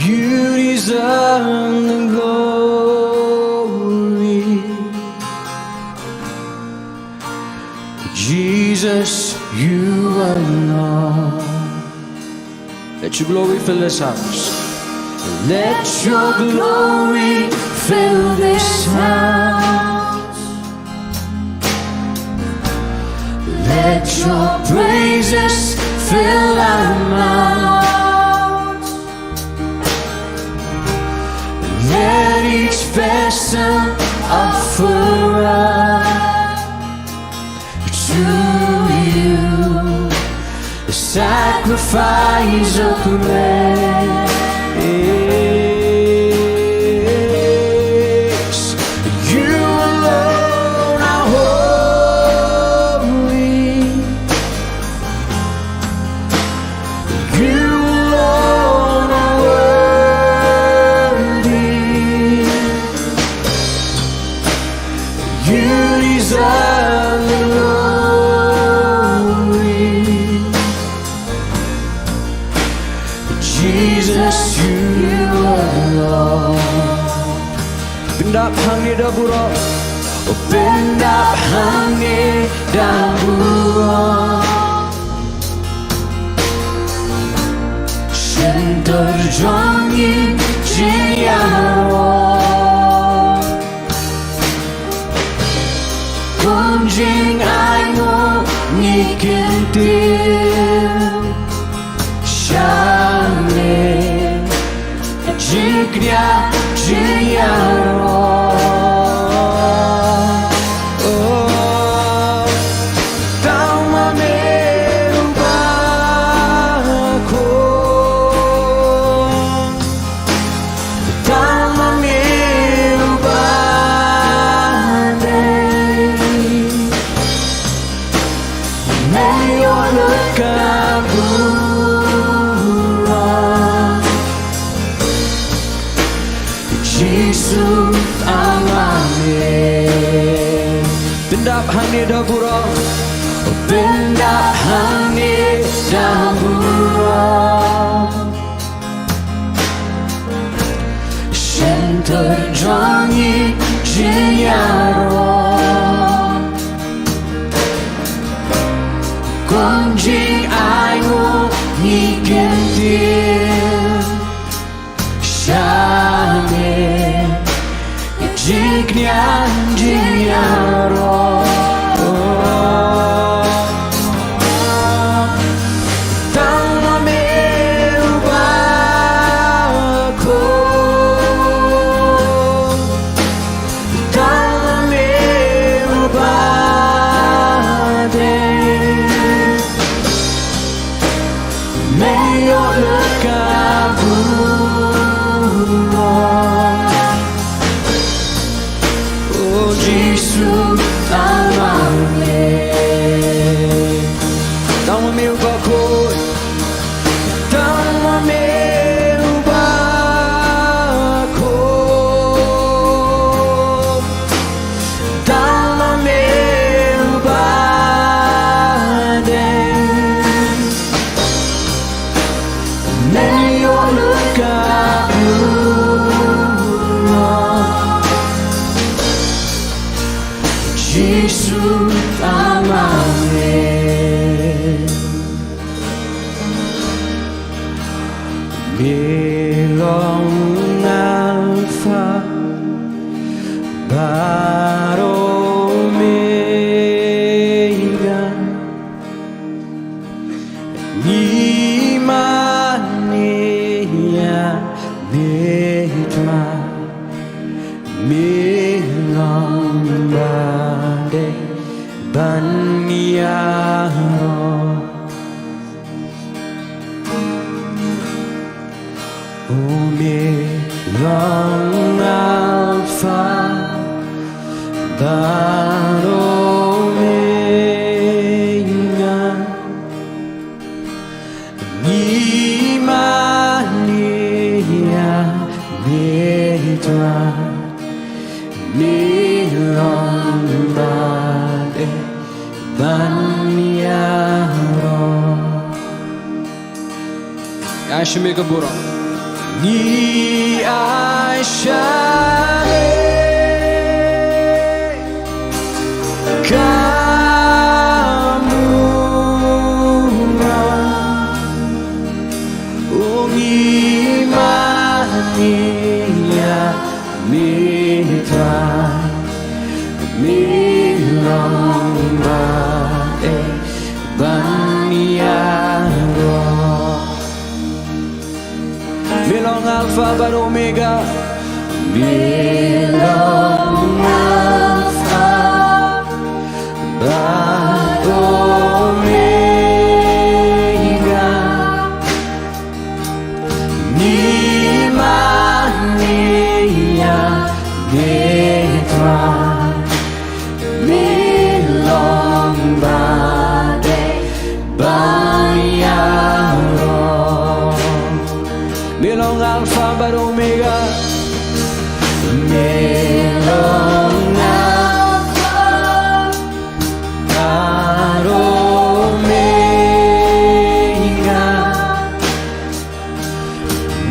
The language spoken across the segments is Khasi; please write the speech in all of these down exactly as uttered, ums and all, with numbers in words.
You deserve the glory. Jesus, you alone. Let your glory fill this house. Let your glory fill this house. Let your praises fill our mouths. Let each vessel offer up to you a sacrifice of praise. You alone are holy. You alone are worthy. You deserve the glory. Jesus, you alone. Pyndap hangne da burom. Pyndap hangne da burom. Shyntur jong ngi jin ïaroh. Kon jingainguh ngi kyntiew. Sha me jingkñia jingïaroh. Oh, tang ma me uba khun, tang ma me uba dei. Me ïoh lut ka burom. Jisu, tang ma me. Pyndap hangne da burom. Pyndap hangne da burom. Shyntur jong ngi jin ïaroh. Kon jingainguh ngi kyntiew. Sha me jingkñia jingïaroh. Tang ma me uba khun, tang ma me uba dei. Me ïoh lut ka burom. Oh Jisu, tang ma me. Tang ma me uba khun. Tang ma me uba khun. Tang ma me uba dei. Me ïoh lut ka burom. Jisu, tang ma me. Me long Alpha bad Omega. Ngi mane ïa me trai, me long ba dei ban ïaroh. O me long Alpha bad Omega. Ngi mane ïa me trai, me long ba dei ban ïaroh. Ïa sha me ka burom. Ngi ai shalei ka mura, o ngi mane ïa me Trai, me long ba dei ban ïaroh. Me long Alpha bad Omega. Me long Alpha bad Omega. Ngi mane ïa me Trai. Me long ba dei ban ïaroh. Me long Alpha bad Omega. Me long Alpha bad Omega.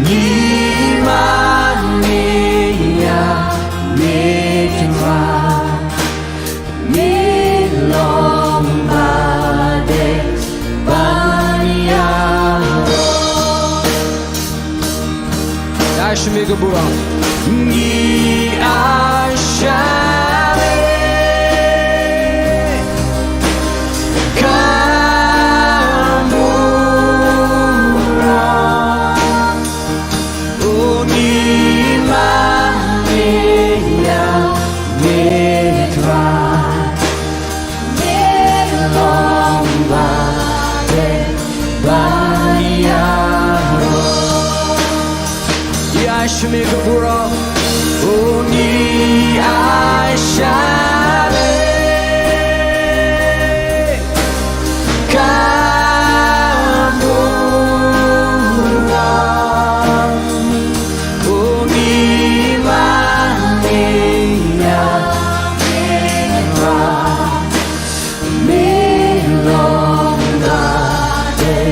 Ngi mane ïa me Trai, me long ba dei ban ïaroh. Ai sha me ka burom. Ngi ai shalei ka mura, o ngi mane ïa me Trai. Me long ba dei ban ïaroh. Ngi ai sha me ka burom. O ngi ai shalei ka mura, o ngi mane ïa me Trai. Me long ba dei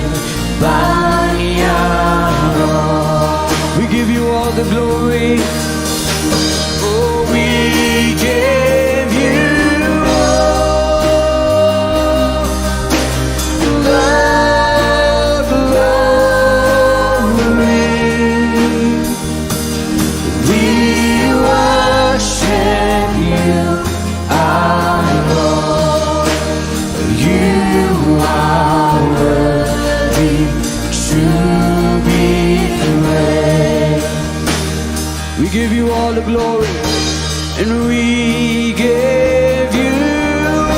ban ïaroh. We give you all the glory. Oh, we give you all the glory. We worship you, our Lord. You are worthy to be praised. We give you all the glory, and we give you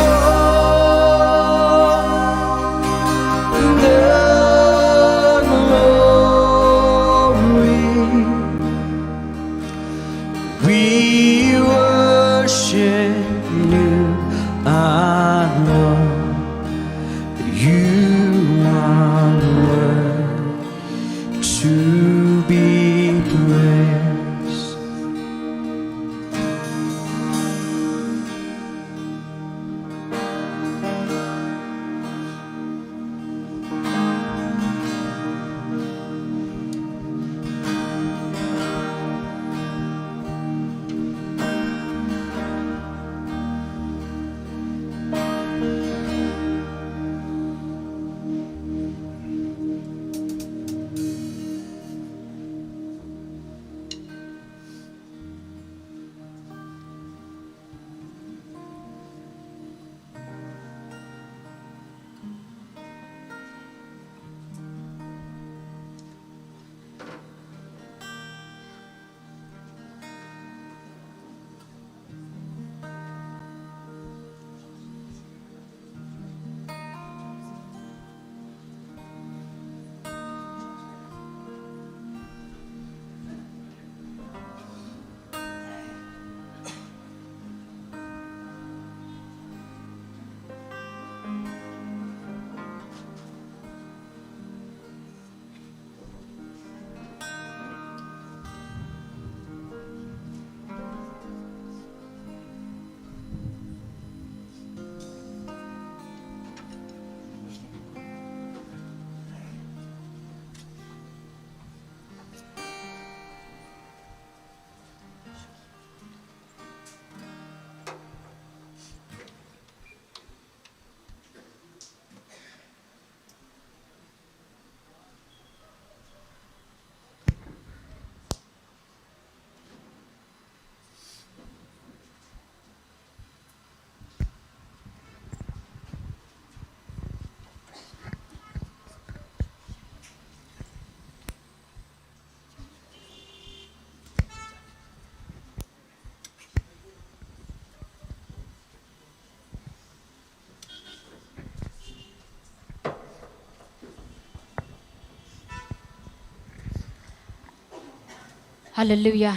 all the glory. We worship you, our Lord. You are worthy to be praised. Haleluya.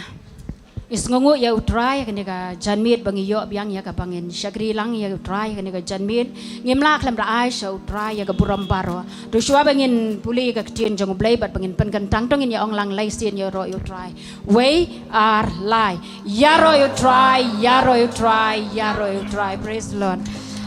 Ngi sngewnguh ïa U Trai ha kane ka janmiet ba ngi ïoh biang ïa kaba ngin shakri lang ïa U Trai ha kane ka janmiet. Ngim lah khlem da ai sha U Trai ïa ka burom baroh. To shuwa ba ngin pule ïa ka ktien jong U Blei bad ba ngin pynkyntang, to ngin ïa ong lang lai sien ïaroh ïa U Trai. Wei, ar, lai. Ïaroh ïa U Trai, ïaroh ïa U Trai, ïaroh ïa U Trai. Praise the Lord.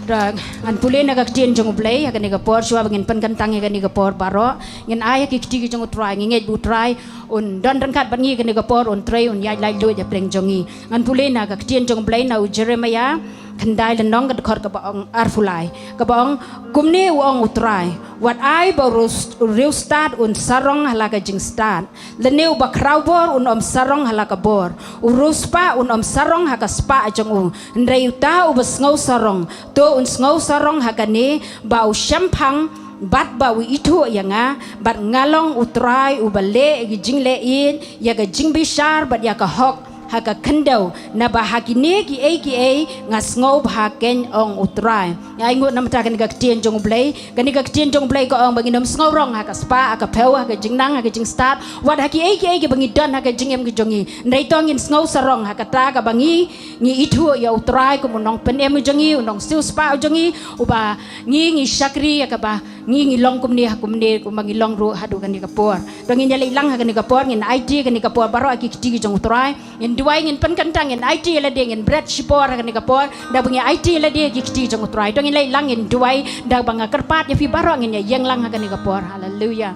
Ngan pule na ka ktien jong U Blei ha kane ka por, shuwa ba ngin pynkyntang ïa kane ka por baroh. Ngin ai ha ki kti ki jong U Trai, ngi ngeit ba U Trai un don ryngkat bad ngi ha kane ka por, un trei, un ïaid laitluid hapdeng jong ngi. Ngan pule na ka ktien jong U Blei na u Jeremiah khyndai lynnong, ka dkhot kaba ong arphew lai. Kaba ong, kumne u ong U Trai: Wat ai ba u riewstad un sarong ha la ka jingstad, lane uba khrawbor un ym sarong ha la ka bor, u riewspah un ym sarong ha ka spah jong u. Hynrei uta uba sngew sarong, to un sngew sarong ha kane, ba u shemphang bad ba u ithuh ïa nga, bad nga long U Trai uba leh ïa ka jingleh ïeit, ïa ka jingbishar bad ïa ka hok ha ka khyndew, naba ha kine kiei kiei nga sngewbha keiñ, ong U Trai. Ngi ainguh namar kane ka ktien jong U Blei. Kane ka ktien jong U Blei ka ong ba ngin ym sngew rong ha ka spah, ha ka phew, ha ka jingnang, ha ka jingstad, wat ha kiei kiei kiba ngi don ha ka jingim ka jong ngi. Hynrei to ngin sngew sarong ha kata kaba ngi, ngi ithuh ïa U Trai kum u nongpynim jong ngi, u nongsiewspah jong ngi, uba ngi, ngi shakri ïa kaba ngi, ngi long kumne ha kumne, kumba ngi long ruh haduh kane ka por. To ngin ïa leit lang ha kane ka por, ngin aiti kane ka por baroh ha ki kti ki jong U Trai. Ngin duwai, ngin pynkyntang, ngin aiti ïa lade, ngin bret shipor ha kane ka por da ba ngin aiti ïa lade ha ki kti jong U Trai. To ngin leit lang, ngin duwai da ba nga kyrpad ïa phi baroh, ngin ïa ïeng lang ha kane ka por. Haleluya.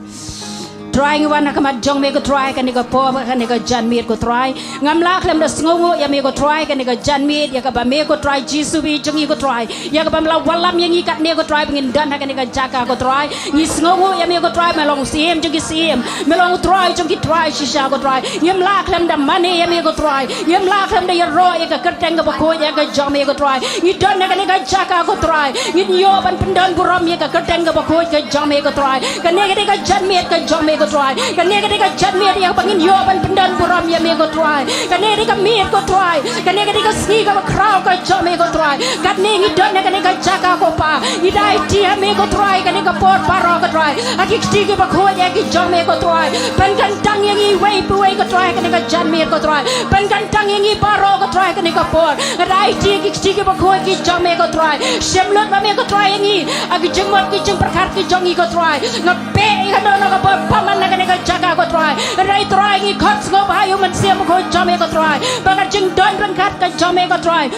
Trai, ngi wan ha khmat jong me ko Trai ha kane ka por, ha kane ka janmiet ko Trai. Ngam lah khlem da sngewnguh ïa me ko Trai ha kane ka janmiet, ïa kaba me ko Trai Jisu ba ïeit jong ngi ko Trai, ïa kaba me la wallam ïa ngi katne ko Trai ba ngin don ha kane ka jaka ko Trai. Ngi sngewnguh ïa me ko Trai, me long u Syiem jong ki syiem, me long U Trai jong ki trai shisha ko Trai. Ngim lah khlem da mane ïa me ko Trai, ngim lah khlem da ïaroh ïa ka kyrteng kaba khuid ïa ka jong me ko Trai. Ngi don ha kane ka jaka ko Trai, ngin ïoh ban pyndon burom ïa ka kyrteng kaba khuid ka jong me ko Trai. Kane ka dei ka janmiet ka jong me ko Trai, kane ka dei ka janmiet ïa ba ngin ïoh ban pyndon burom ïa me ko Trai. Kane ka dei ka miet ko Trai, kane ka dei ka sngi kaba khraw ka jong me ko Trai. Katne ngi don ha kane ka jaka ko Pa, ngi da aiti ha me ko Trai ha kane ka por baroh ko Trai, ha ki kti kiba khuid ïa ki jong me ko Trai. Pynkyntang ïa ngi iwei pa iwei ko Trai ha kane ka janmiet ko Trai. Pynkyntang ïa ngi baroh ko Trai ha kane ka por. Nga da aiti ha ki kti kiba khuid ki jong me ko Trai. Shim lut ma me ko Trai ïa ngi ha ki jingmut ki jingpyrkhat ki jong ngi ko Trai. Nga beh ïa kano kano kaba bymman na kane ka jaka ko Trai. Hynrei Trai ngi khot sngewbha ïa u Mynsiem Bakhuid jong me ko Trai, ba ka jingdon ryngkat ka jong me ko Trai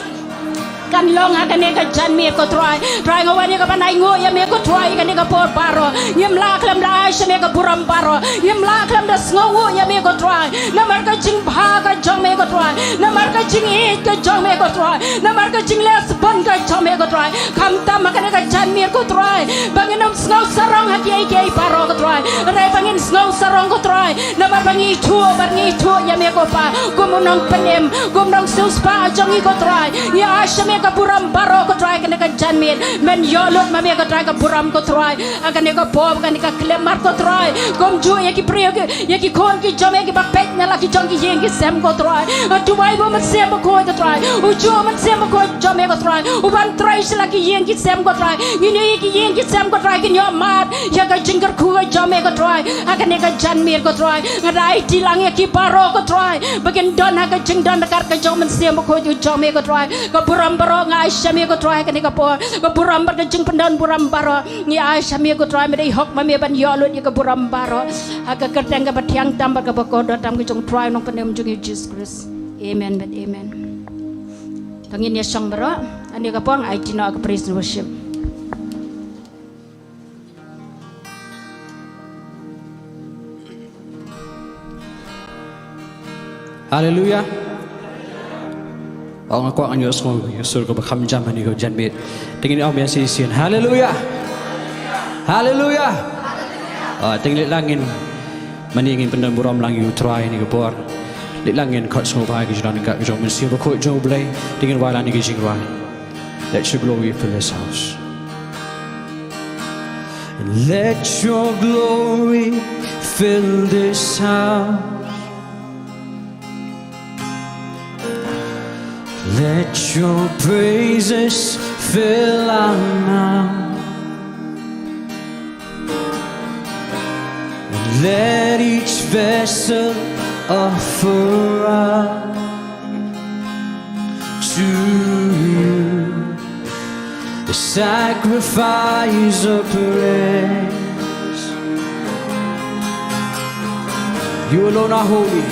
kan long ha kane ka janmiet ko Trai. Trai nga wan ïa ka ban ainguh ïa me ko Trai ha kane ka por baroh. Ngim lah khlem da ai sha me ka burom baroh, ngim lah khlem da sngewnguh ïa me ko Trai, namar ka jingbha ka jong me ko Trai, namar ka jingïeit ka jong me ko Trai, namar ka jingleh sbun ka jong me ko Trai. Khamtam ha kane ka janmiet ko Trai ba ngin ym sngew sarong ha kiei kiei baroh ko Trai, hynrei ba ngin sngew sarong ko Trai namar ba ngi ithuh, ba ngi ithuh ïa me ko Pa kum u nongpynim, kum u nongsiewspah jong ngi ko Trai. Ngi ai sha me ka burom baroh ko Trai ha kane ka janmiet. Men ïoh lut ma me ko Trai ka burom ko Trai ha kane ka por, kane ka khyllipmat ko Trai. Kumjuh ïa ki briew ki, ïa ki khun ki jong me kiba peit na la ki jong ki ïing ki sem ko Trai. Nga duwai ba u Mynsiem Bakhuid ko Trai u juh, u Mynsiem Bakhuid jong me ko Trai, u ban trei sha la ki ïing ki sem ko Trai. Ngin ïohi ki ïing ki sem ko Trai kin ïoh mad ïa ka jingkyrkhu ka jong me ko Trai ha kane ka janmiet ko Trai. Nga da aiti lang ïa ki baroh ko Trai ba kin don ha ka jingdon ryngkat ka jong u Mynsiem Bakhuid u jong me ko Trai. Ka burom baroh nga ai sha me ko Trai ha kane ka por. Ka burom bad ka jingpyndon burom baroh ngi ai sha me ko Trai, me dei hok ma me ban ïoh lut ïa ka burom baroh ha ka kyrteng kaba thiang tam bad kaba kordor tam ka jong u Trai u nongpynim jong ngi u Jisu Khrist. Amen bad amen. To ngin ïa shong baroh. Ha kane ka por nga aiti noh ïa ka praise and worship. Haleluya. Ong, nga kwah ngan ïohsngew ïa ka sur kaba kham jam ha kane ka janmiet. Te ngin ong biang shisien. Haleluya. Haleluya. Ah, te ngin leit lang ngin, mynta ngin pyndon burom lang ïa u Trai ha kane ka por. Leit lang ngin khot sngewbha ïa ka jingdon ryngkat ka jong u Mynsiem Bakhuid jong u Blei. Te ngin wai lang ïa ka jingrwai Let Your Glory Fill This House. Let Your glory fill this house. Let Your praises fill our mouth. Let each vessel offer up to you the sacrifice of praise. You alone are holy.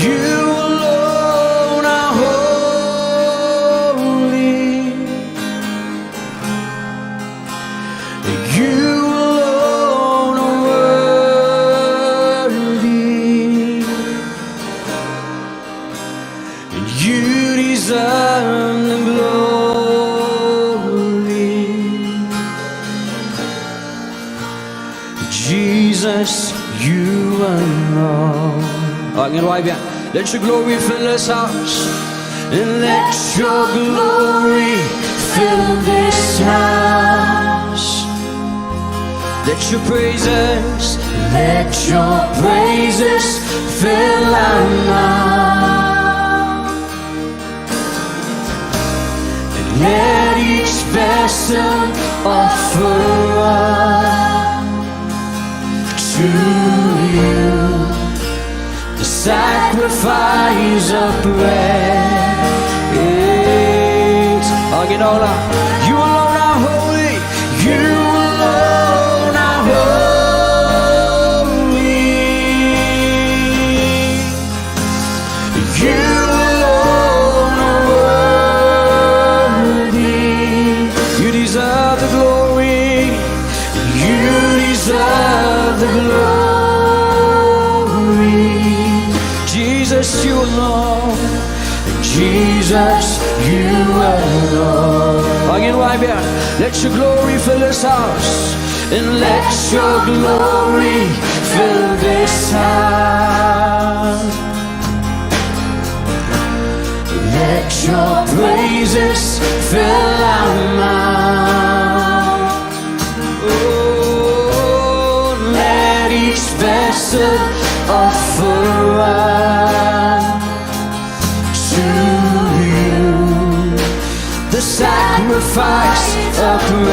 You alone are holy. You alone are worthy. You deserve the glory. Jesus, you alone. Ah, ngin wai biang. Let your glory fill this house. And let your glory fill this house. Let your praises, let your praises fill our mouth. And let each vessel offer up to you the sacrifice of praise. Again, all up. You alone are holy. You alone are holy. You alone are worthy. You deserve the glory. You deserve the glory. Jesus, you alone. Jesus, you alone. Again, wai biang. Let your glory fill this house. And let your glory fill this house. Let your praises fill our mouth. Oh, let each vessel offer up to you the sacrifice of praise.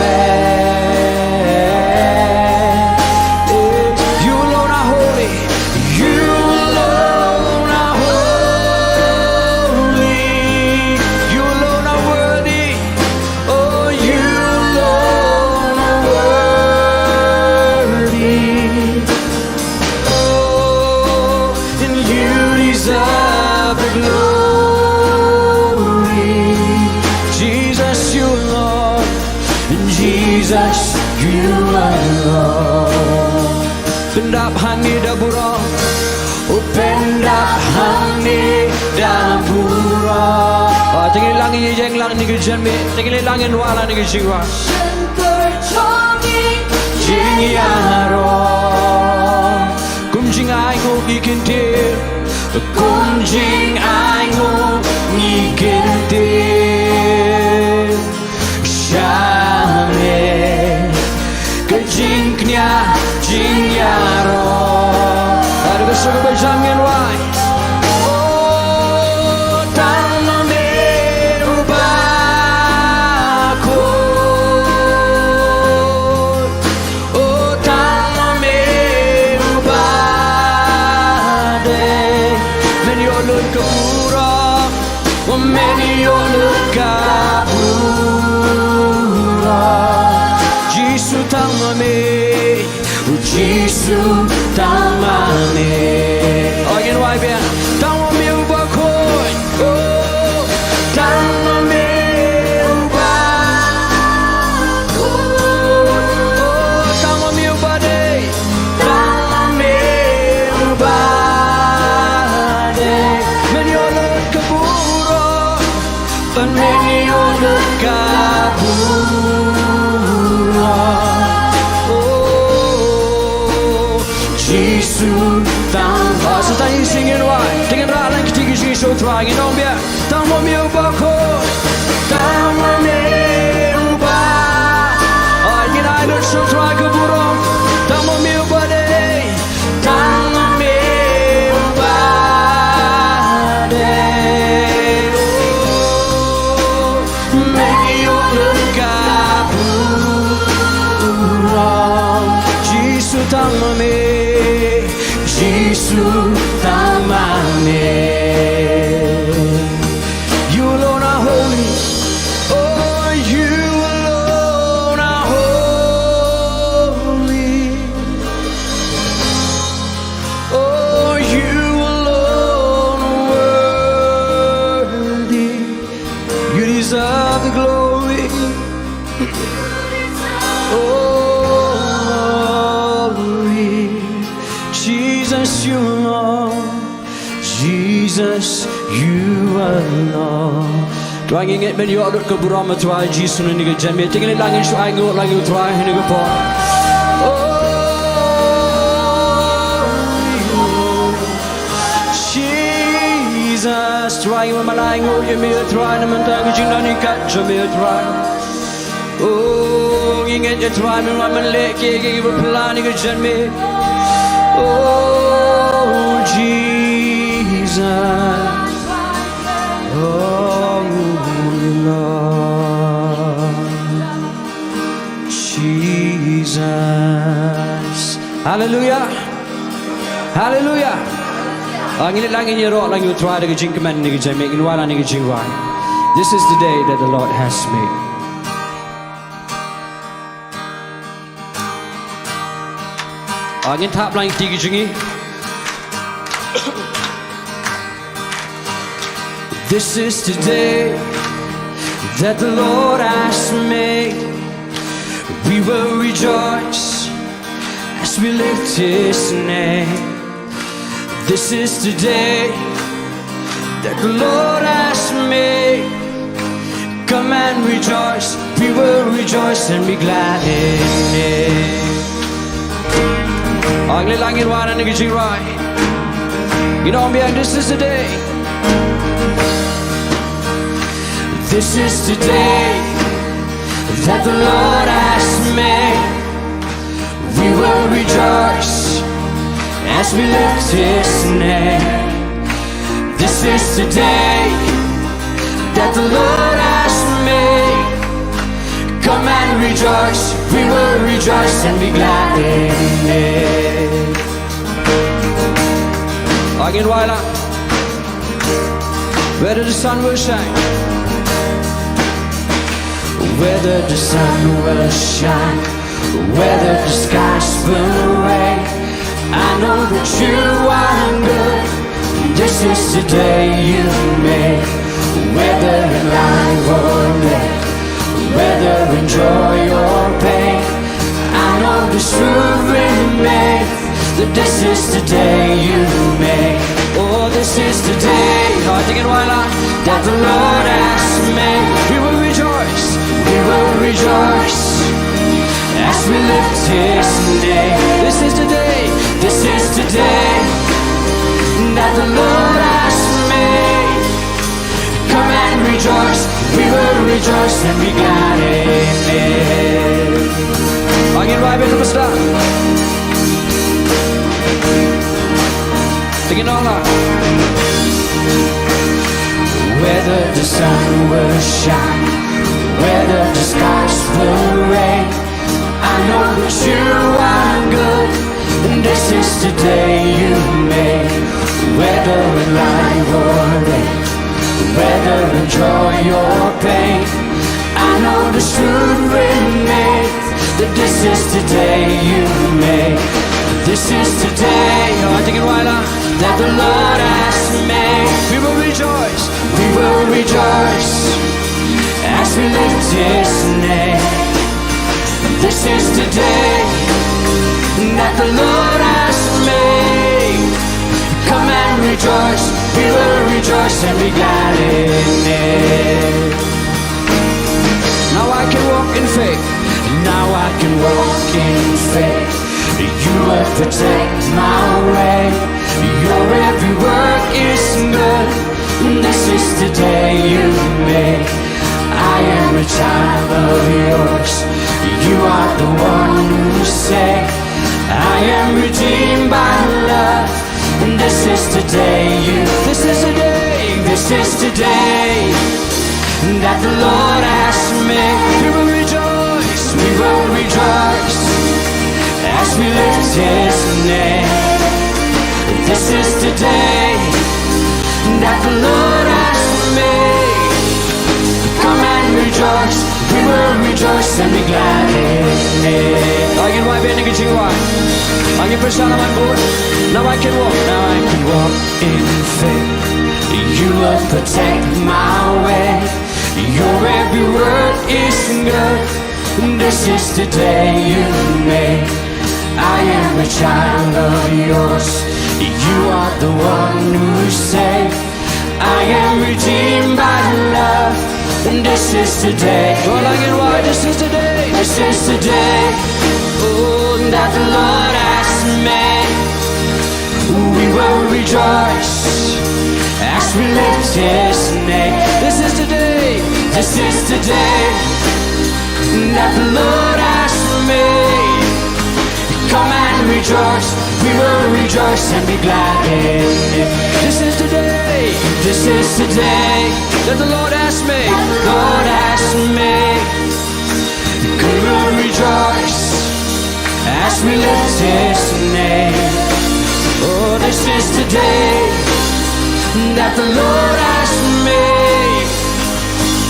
You alone are holy. You alone are holy. You alone are worthy. Oh, you alone are worthy. Oh, and you deserve the glory. Jesus, you alone. And Jesus, you alone. Pyndap hangne da burom. Oh, pyndap hangne da burom. Ah, te ngin ïa lang, ïa ïeng lang ha kane ka janmiet. Te ngin ïa lang, ïa wad lang ha kane ka jingrwai. Jingïaroh. Kum jingainguh ngi kyntiew. Kum jingainguh ngi kyntiew. Sha me ka jingkñia jingïaroh. Ada ka song ba jam ngin wai. Oh, tang ma me uba khuid. Oh, tang ma me uba dei. Men ïoh lut ka burom. Oh, men ïoh lut ka burom. Jisu, tang ma me. Oh, Jisu, tang ma me. Oh, ngin wai biang. Tang ma me uba khuid. Oh, tang ma me uba khuid. Oh, tang ma me uba dei. Tang ma me uba dei. Men ïoh lut ka burom. Ban men ïoh lut ka burom. Oh, Jisu, tang. Ah, sa tang ïa shisien ngin wai. Te ngin rah lang kti ki jingshisha U Trai, ngin ong biang. Tang ma me uba khuid. Tang ma me uba. Ah, ngin ai lut sha U Trai ka burom. Tang ma me uba dei. Tang ma me uba dei. Oh, men ïoh lut ka burom. Jisu, tang ma me. Jisu, tang ma You alone are holy. Oh, you alone are holy. Oh, you alone are worthy. You deserve the glory. Oh, Jesus, you alone. Jesus, you alone. Trai, ngi ngeit men ïoh lut ka burom, Trai Jisu, na kane ka janmiet. Te ngin leit lang, ngin shu ainguh lang ïa u Trai ha kane ka por. Oh, Jesus, Trai, ngim lah ainguh ïa me, Trai, na ka bynta ka jingdonbok jong me, Trai. Oh, ngi ngeit, Trai, me wan ban leh kiei kiei kiba phylla ha kane ka janmiet. Oh, Jesus. Oh, Lord. Jesus. Hallelujah. Hallelujah. Ah, ngin leit lang, ngin ïaroh lang ïa u Trai da ka jingkmen ha kane ka janmiet, ngin wai lang ha kane ka jingrwai. This is the day that the Lord has made. Ah, ngin thap lang ïa ki jong ngi. This is the day that the Lord has made. We will rejoice as we lift his name. This is the day that the Lord has made. Come and rejoice, we will rejoice and be glad in it. Ngi leit lang, ngin wai na kane ka jingrwai. You know, this is the day. This is the day that the Lord has made. We will rejoice as we lift his name. This is the day that the Lord has made. Come and rejoice, we will rejoice and be glad in it. Ngin wai lang. Whether the sun will shine, whether the sun will shine, whether the skies will rain, I know that you are good. This is the day you made. Whether in life or death, whether in joy or pain, I know this truth remains, that this is the day you made. Oh, this is the day, oh, ding ngin wai lang, that the Lord has made. We will rejoice, we will rejoice as we lift his name. This is the day, this is the day that the Lord has made. Come and rejoice, we will rejoice and be glad in it. Ngin wai beit kaba sdang. Ding ngin ong lang. Whether the sun will shine, whether the skies will rain, I know that you are good, and this is the day you made. Whether in life or death, whether in joy or pain, I know this truth remains, that this is the day you made. This is the day, oh, ding ngin wai lang, that the Lord has made. We will rejoice, we will rejoice as we lift his name. This is the day that the Lord has made. Come and rejoice, we will rejoice and be glad in it. Now I can walk in faith. Now I can walk in faith. You will protect my way. Your every word is good. This is the day you made. I am a child of yours. You are the one who saved. I am redeemed by love. And this is the day you, this is the day, this is the day that the Lord has made. We will rejoice, we will rejoice as we lift his name. This is the day that the Lord has made. Come and rejoice, we will rejoice and be glad in it. Ai, ngin wai bad ïa ka jingwai. Ai, ngin pyrshang, na man bud. Now I can walk. Now I can walk in faith. You will protect my way. Your every word is good. This is the day you made. I am a child of yours. You are the one who saved. I am redeemed by love. And this is the day. Go along and why? This is the day. This is the day. Oh, that the Lord has made. We will rejoice as we lift his name. This is the day. This is the day that the Lord has made. Come and rejoice. We will rejoice and be glad in it. This is the day. This is the day that the Lord has made. Lord has made. We will rejoice as we lift his name. Oh, this is the day that the Lord has made.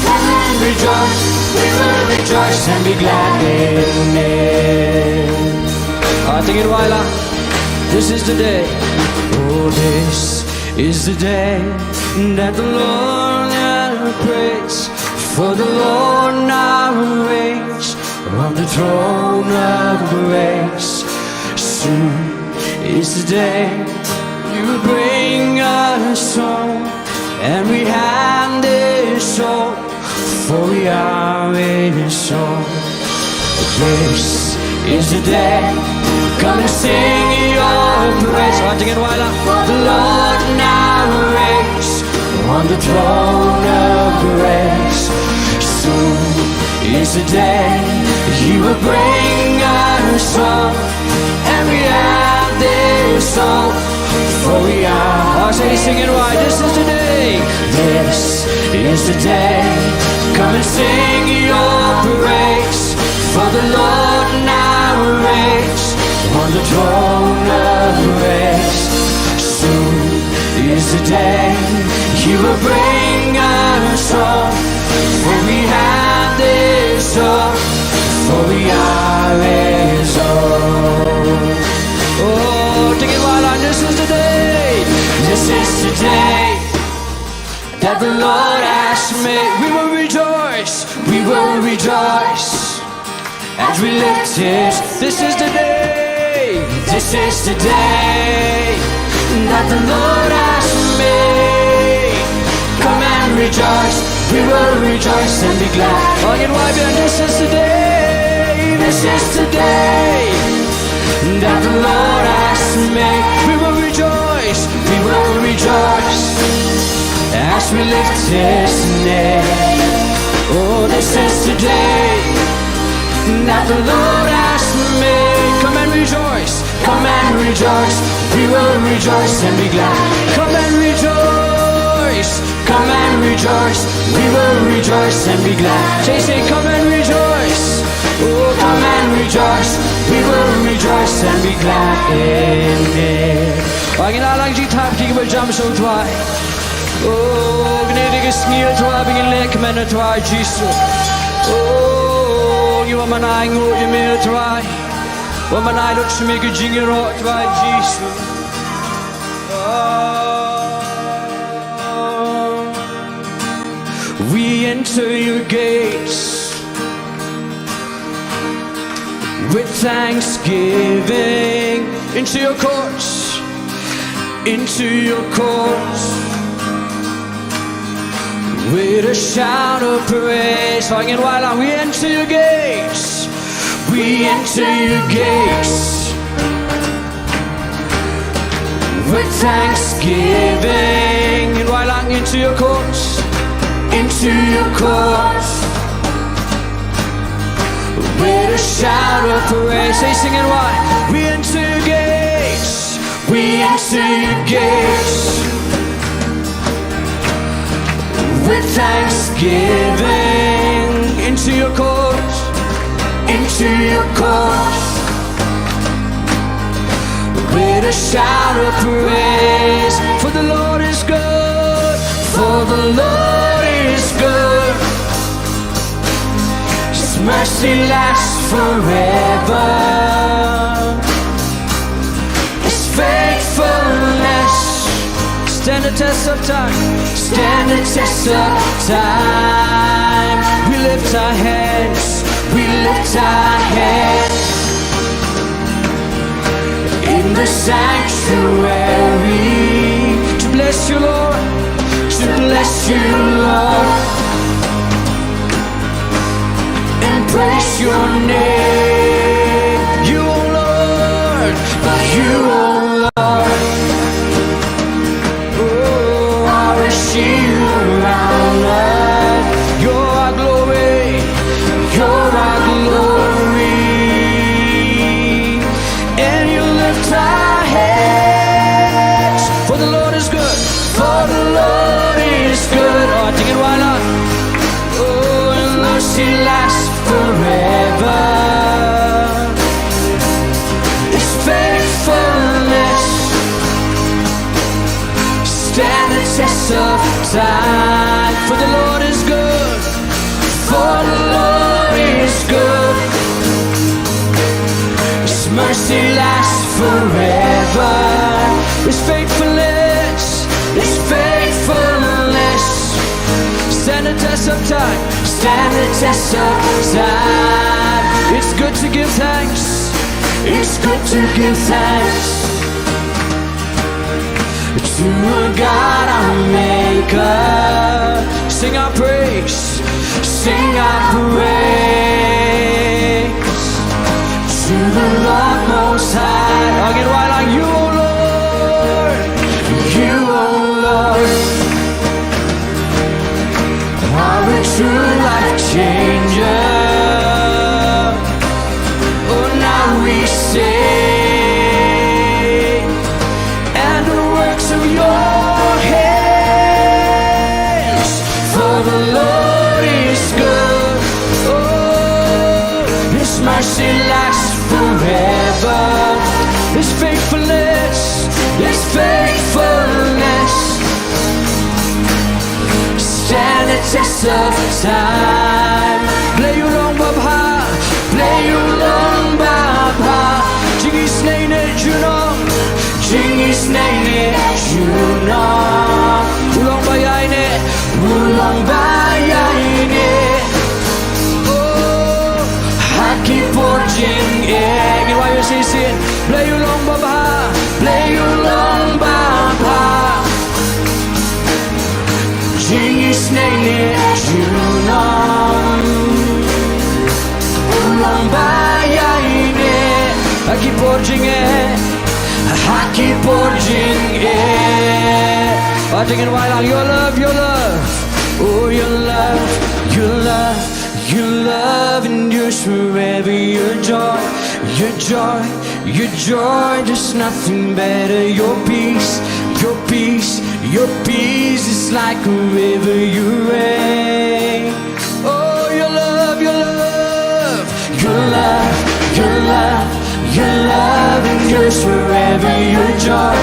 Come and rejoice. We will rejoice and be glad in it. Ah, tingin wala. This is the day. Oh, this is the day that the Lord has praised. For the Lord now reigns on the throne of grace. Soon is the day you bring us home, and we have this hope, for we are his own. This is the day. Come and sing your praise. Once again, wala. For the Lord now reigns on the throne of grace. Soon is the day he will bring us home, and we have this hope, for we are. Oh, say, sing it right. This is the day. This is the day. Come and sing your praise, for the Lord now reigns on the throne of grace. Soon is the day he will bring us home, for we have this hope, for we are his own. Oh, take it while I, this is the day. This is the day that the Lord has made. We will rejoice. We will rejoice as we lift his. This is the day. This is the day that the Lord has made. Come and rejoice. We will rejoice and be glad. Again, why be? This is the day. This is the day that the Lord has made. We will rejoice. We will rejoice as we lift his name. Oh, this is the day that the Lord has made. Come and rejoice. Come and rejoice. We will rejoice and be glad. Come and rejoice. Come and rejoice. We will rejoice and be glad. Say, say, come and rejoice. Oh, come and rejoice. We will rejoice and be glad in it. Ngin ïa lang jingthap ki ba jam sha u Trai. Oh, kane ka sngi u Trai ba ngin leh kmen ïa u Trai Jisu. Oh, ngi wan ban ai nguh ïa me u Trai. Wan ban ai lut sha me ka jingïaroh u Trai Jisu. We enter your gates with thanksgiving, into your courts, into your courts with a shout of praise. Hangin wala, we enter your gates. We enter your gates with thanksgiving. And why long into your courts, into your courts with a shout of praise. Say, sing it wide. We enter your gates. We enter your gates with thanksgiving, into your courts, into your courts with a shout of praise. For the Lord is good. The Lord is good. His mercy lasts forever. His faithfulness stand the test of time. Stand the test of time. We lift our hands. We lift our hands in the sanctuary to bless you, Lord, to bless you, Lord, and praise your name. You, O Lord, you, O Lord, oh, are a shield around us. You're our glory, you're our glory. And you lift our heads. For the Lord is good. For the Lord is good. Oh, I think it, why not? Oh, and mercy lasts forever. His faithfulness stand the test of time. For the Lord is good. For the Lord is good. His mercy lasts forever. His faithfulness, His faithfulness stand the test of time. Stand the test of time. It's good to give thanks. It's good to give thanks to our God, our Maker. Sing our praise, sing our praise to the Lord Most High. Again, why not you, O Lord? You, O Lord, are a true life changer. Oh, now we sing and the works of your hands. For the Lord is good. Oh, His mercy lasts forever. His faithfulness, His faithfulness stand the test of time. Blei u long babha, blei u long babha. Jingisynei ne junom, jingisynei ne junom. U long ba ïaineh, u long ba ïaineh. Oh, ha ki por jingeh. Ngi wai shisien. Blei u long babha, blei u long babha. Jingisynei ne junom. U long ba ïaineh ha ki por jingeh, ha ki por jingeh. Ba dang ngin wai lang, your love, your love. Oh, your love, your love, your love endures forever. Your joy, your joy, your joy, there's nothing better. Your peace, your peace, your peace is like a river. You reign. Oh, your love, your love, your love, your love, your love endures forever. Your joy,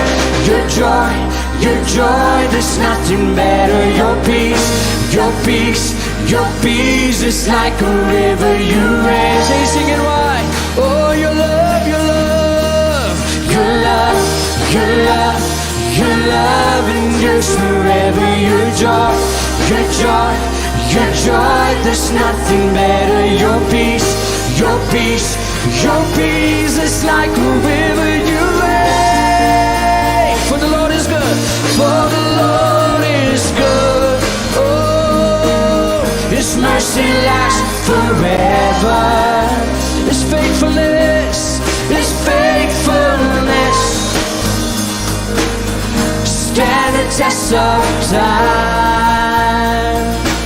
your joy, your joy, there's nothing better. Your peace, your peace, your peace is like a river. You reign. Say, sing it wide. Oh, your love, your love, your love, your love, your love endures forever. Your joy, your joy, your joy, there's nothing better. Your peace, your peace, your peace is like a river. You reign. For the Lord is good. For the Lord is good. Oh, His mercy lasts forever. His faithfulness, His faithfulness stand the test of time.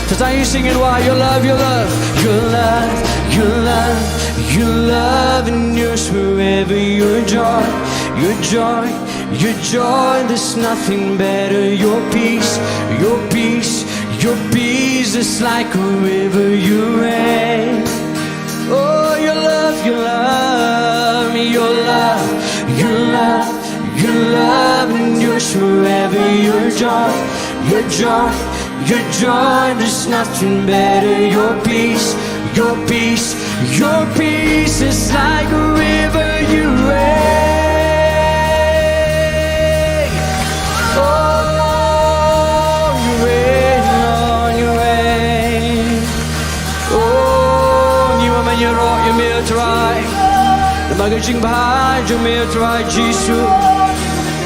Sometimes you sing it wide, your love, your love, your love, your love, your love endures forever. Your joy, your joy, your joy, there's nothing better. Your peace, your peace, your peace is like a river. You reign. Oh, your love, your love, your love, your love, your love endures forever. Your joy, your joy, Your joy, there's nothing better. Your peace, your peace, your peace is like a river you reign. Oh, you reign, Lord, you reign. Oh, ngi wan ban ïaroh ïa me, Trai. Namar ka jingbha jong me, Trai Jisu.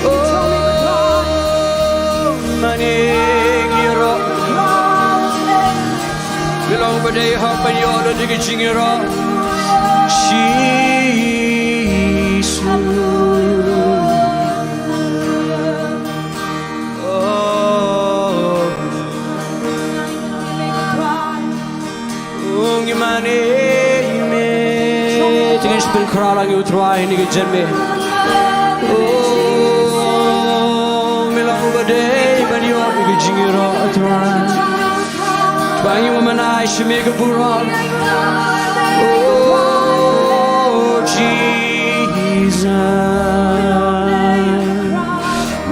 Oh, mane ngi ïaroh. Me long ba dei hok ban ïoh da ka jingïaroh. Jisu. Oh. Oh, ngi mane ïa me. Te ngin sa pynkhraw lang ïa u Trai ha kane ka janmiet. Oh, me long uba dei ban ïoh ïa ka jingïaroh, Trai. Trai, ngi wan ban ai sha me ka burom. Oh, Jesus.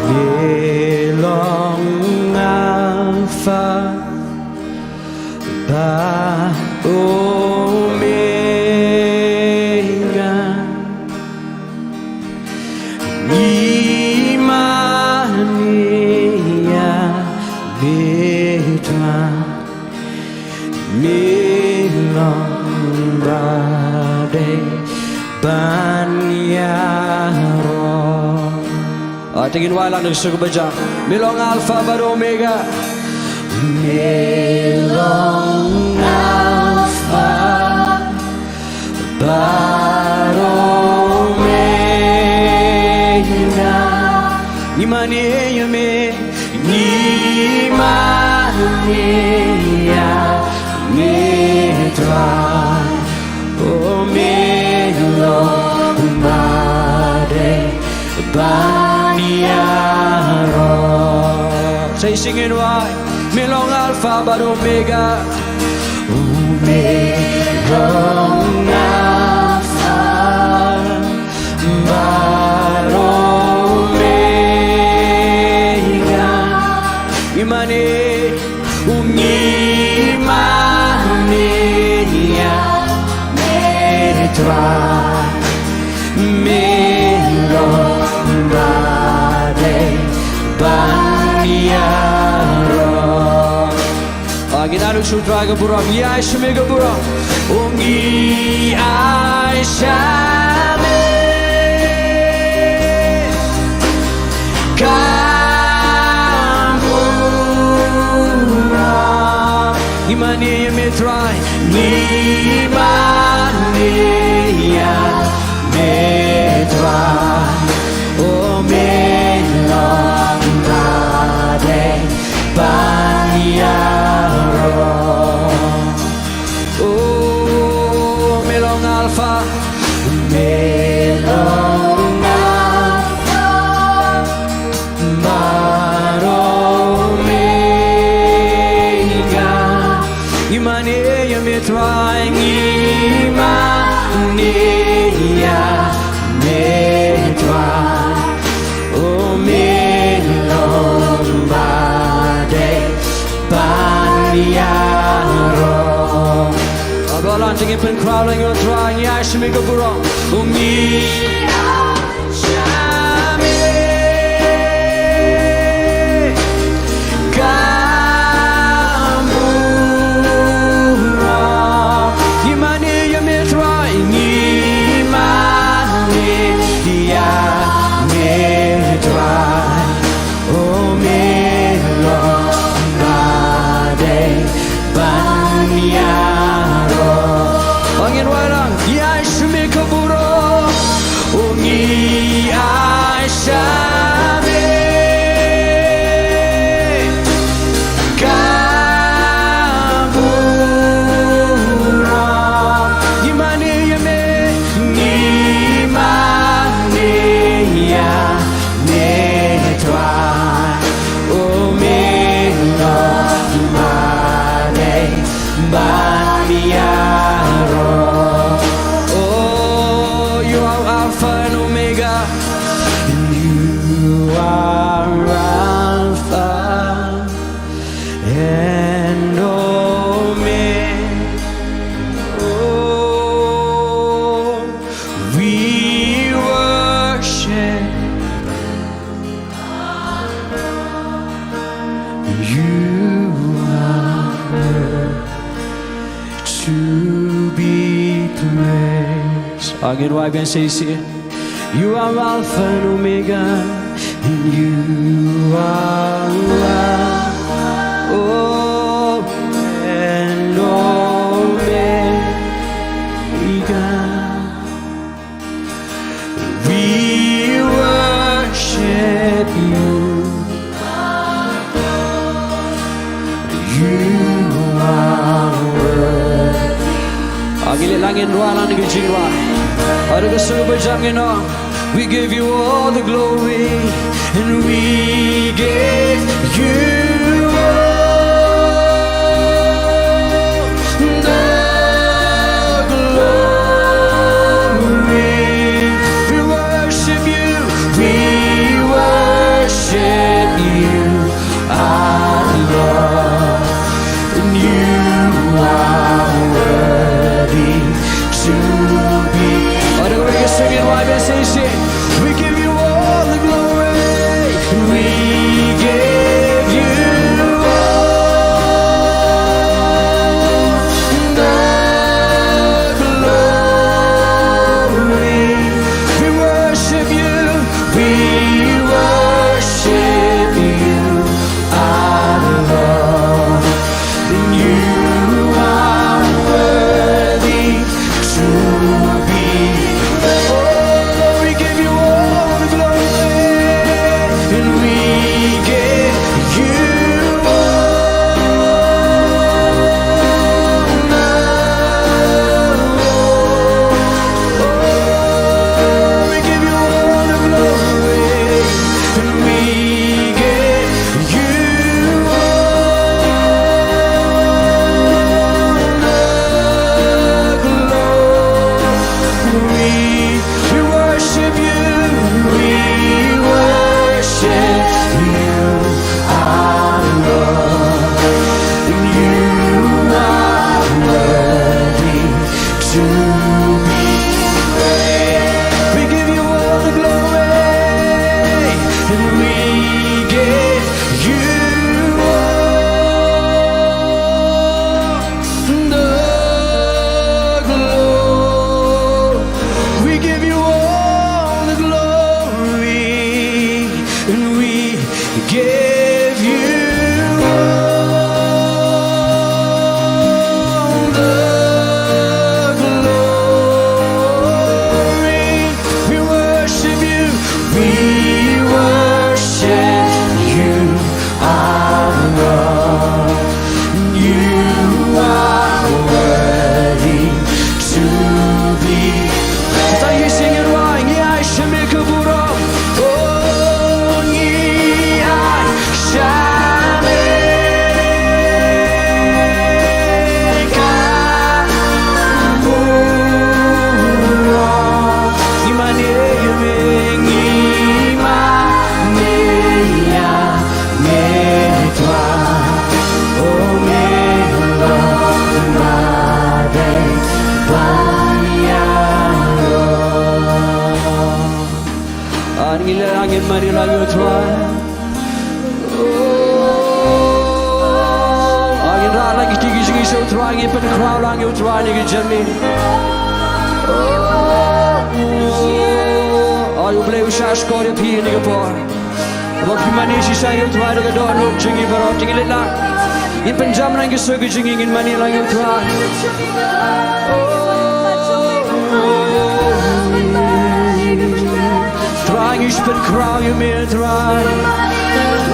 Me long Alpha ba Omega. Ngi mane ïa me, Trai. Me long ba dei ban ïaroh. Ah, te ngin wai lang da ka sur kaba jam. Me long Alpha bad Omega. Me long Alpha bad Omega. Ngi mane ïa me, ngi mane ïa me, Trai. Oh, me long ba dei ban ïaroh. Sa shisien ngin wai. Me long Alpha bad Omega. Me long Alpha bad Omega. Ngi mane, ngi mane ïa me, Trai. Me long ba dei ban ïaroh. Ah, ngin ai sha u Trai ka burom, ngi ai sha me ka burom. Oh, ngi ai sha me ka burom. Ngi mane ïa me, Trai. Ngi mane ïa me, Trai. Oh, me long ba dei ban ïaroh. Oh, me long Alpha. Me long Alpha bad Omega. Ngi mane ïa me, Trai, ngi mane ïa me, Trai. Oh, me long ba dei ban ïaroh. Aba lan te ngin pynkhraw lang ïa u Trai, ngi ai sha me ka burom. Oh, ngi ai sha me ka burom. Ngi mane ïa me, Trai, ngi mane ïa me, Trai. Oh, me long ba dei ban ïaroh. Oh, ngin wai lang, ngi ai sha me ka burom. Oh, You are worthy to be praised. Again, why can say, say, you are Alpha and Omega, and you are worthy. Oh, and Omega. We worship you. You are worthy. Ngi leh lang, ngin rwai lang da ka jingrwai. Haduh ka sur ba jam ngin ong, we give you all the glory, and we give you all the glory. We worship you, we worship you, our Lord. And you are worthy to be. Haduh ka sur ba jam ngin ong, we give you all the glory. We give you all the glory. We worship you. We worship you, our Lord. You are worthy to be. Oh, we give you all the glory, and we give you all the glory. Oh, we give you all the glory, and we give you all the glory. We worship you, we worship you, our Lord. You are worthy to be praised. We give you all the glory, and we give you all the glory. We give you all the glory, and we give you all the glory. We worship you, we worship you, our Lord. You are worthy to be. Sa ïa sing ïa rwai, ngi ai sha me ka burom. Oh, ngi ai sha me ka burom. Ngi mane ïa me, ngi mane ïa me Trai. Oh, me long ma dei ban ïaroh. Ngi leh lang, ngin mane lang ïa u Trai. Ngin rah lang kiti ki jingïasoh u Trai, ngin pynkhraw lang ïa u Trai na ki jingmane. Ai U Blei un shahshkor ïa phi ha kane ka por. Ba phi mane shisha ïa u Trai da ka dohnud jong ngi baroh. Te ngin leit lang, ngin pynjam lang ki sur ki jong ngi, ngin mane lang ïa u Trai. Trai, ngi shu pynkhraw ïa me Trai.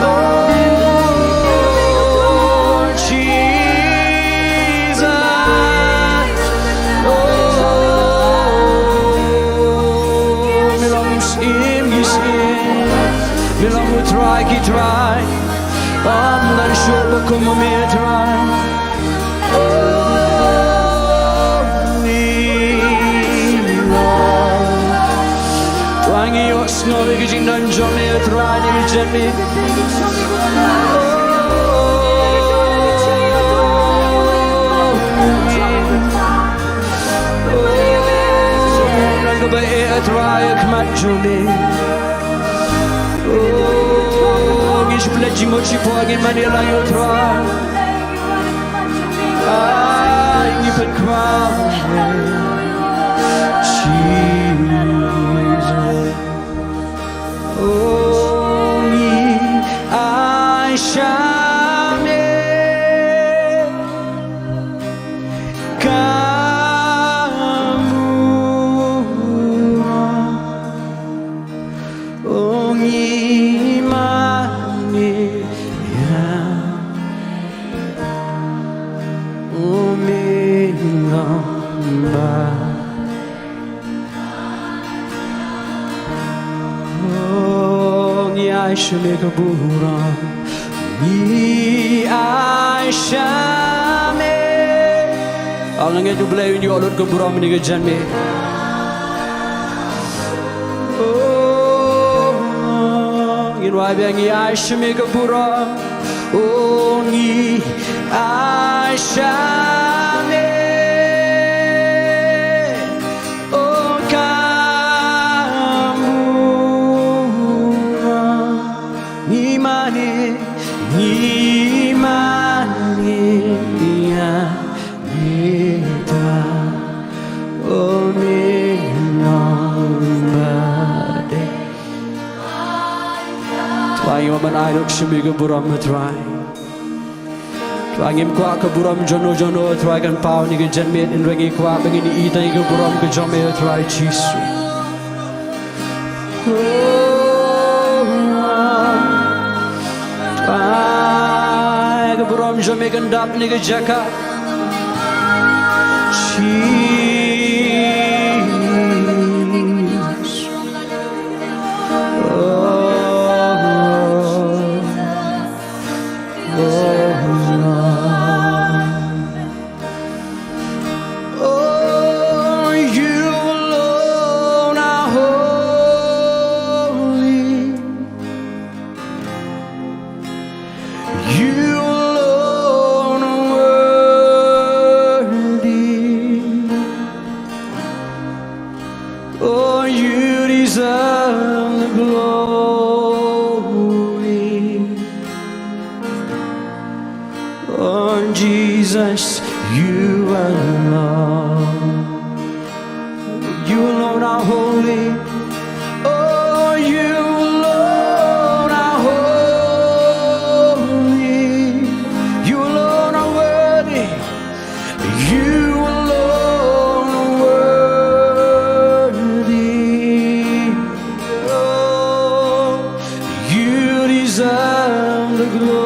Oh, Jesus. Oh, me long u Syiem ki syiem, me long u Trai ki trai. Ym don shuh ba kum ma me Trai. Oh, me long. Trai, ngi ïohsngew ïa ki jingdon jong me Trai, ïa ki jingdon. Oh, nang kaba eh Trai ha khmat jong me. Oh, ngi Shu pynleit jingmut shipor, ngin mane lang ïa u Trai. Ai, ngi pynkhraw. Jesus. O ngi ai sha me ka burom. O ngi mane ïa, o me long ba. O ngi ai sha me ka burom, ngi ai sha me. Nga ngeit U Blei un ïoh lut ka burom ha kane ka janmiet. O, ngin wai biang, ngi ai sha me ka burom. O ngi ai sha me. O ka burom. Ngi mane, ngi mane ïa me, Trai. O me long ba dei. Trai, ïa ban ai lut sha me ka burom, Trai. Trai, ngim kwah ka burom jong no jong no, Trai, kan paw ha kane ka janmiet, hynrei ngi kwah ba ngin ïohi ïa ka burom ka jong me, Trai Jisu. Trai, ka burom jong me kan dap ha kane ka jaka. Jisu. Oh, you alone are holy. You alone are worthy. Oh, you deserve the glory. Oh, Jesus, you alone. You alone are holy. Oh, you alone are holy. You alone are worthy. You alone are worthy. Oh, you deserve the glory.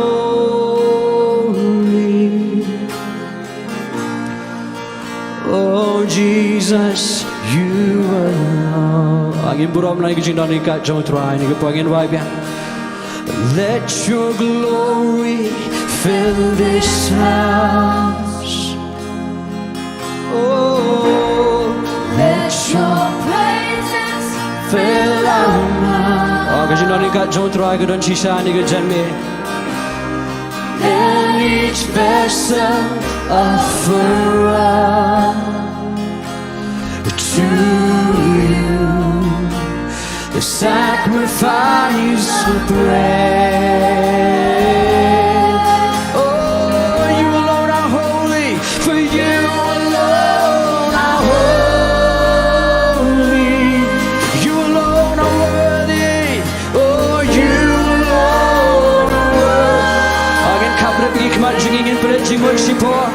Oh, Jesus, you alone. Ngin burom lang ïa ka jingdon ryngkat jong U Trai, ha kane ka por ngin wai biang. Let your glory fill this house. Oh, let your presence fill our minds. Oh, ka jingdon ryngkat jong U Trai ka don shisha ha kane ka janmiet. Let each vessel offer up to you the sacrifice of praise. Oh, you alone are holy, for you alone are holy. You alone are worthy. Oh, you alone are worthy. Ngin khap ryngkat ki khmat jong ngi, ngin pynleit jingmut shipor.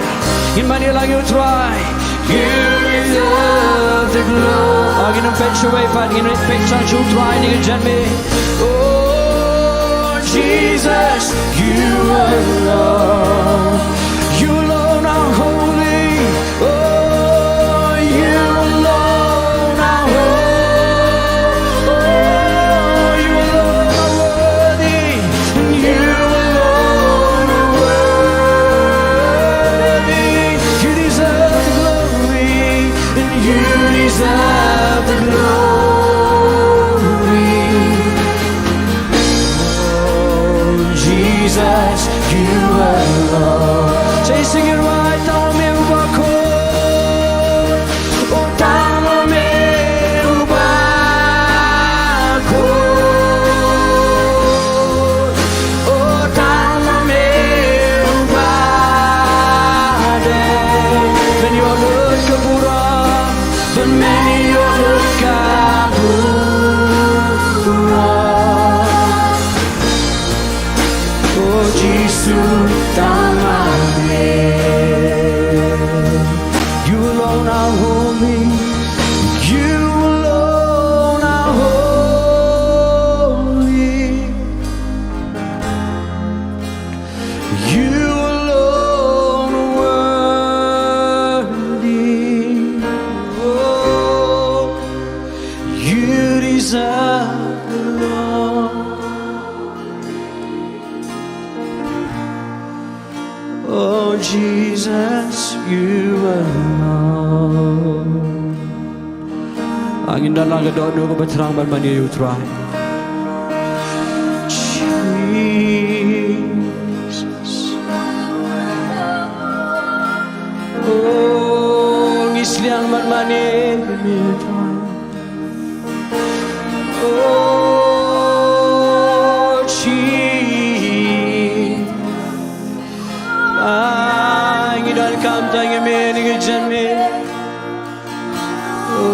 Ngin mane lang ïa U Trai. You deserve the glory. Ngin ym peit shuwa pat, ngin peit sha U Trai ha kane ka janmiet. Oh, Jesus, you alone. You alone are holy. Oh, you alone are holy. Oh, you alone are worthy. And you alone are worthy. You deserve the glory. And you deserve the glory. Oh, Jesus, you alone. Chasing it right down, me, Oh, tang me uba khun. Oh, Oh Jisu, tang ma me. You alone are holy. You alone are holy. You alone are worthy. Oh, you deserve the glory. Oh Jesus, you alone. Ngin don lang ka dohnud kaba thrang ban mane ïa u Trai. Jesus. Oh, ngi sliang ban mane ïa me, Trai. Oh, Jesus. Ah, ngi donkam tang ïa me, ngi jan me. Oh,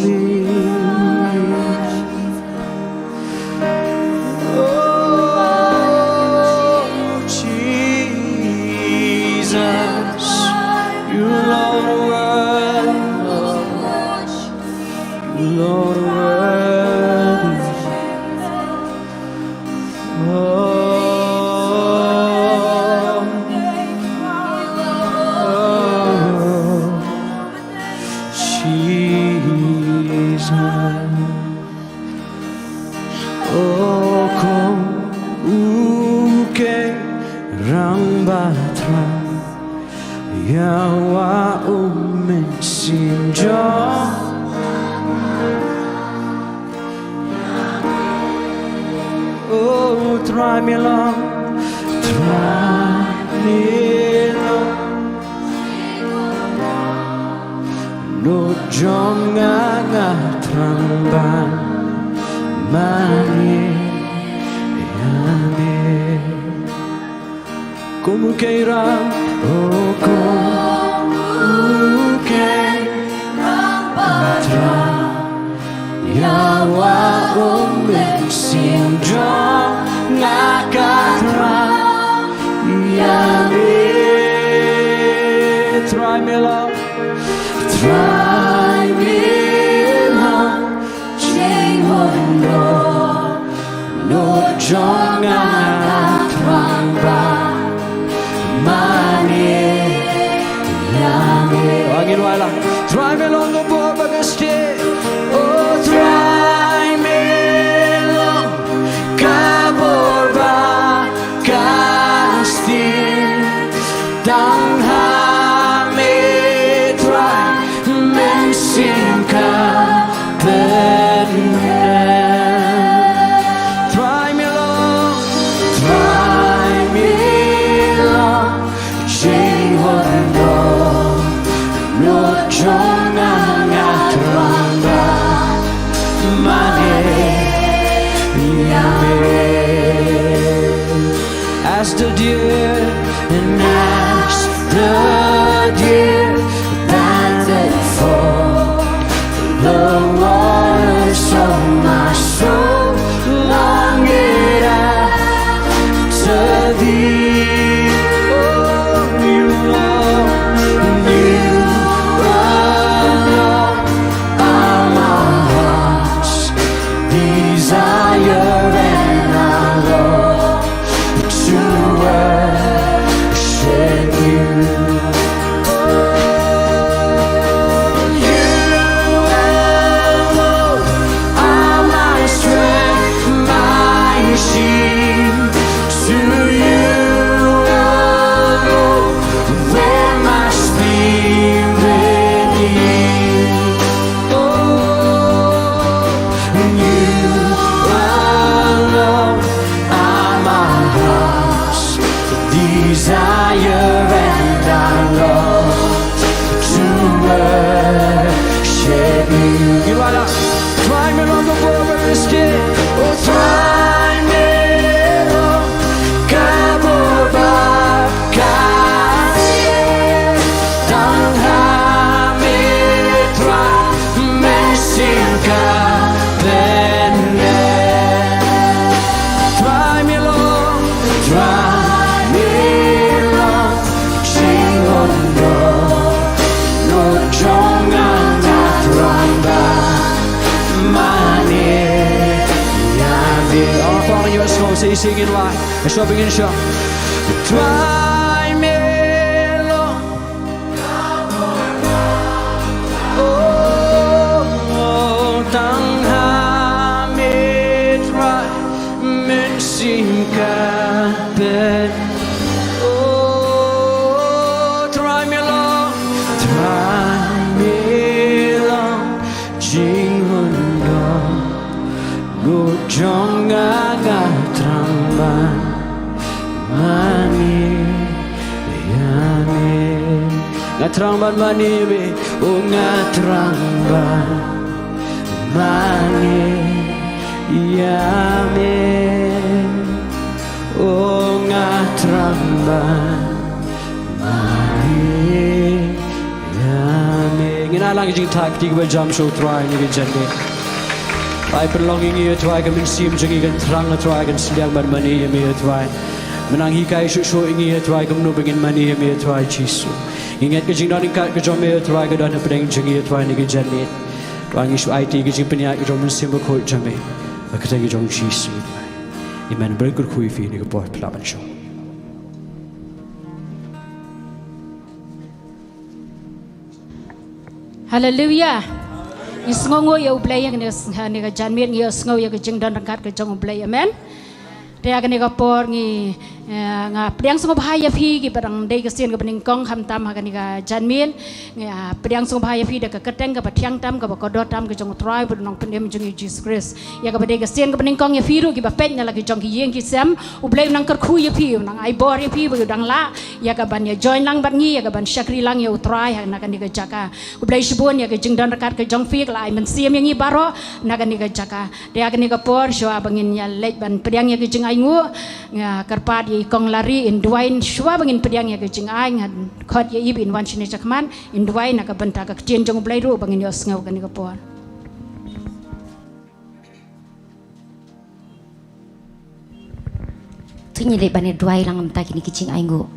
me. Oh, Jesus, you Lord are worthy, Lord are worthy. Oh, oh, Jesus. O ko u Kynrang Bathrang, ïa wa u Mynsiem jong. O Trai me long, Trai me long. Nud jong nga nga thrang ban mane ïa me. Kum u Kynrang, o kum u Kynrang Bathrang, ïa wa u Mynsiem jong nga ka thrang ïa me. Trai me long, Trai me long, jingmut nud jong nga nga thrang ban mane ïa me. Ngin wai lang. Trai me long ka bor ba ka stieh. O Trai me long ka bor ba ka stieh. Tang ha me Trai mynsiem ka pyneh. Trai me long, Trai me long, jingmut nud jong nga nga thrang ban mane ïa me. As the deer, and as the deer panteth for the water, so my soul longeth after thee. Oh, you are, you are Lord. All my heart's desire and I long to worship you. You alone are my strength, my shield. To you alone will my spirit yield. Oh, you alone are my heart's desire and I long to worship you. You are the Trai me long ka bor ba ka stieh. O Trai me long ka bor ba ka stieh. Tang ha me Trai mynsiem ka pyneh. Ïohsngew sa shisien ngin wad. Shwa ba ngin shong. Trai me long. Oh, tang ha me Trai, mynsiem ka pynlong. Oh, Trai me long, Trai me long jinghun jong ngut jong nga, nga thrang ban mane ïa me. Nga thrang ban mane ïa me, oh nga thrang ban mane ïa me, oh nga thrang ban mane ïa me. Ngin ai lang ka jingthait kti kaba jam sha U Trai ha kane ka janmiet. Ai pynlong ïa ngi, Trai, ka mynsiem jong ngi kan thrang, Trai, kan sliang ban mane ïa me, Trai. Mynta hikai shuh shuh ïa ngi, Trai, kumno ba ngin mane ïa me, Trai Jisu. Ngi ngeit ka jingdon ryngkat ka jong me, Trai, ka don hapdeng jong ngi, Trai, ha kane ka janmiet. Trai, ngi shu aiti ka jingpynïaid ka jong U Mynsiem Bakhuid jong me ha ka kyrteng ka jong U Jisu. Amen. Bret kyrkhu ïa phi ha kane ka por, phi lah ban shong. Haleluia. Ngi sngewnguh ïa U Blei ha kane, ha kane ka janmiet, ngi ïohsngew ïa ka jingdon ryngkat ka jong U Blei. Amen. Te ha kane ka por ngi, eh, nga pdiang sngewbha ïa phi kiba dang dei ka sien kaba nyngkong khamtam ha kane ka janmiet. Nga pdiang sngewbha ïa phi da ka kyrteng kaba thiang tam, kaba kordor tam ka jong U Trai bad U Nongpynim jong ngi U Jisu Khrist. Ïa kaba dei ka sien kaba nyngkong ïa phi ruh kiba peit na la ki jong ki ïing ki sem, U Blei un nang kyrkhu ïa phi, un nang ai bor ïa phi ba u dang lah ïa ka ban ïa join lang bad ngi, ïa ka ban shakri lang ïa U Trai ha na kane ka jaka. Khublei shibun ïa ka jingdon ryngkat ka jong phi, ka la ai mynsiem ïa ngi baroh na kane ka jaka. Te ha kane ka por, shuwa ba ngin ïa leit ban pdiang ïa ka jingainguh, nga kyrpad ïa i Kong Lari in duwai, shuwa ba ngin pdiang ïa ka jingai, ngan khot ïa i ba in wan shane shakhmat in duwai na ka bynta ka ktien jong U Blei ruh ba ngin ïohsngew ha kane ka por. To ngin leit ban ïa duwai lang mynta kine ki jingainguh.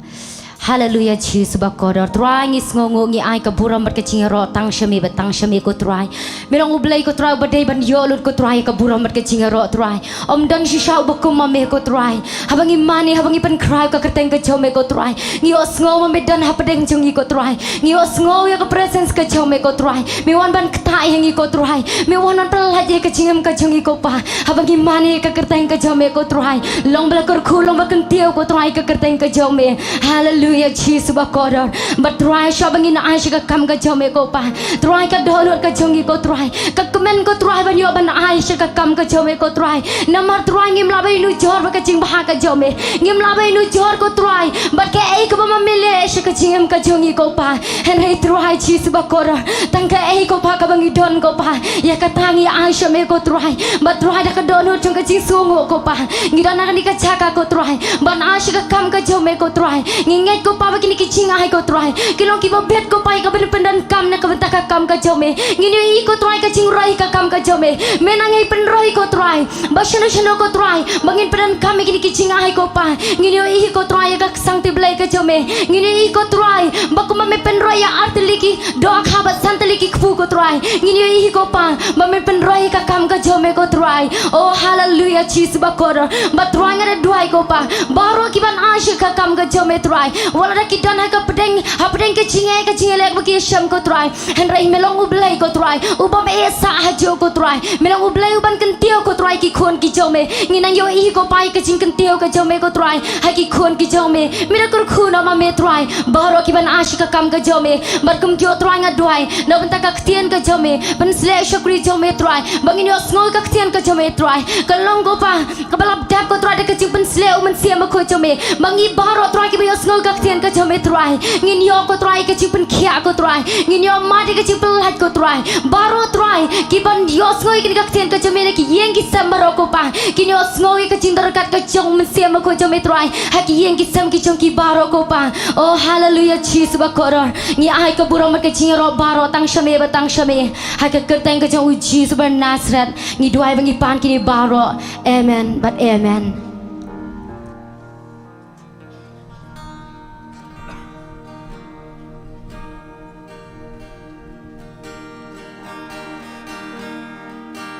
Haleluia, Jisu bakordor. Trai, ngi sngewnguh, ngi ai ka burom bad ka jingïaroh tang sha me bad tang sha me ko Trai. Me long U Blei ko Trai uba dei ban ïoh lut ko Trai ïa ka burom bad ka jingïaroh Trai. Ym don shisha uba kum ma me ko Trai. Haba ngi mane, haba ngi pynkhraw ïa ka kyrteng ka jong me ko Trai, ngi ïohsngew ma me don hapdeng jong ngi ko Trai. Ngi ïohsngew ïa ka presence ka jong me ko Trai. Me wan ban ktah ïa ngi ko Trai. Me wan ban pyllait ïa ka jingim ka jong ngi ko Pa. Haba ngi mane ïa ka kyrteng ka jong me ko Trai, long ba la kyrkhu, long ba kyntiew ko Trai ïa ka kyrteng ka jong me. Haleluia, Jisu bakordor. Bad Trai, shuwa ba ngin ai sha ka kam ka jong me ko Pa, Trai, ka dohnud ka jong ngi ko Trai, ka kmen ko Trai ban ïoh ban ai sha ka kam ka jong me ko Trai. Namar Trai, ngim lah ban ïanujor bad ka jingbha ka jong me. Ngim lah ban ïanujor ko Trai bad kaei kaba ma me leh sha ka jingim ka jong ngi ko Pa. Hynrei Trai Jisu bakordor, tang kaei ko Pa kaba ngi don ko Pa, ïa kata ngi ai sha me ko Trai. Bad Trai, da ka dohnud jong ka jingsngewnguh ko Pa, ngi don ha kane ka jaka ko Trai ban ai sha ka kam ka jong me ko Trai. Ngi ngeit ko Pa ba kine ki jingai ko Trai ki long kiba bit ko Pa ïa ka ban pyndonkam na ka bynta ka kam ka jong me. Ngin ïohi ko Trai ka jingroi ka kam ka jong me, me nang ïai pynroi ko Trai. Ba shano shano ko Trai ba ngin pyndonkam ïa kine ki jingai ko Pa, ngin ïohi ko Trai ïa ka ksangti Blei ka jong me. Ngin ïohi ko Trai ba kumba me pynroi ïa ar tylli ki dohkha bad san tylli ki kpu ko Trai, ngin ïohi ko Pa ba me pynroi ïa ka kam ka jong me ko Trai. Oh haleluia, Jisu bakordor. Bad Trai, nga da duwai ko Pa, baroh ki ban ai sha ka kam ka jong me Trai, wat la da ki don ha ka pdeng, ha pdeng ka jingeh ka jingeh leh ba ki shem ko Trai, hynrei me long U Blei ko Trai u bym eh sah hajuh ko Trai. Me long U Blei u ban kyntiew ko Trai ki khun ki jong me. Ngi nang ïohi ko Pa ïa ka jingkyntiew ka jong me ko Trai ha ki khun ki jong me. Me da kyrkhu noh ma me Trai baroh ki ban ai sha ka kam ka jong me. Bad kum kiwei Trai, nga duwai na bynta ka ktien ka jong me, pynsleh shakri jong me Trai, ba ngin ïohsngew ka ktien ka jong me Trai. Ka long ko Pa kaba lap dap ko Trai da ka jingpynsleh U Mynsiem Bakhuid jong me. Ma ngi baroh Trai kiba ïohsngew ka ktien ka jong me Trai, ngin ïoh ko Trai ka jingpynkhiah ko Trai, ngin ïoh mad ïa ka jingpyllait ko Trai. Baroh Trai ki ban ïohsngew ïa kane ka ktien ka jong me na ki ïing ki sem baroh ko Pa, kin ïohsngew ïa ka jingdon ryngkat ka jong U Mynsiem Bakhuid jong me Trai ha ki ïing ki sem ki jong ki baroh ko Pa. Oh haleluia, Jisu bakordor. Ngi ai ka burom bad ka jingïaroh baroh tang sha me bad tang sha me, ha ka kyrteng ka jong U Jisu ba Nasaret ngi duwai ba ngi pan kine baroh. Amen bad amen.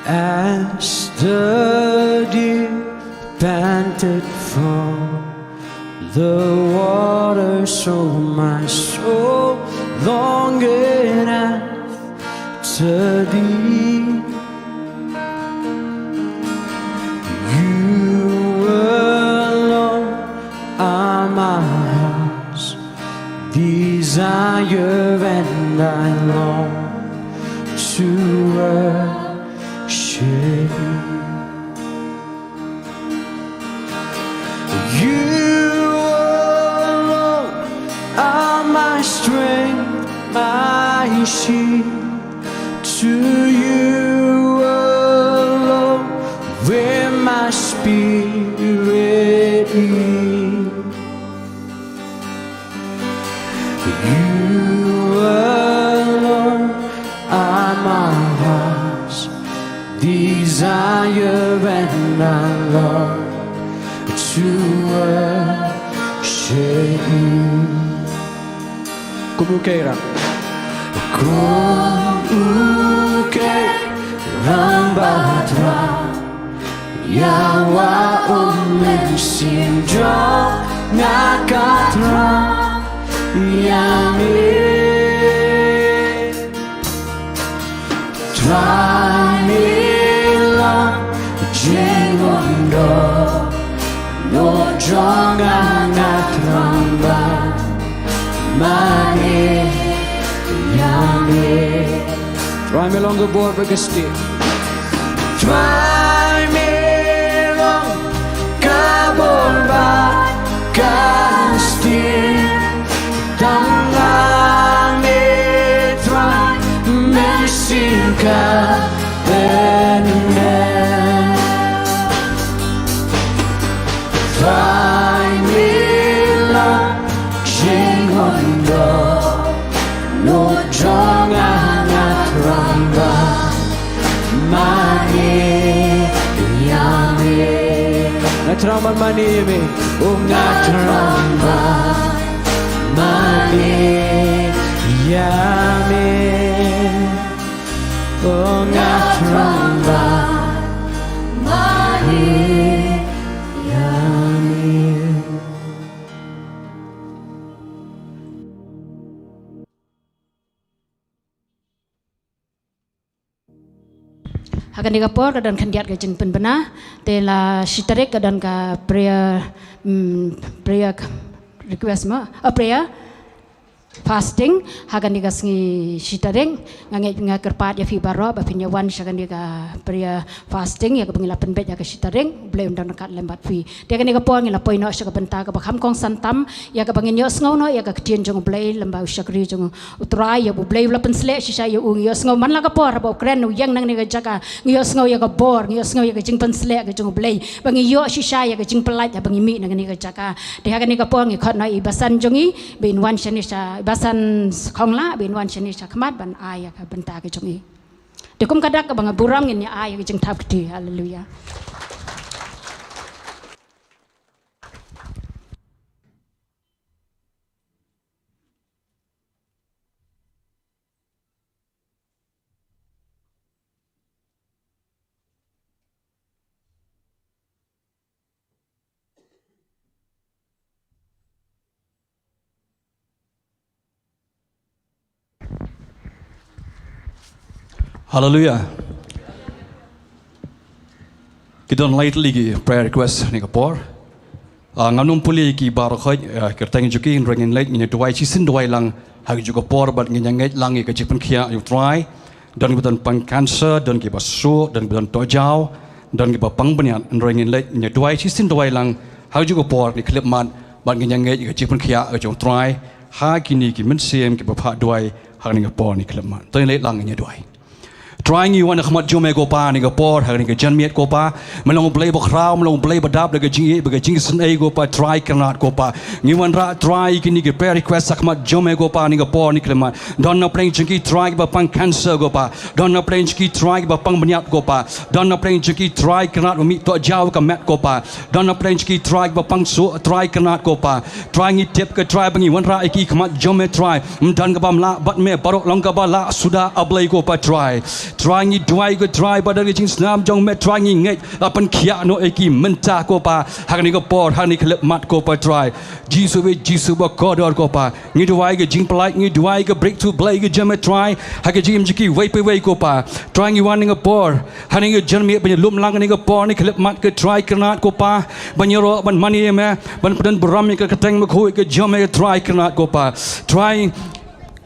As the deer Panted for the water, so my soul longeth after thee. You alone are my heart's desire, and I long to worship you. You alone are my strength, my shield. To you alone will my spirit yield. You alone are my heart's desire, and I long to worship you. Kum u Kei Rang. Kum u Kei Rang ba Trai, ïa u Mynsiem jong nga ka Trai, ïa me. Trai me long jingmyntoi, ïa jong nga nga Trai ba mane ïa me. Trai me long ka bor bad ka stieh. Trai me long ka bor bad ka stieh. Tang hangne Trai Mynsiem ka pyneh. Trai me long jingmyntoi, ïa jong nga nga Trai ba mane ïa me. Nga Trai ba mane ïa me. O nga Trai ba mane ïa me. O nga Trai ba mane ïa me. Ha kane ka por ka don khyndiat ka jingpynbna, te la shi tarik ka don ka prayer, mm, prayer request mo, a prayer fasting ha kane ka sngi shi tarik. Nga ngeit, nga kyrpad ïa phi baroh ba phin ïa wan sha kane ka prayer fasting ïa kaba ngi la pynbeit ha ka shi tarik. U Blei un don ryngkat lem bad phi. Te ha kane ka por ngi la poi noh sha ka bynta kaba kham kongsan tam, ïa kaba ngin ïohsngew noh ïa ka ktien jong U Blei lem bad u shakri jong U Trai, ïa ba U Blei u la pynsleh shisha ïa u. Ngi ïohsngew man la ka por haba u kren u ïeng na kane ka jaka, ngi ïohsngew ïa ka bor, ngi ïohsngew ïa ka jingpynsleh ka jong U Blei ba ngi ïoh shisha ïa ka jingpyllait haba ngi mih na kane ka jaka. Te ha kane ka por ngi khot noh ïa i basan jong ngi ba in wan shane sha, i basan Khongla ba in wan shane sha khmat ban ai ïa ka bynta ka jong i. Te kum ka dak kaba nga burom ngin ïa ai ïa ka jingthap kti. Haleluya. Haleluya. Ki don lai tylli ki prayer request ha kane ka por. Ah, ngam nym pule ïa ki baroh khoit, ah, kyrteng jong ki, hynrei ngin leit, ngin ïa duwai shisien duwai lang ha kajuh ka por bad ngin ïa ngeit lang ïa ka jingpynkhiah ïa U Trai. Don kiba don pang cancer, don kiba suk, don kiba don tohjaw, don kiba pang bniat, hynrei ngin leit, ngin ïa duwai shisien duwai lang ha kajuh ka por, ngin khyllipmat bad ngin ïa ngeit ïa ka jingpynkhiah ka jong U Trai ha kine ki mynsiem kiba phah duwai ha kane ka por, ngin khyllipmat. To ngin leit lang, ngin ïa duwai. Trai, ngi wan ha khmat jong me ko Pa ha kane ka por, ha kane ka janmiet ko Pa. Me long U Blei bakhraw, me long U Blei ba dap da ka jingïeit bad ka jingisynei ko Pa, Trai Kynrad ko Pa. Ngi wanrah Trai kine ki prayer request ha khmat jong me ko Pa ha kane ka por, ngin khyllipmat. Don na pdeng jong ki Trai kiba pang cancer ko Pa. Don na pdeng jong ki Trai kiba pang bniat ko Pa. Don na pdeng jong ki Trai Kynrad ba mih tohjaw ka met ko Pa. Don na pdeng jong ki Trai kiba pang suk, Trai Kynrad ko Pa. Trai, ngi tip ko Trai ba ngi wanrah ïa ki ha khmat jong me Trai. Ym don kaba ym lah bad me, baroh long kaba lah suda, A Blei ko Pa Trai. Trai ngi duwai ko Trai ba da ka jingsnam jong me Trai ngi ngeit la pynkhiah noh ïa ki mynta ko Pa. Ha kane ka por ha kane ka khyllipmat ko Pa Trai. Jisu ba Jisu ba kordor ko Pa. Ngi duwai ka jingpyllait ngi duwai ka breakthrough Blei ka jong me Trai. Ha ka jingim jong kiwei pa kiwei ko Pa. Trai ngi wan ha kane ka por. Ha kane ka janmiet ban ïalum lang ha kane ka por ha kane ka khyllipmat ko Trai kyrnat ko Pa. Ban ïaroh ban mane ïa me ban pyndonkam burom ïa ka kyrteng bakhuid ka jong me Trai kyrnat ko Pa. Trai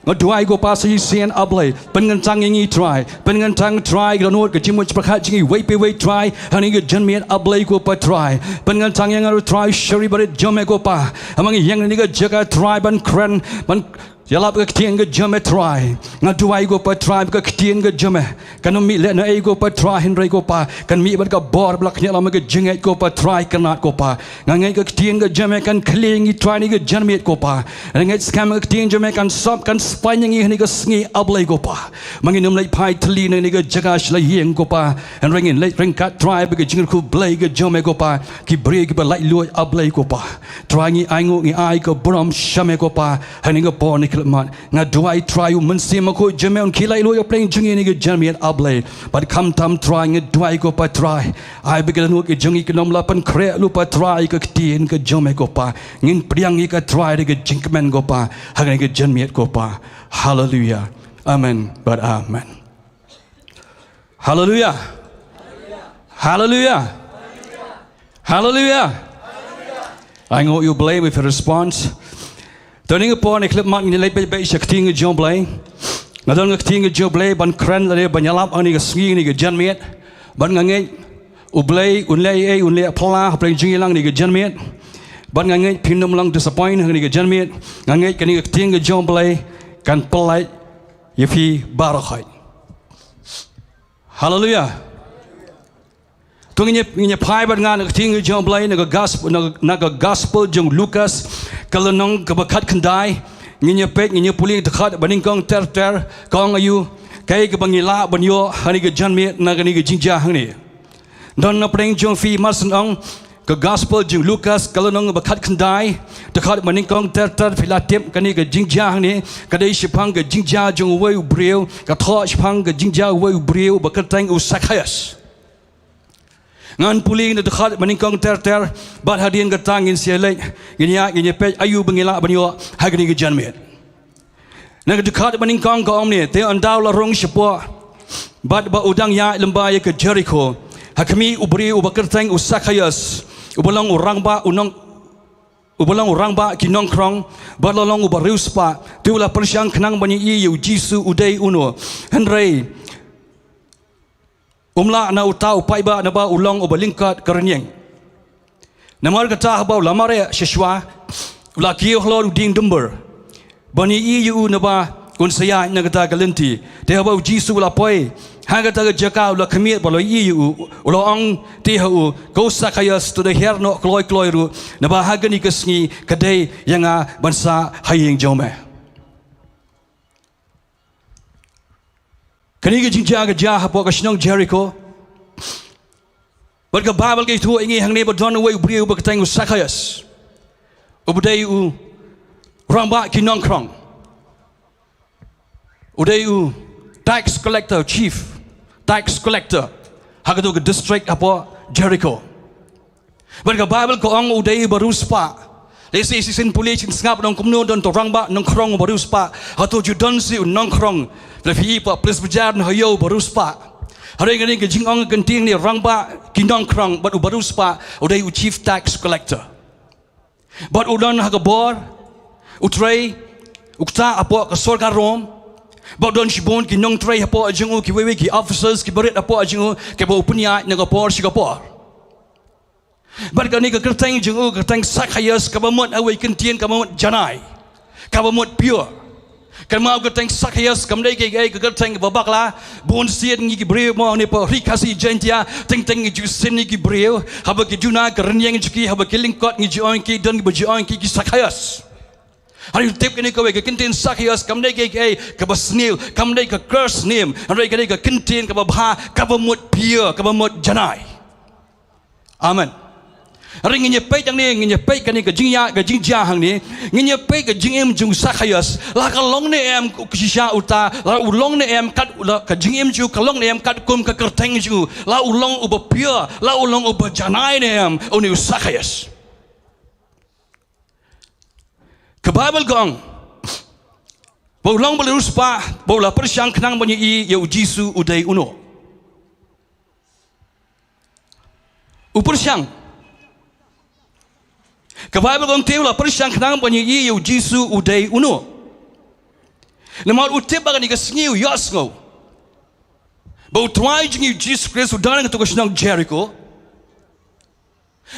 Nga duwai ko Pa sa shisien A Blei. Pynkyntang ïa ngi Trai. Pynkyntang Trai ka dohnud ka jingmut jingpyrkhat jong ngi iwei pa iwei Trai. Ha kane ka janmiet A Blei ko Pa Trai. Pynkyntang ïa nga ruh Trai sha ri barit jong me ko Pa. Ha ma ngi ïeng ha kane ka jaka Trai ban kren ban ïalap ka ktien ka jong me Trai. Nga duwai ko Pa Trai ka ktien ka jong me. Kan ym mih lehnohei ko Pa Trai hynrei ko Pa kan mih bad ka bor ba la khñiot lang ha ka jingngeit ko Pa Trai kyrnat ko Pa. Nga ngeit ka ktien ka jong me kan khlieh ïa ngi Trai ha kane ka janmiet ko Pa. Nga ngeit skhem ka ktien jong me kan sop kan spaiñ ïa ngi ha kane ka sngi A Blei ko Pa. Ma ngin ym leit phai thylli na kane ka jaka sha la ïing ko Pa. Hynrei ngin leit ryngkat Trai bad ka jingkyrkhu Blei ka jong me ko Pa. Ki briew kiba laitluid A Blei ko Pa. Trai ngi ainguh ngi ai ka burom sha me ko Pa. Ha kane ka por ha kane ka khyllipmat. Nga duwai Trai u Mynsiem Bakhuid jong me un khie laitluid ha pdeng jong ngi ha kane ka janmiet A Blei. Bad khamtam Trai nga duwai ko Pa Trai. Ai ba ki dohnud ki jong ngi kin ym la pynkhreh lut Pa Trai ka ktien ka jong me ko Pa. Ngin pdiang ïa ka Trai da ka jingkmen ko Pa. Ha kane ka janmiet ko Pa. Haleluia. Amen. Bad amen. Haleluia. Haleluia. Haleluia. Ainguh ïa U Blei with a response. Te ha kane ka por ha kane ka khyllipmat ngin leit beit beit sha ka ktien ka jong U Blei. Nga don ka ktien ka jong U Blei ban kren lane ban ïalap ha kane ka sngi ha kane ka janmiet. Bad nga ngeit U Blei un leh ei ei un leh phylla ha pdeng jong ngi lang ha kane ka janmiet. Bad nga ngeit phin ym long disappoint ha kane ka janmiet. Nga ngeit kane ka ktien ka jong U Blei kan pyllait ïa phi baroh khoit. Haleluia. To ngin ïa, ngin ïa phai bad nga na ka ktien ka jong U Blei na ka gospel, na, na ka gospel jong u Lukas ka lynnong kaba khatkhyndai. Ngin ïa peit ngin ïa pule dkhot ba nyngkong ter ter ka ong aïu kaei kaba ngi lah ban ïoh ha kane ka janmiet na kane ka jingjia hangne. Don na pdeng jong phi mar shen ong ka gospel jong u Lukas ka lynnong ba khatkhyndai dkhot ba nyngkong ter ter phi la tip kane ka jingjia hangne ka dei shaphang ka jingjia jong uwei u briew ka thoh shaphang ka jingjia uwei u briew ba kyrteng u Sakhaios. Ngan pule na dkhot ba nyngkong ter ter bad hadien kata ngin sa leit ngin ïa, ngin ïa peit aïu ba ngi lah ban ïoh ha kane ka janmiet. Na ka dkhot ba nyngkong ka ong ne te ynda u la rung shapoh bad ba u dang ïaid lyngba ïa ka Jerikho ha khmih u briew uba kyrteng u Sakhaios uba long u rangbah u nong uba long u rangbah ki nongkhrong bad la long uba riewspah te u la pyrshang khnang ban ïohi ïa u Jisu u dei uno. Hynrei um lah na uta u paidbah naba u long uba lyngkot ka rynïeng. Namar kata haba u la mareh shisha u la kiew halor u dieng dumbur ban ïohi ïa u naba un sa ïaid na kata ka lynti. Te haba u Jisu u la poi ha kata ka jaka u la khmih bad u la ïohi ïa u, u la ong te ha u, ko Sakhaios to da her noh kloi kloi ruh naba ha kane ka sngi ka dei ïa nga ban sah ha ïing jong me. Kane ka jingjia ka jia hapoh ka shnong Jerikho. Bad ka Baibl ka ïathuh ïa ngi hangne ba don uwei u briew uba kyrteng u Sakhaios uba dei u rangbah ki nongkhrong. U dei u tax collector, chief tax collector ha kato ka district hapoh Jerikho. Bad ka Baibl ka ong u dei uba riewspah. Lehse shisien pule shisien sngap nong kumno don to rangbah nongkhrong uba riewspah. Hato ju don shuh u nongkhrong, lada phi i pat ples bajar na ha ïew uba riewspah. Hynrei kane ka jingong ka ktien ne rangbah ki nongkhrong bad uba riewspah u dei u chief tax collector. Bad u don ha ka bor u trei u ktah hapoh ka sorkar Rom. Bad u don shibun ki nongtrei hapoh jong u, kiwei wei ki officers kiba rit hapoh jong u kiba u pynïaid na ka por sha ka por. Bad kane ka kyrteng jong u ka kyrteng Sakhaios kaba mut ha kawei ka ktien kaba mut janai, kaba mut pure. Kynmaw ka kyrteng Sakhaios kam dei kaei kaei ka kyrteng kaba bakla. Bun sien ngi ki briew mo ne pdeng ri Khasi Jaiñtia teng teng ngi ju sien ngi ki briew haba ki duna ka rynïeng jong ki haba ki lyngkot ngi ju ong ïa ki, don kiba ju ong ïa ki ki Sakhaios. Hynrei tip kane kawei ka ktien Sakhaios kam dei kaei kaei kaba sniew, kam dei ka curse name, hynrei ka dei ka ktien kaba bha, kaba mut pure, kaba mut janai. Amen. Hynrei ngin ïa peit hangne, ngin ïa peit kane ka jingïa, ka jingjia hangne, ngin ïa peit ka jingim jong u Sakhaios. La ka long ne em ka shisha uta, la u long ne em kat, la ka jingim jong u ka long ne em katkum ka kyrteng jong u, la u long uba pure, la u long uba janai ne em, une u Sakhaios. Ka Baibl ka ong ba u long ba la riewspah, ba u la pyrshang khnang ban ïohi ïa u Jisu u dei uno. U pyrshang. Ka Baibl ka ong te u la pyrshang khnang ban ïohi ïa u Jisu u dei uno. Namar u tip ba kane ka sngi u ïohsngew ba u Trai jong ngi u Jisu Khrist u don ha kato ka shnong Jeriko.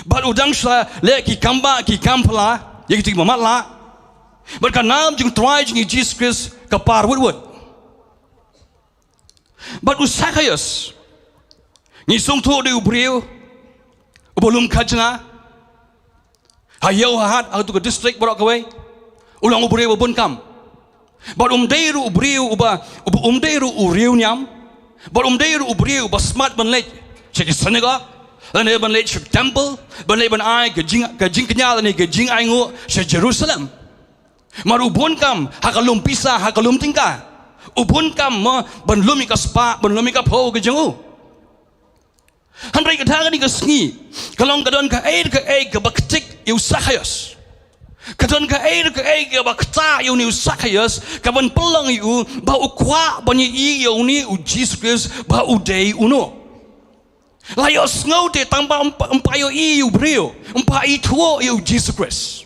Bad u dang shu leh ki kam bah ki kam phylla ïa kito kiba matlah. Bad ka nam jong u Trai jong ngi u Jisu Khrist ka par wut wut. Bad u Sakhaios, ngi sngewthuh u dei u briew uba lum khajna ha ïew ha hat ha kato ka district baroh kawei. U long u briew uba bun kam. Bad um dei ruh u briew uba, uba, um dei ruh u riewniam. Bad um dei ruh u briew uba smat ban leit sha ki synagogue, lane ban leit sha ki temple, ban leit ban ai ka jing, ka jingkñia lane ka jingainguh sha Jerusalem. Namar u bun kam ha ka lum pisa, ha ka lum tyngka. U bun kam mo ban lum ïa ka spah, ban lum ïa ka phew ka jong u. Hynrei kata kane ka sngi ka long ka don kaei kaei kaba ktik ïa u Sakhaios. Ka don kaei kaei kaba ktah ïa une u Sakhaios, kaban pynlong ïa u ba u kwah ban ïohi ïa une u Jisu Khrist ba u dei uno. La ïohsngew te tang ba um, um pat ïohi ïa u briew, um pat ithuh ïa u Jisu Khrist.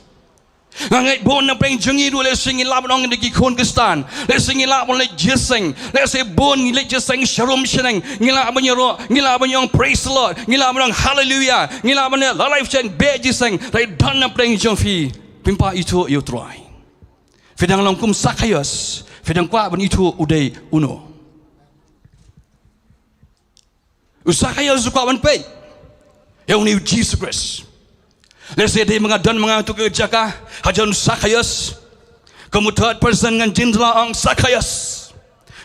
Nga ngeit bun na pdeng jong ngi ruh lehse ngi lah ban ong da ki khun Khristan, lehse ngi lah ban leit jingïaseng, lehse bun ngi leit jingïaseng sharum shaneng, ngi lah ban ïaroh, ngi lah ban ong praise the Lord, ngi lah ban ong hallelujah, ngi lah ban ong la life chen beh jingïaseng. Hynrei don na pdeng jong phi phim pat ithuh ïa u Trai. Phi dang long kum Sakhaios, phi dang kwah ban ithuh u dei uno. U Sakhaios u kwah ban peit ïa une u Jisu Khrist. Lehse dei ma nga, don ma nga ha kato ka jaka, ha jan u Sakhaios, kum u third person ngan jin la ong Sakhaios.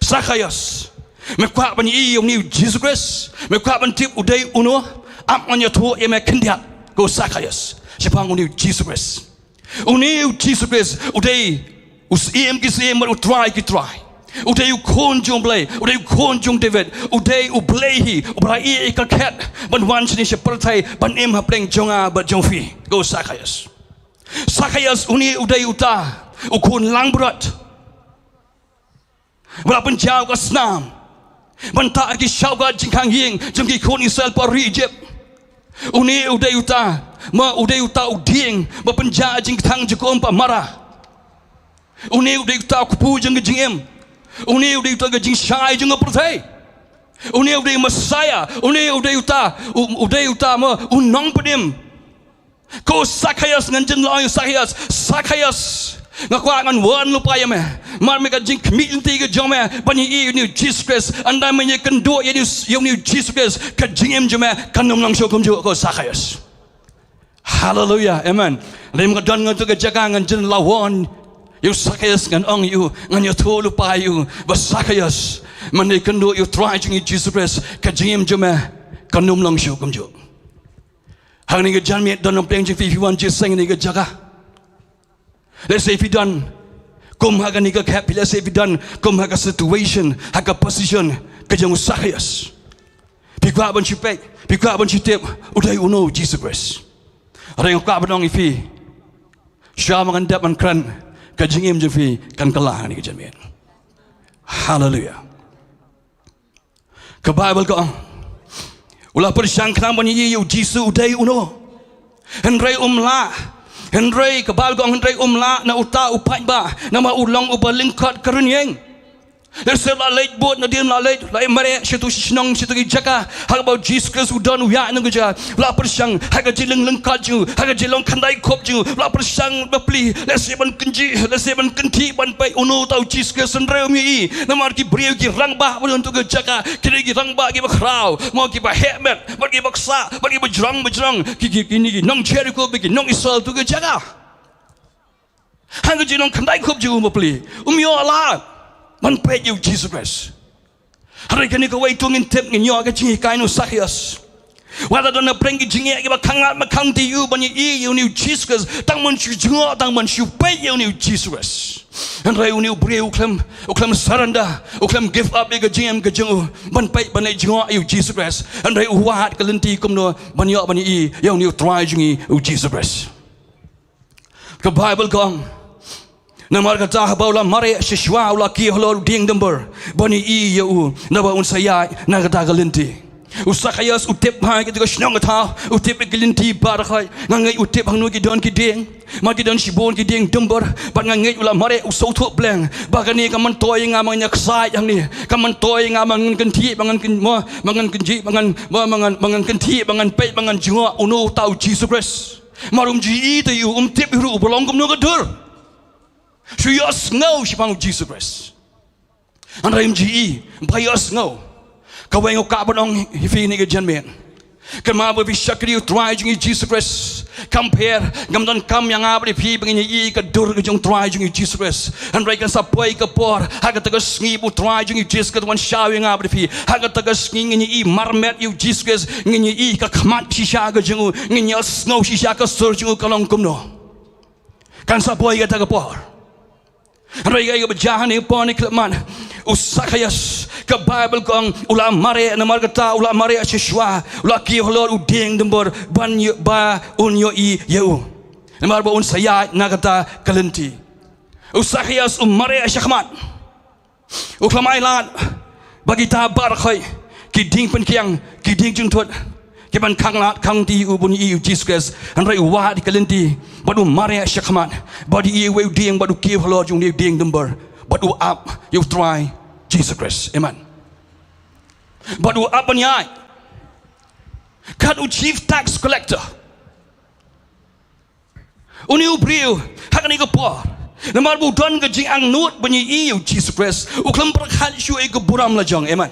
Sakhaios, me kwah ban ïohi ïa une u Jisu Khrist? Me kwah ban tip u dei uno? Ap ngan ïathuh ïa me khyndiat, ko Sakhaios, shaphang une u Jisu Khrist. Une u Jisu Khrist u dei u Syiem ki syiem bad u Trai ki trai. U dei u Khun jong u Blei, u dei u Khun jong u David, u dei u Blei hi uba la ïeh ïa ka khet ban wan shane sha pyrthei ban im hapdeng jong nga bad jong phi, ko Sakhaios. Sakhaios, une u dei uta u khun langbrot ba la pynjaw ka snam ban tah ïa ki shawkor jingkhang ïing jong ki khun Israel hapoh ri Ijipt. Une u dei uta, ma u dei uta u dieng ba pynjah jingkthang jong ka um pat Mara. Une u dei uta u kpu jong ka jingim. Une u dei uta ka jingshai jong ka pyrthei. Une u dei Messiah. Une u dei uta, u, u dei uta ma u nongpynim. Ko Sakhaios, ngan jin la ong ïa u Sakhaios, Sakhaios, nga kwah ngan wan lypa ïa me. Mar me ka jingkhmih lynti ka jong me ban ïohi ïa une u Jisu Khrist. Ynda me ïakynduh ïa une u, ïa une u Jisu Khrist, ka jingim jong me kan ym long shuh kumjuh, ko Sakhaios. Haleluia, amen. Lem ka don nga ha kato ka jaka, ngan jin la wan ïa u Sakhaios, ngan ong ïa u, ngan ïathuh lypa ïa u ba Sakhaios, ma me ïakynduh ïa u Trai jong ngi u Jisu Khrist, ka jingim jong me kan ym long shuh kumjuh. Hangne ka janmiet don na pdeng jong phi, phi wan jingïaseng hangne ka jaka. Lehse phi don kum ha kane ka khep, lehse phi don kum ha ka situation, ha ka position ka jong u Sakhaios. Phi kwah ban shu peit, phi kwah ban shu tip u dei uno u Jisu Khrist. Hynrei nga kwah ban ong ïa phi, shuwa ma ngan dep ban kren, ka jingim jong phi kan kylla hangne ka janmiet. Haleluia. Ka Baibl ka ong, u la pyrshang khnang ban ïohi ïa u Jisu u dei uno. Hynrei um lah. Hynrei ka Baibl ka ong, hynrei um lah na uta u paidbah, namar u long uba lyngkot ka rynïeng. Lehse la leit bud, nadien la leit, la ïa mareh shato shi shnong, shato ki jaka, ha kaba u Jisu Khrist u don, u ïaid na ka jaka. La pyrshang ha ka jinglong lyngkot jong u, ha ka jinglong khyndai khup jong u, la pyrshang bapli, lehse ban kynjih, lehse ban kynthih ban peit uno uta u Jisu Khrist, hynrei um ïohi. Namar ki briew ki rangbah ba don ha kato ka jaka ki dei ki rangbah kiba khraw, mo, kiba heh met, bad kiba ksah, bad kiba jrong bajrong, ki, ki, kine ki nong Jeriko bad ki nong Israel ha kato ka jaka. Ha ka jinglong khyndai khup jong u bapli, um ïoh lad ban peit ïa u Jisu Khrist. Hynrei kane kawei to ngin tip, ngin ïoh ka jinghikai na u Sakhaios. Wat la don na pdeng ki jingeh kiba khanglad, ma khang ti u ban ïa i ïa une u Jisu Khrist, tang ban shu jngoh, tang ban shu peit ïa une u Jisu Khrist. Hynrei une u briew u khlem, u khlem surrender, u khlem give up ïa ka jingim ka jong u ban peit ban leit jngoh ïa u Jisu Khrist. Hynrei u wad ka lynti kumno ban ïoh ban ïa i ïa une u Trai jong ngi u Jisu Khrist. Ka Baibl ka ong, namar kata haba u la mareh shisha u la kiew halor u dieng dumbur ban ïa i ïa u, naba un sa ïaid na kata ka lynti. U Sakhaios u tip ha kata ka shnong ka thaw, u tip ïa ki lynti baroh khoit. Nga ngeit u tip hangno ki don ki dieng, ma ki don shibun ki dieng dumbur. Bad nga ngeit u la mareh u sngewthuh pleng ba kane kam myntoi ïa nga ba ngan ïaksaid hangne, kam myntoi ïa nga ba ngan kynthih, ba ngan kyn-, ba ngan kynthih, ba ngan, ba ngan, ba ngan kynthih, ba ngan peit, ba ngan jngoh uno uta u Jisu Khrist. Mar um ju ïohi te u, um tip ruh ba long kumno ka dur. Shu ïohsngew shaphang u Jisu Khrist. Hynrei um ju ïohi, ba ïohsngew. Kawei nga kwah ban ong ïa phi kane ka janmiet. Kynmaw ba phi shakri ïa u Trai jong ngi u Jisu Khrist. Kam pher, ngam donkam ïa nga bad ïa phi ba ngin ïohi ïa ka dur ka jong u Trai jong ngi u Jisu Khrist. Hynrei kan sa poi ka por ha kata ka sngi ba u Trai jong ngi u Jisu Khrist un wan shaw ïa nga bad ïa phi. Ha kata ka sngi ngin ïohi marmet ïa u Jisu Khrist, ngin ïohi ka khmat shisha ka jong u, ngin ïohsngew shisha ka sur jong u ka long kumno. Kan sa poi kata ka por. Hynrei kaei kaba jia hangne, por ne khlem mat, u Sakhaios, ka Baibl ka ong u la mareh, namar kata u la mareh shisha, u la kiew halor u dieng dumbur ban ïoh, ba un ïohi ïa u, namar ba un sa ïaid na kata ka lynti. U Sakhaios u mareh shakhmat. U khlem ailad ba kita baroh khoit ki dieng pynkiang, ki dieng jingthut, ki ban khanglad khang ti u ban ïohi ïa u Jisu Khrist. Hynrei u wad ka lynti bad u mareh shakhmat, bad u ïohi ïa u dieng, bad u kiew halor jong une u dieng dumbur, bad u ap ïa u Trai Jisu Khrist. Amen. Bad u ap ban ïaid kat u chief tax collector. Une u briew ha kane ka por, namar ba u don ka jingangnud ban ïohi ïa u Jisu Khrist, u khlem pyrkhat shuh ïa ka burom la jong. Amen.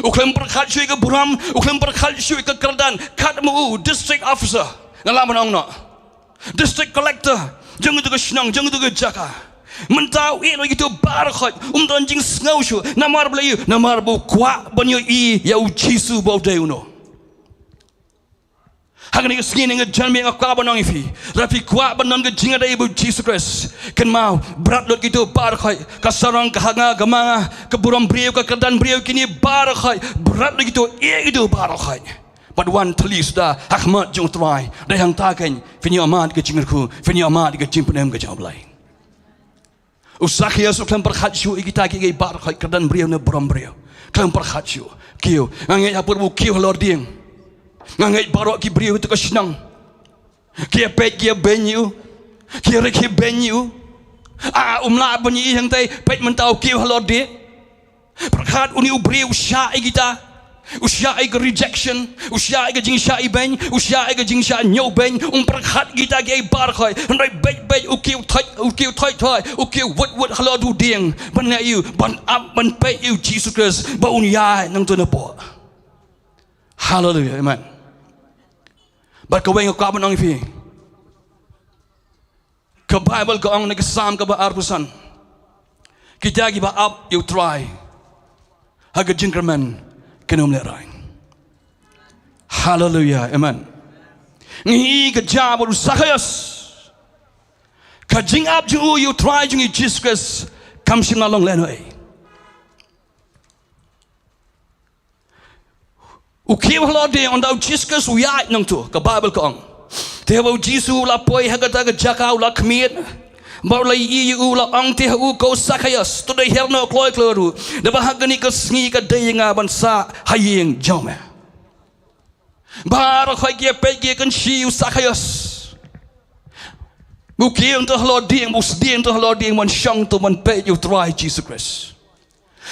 U khlem pyrkhat shuh ïa ka burom, u khlem pyrkhat shuh ïa ka kyrdan. Kat ma u district officer, nga lah ban ong noh, district collector jong kito ka shnong, jong kito ka jaka. Mynta u ïeh noh ïa kito baroh khoit, um don jingsngew shuh. Namar balei? Namar ba u kwah ban ïohi ïa u Jisu ba u dei uno. Ha kane ka sngi ne ka janmiet nga kwah ban ong ïa phi, lada phi kwah ban don ka jingïadei bad u Jisu Khrist, kynmaw, bret lut kito baroh khoit. Ka sarong, ka ha nga, ka ma nga, ka burom briew, ka kyrdan briew, kine baroh khoit, bret lut kito, ïeh kito baroh khoit. Bad wan thylli suda ha khmat jong u Trai. Dei hangta keiñ phin ïohmad ka jingkyrkhu, phin ïohmad ka jingpynim ka jong u Blei. U Sakhaios u khlem pyrkhat shuh ïa kita kiei kiei baroh khoit, kyrdan briew ne burom briew. Khlem pyrkhat shuh. Kiew. Nga ngeit ha por ba u kiew halor dieng, nga ngeit baroh ki briew kito ka shnong ki ïa peit, ki ïa beiñ ïa u, ki ïa rkhie beiñ ïa u. Ah, um lah ban ïohi hangtei, peit mynta u kiew halor dieng. Pyrkhat, une u briew u shah ïa kita. U shah ïa ka rejection, u shah ïa ka jingshah ibeiñ, u shah ïa ka jingshah ñiewbeiñ. Um pyrkhat kita kiei baroh khoit. Hynrei beit beit u kiew thoit, u kiew thoit thoit, u kiew wut wut halor u dieng ban leh ïa u, ban ap ban peit ïa u Jisu Khrist ba un ïaid nangta napoh. Haleluia. Amen. Bad kawei nga kwah ban ong ïa phi. Ka Baibl ka ong na ka Salm kaba arphew san, kita kiba ap ïa u Trai ha ka jingkyrmen kin ym lehraiñ. Haleluia. Amen. Ngi ïohi ka jia bad u Sakhaios. Ka jingap jong u ïa u Trai jong ngi u Jisu Khrist kam shym la long lehnohei. U kiew halor dieng, ynda u Jisu Khrist u ïaid nangta, ka Baibl ka ong, te haba u Jisu u la poi ha kata ka jaka, u la khmied bad u la ïohi ïa u, u la ong te ha u, ko Sakhaios, to dei hiar noh kloi kloi ruh, naba ha kane ka sngi ka dei ïa nga ban sah ha ïing jong me. Baroh khoit ki ïa peit, ki ïa kynshi ïa u Sakhaios. U kiew nangta halor dieng, u sdieng nangta halor dieng ban shong to ban peit ïa u Trai Jisu Khrist.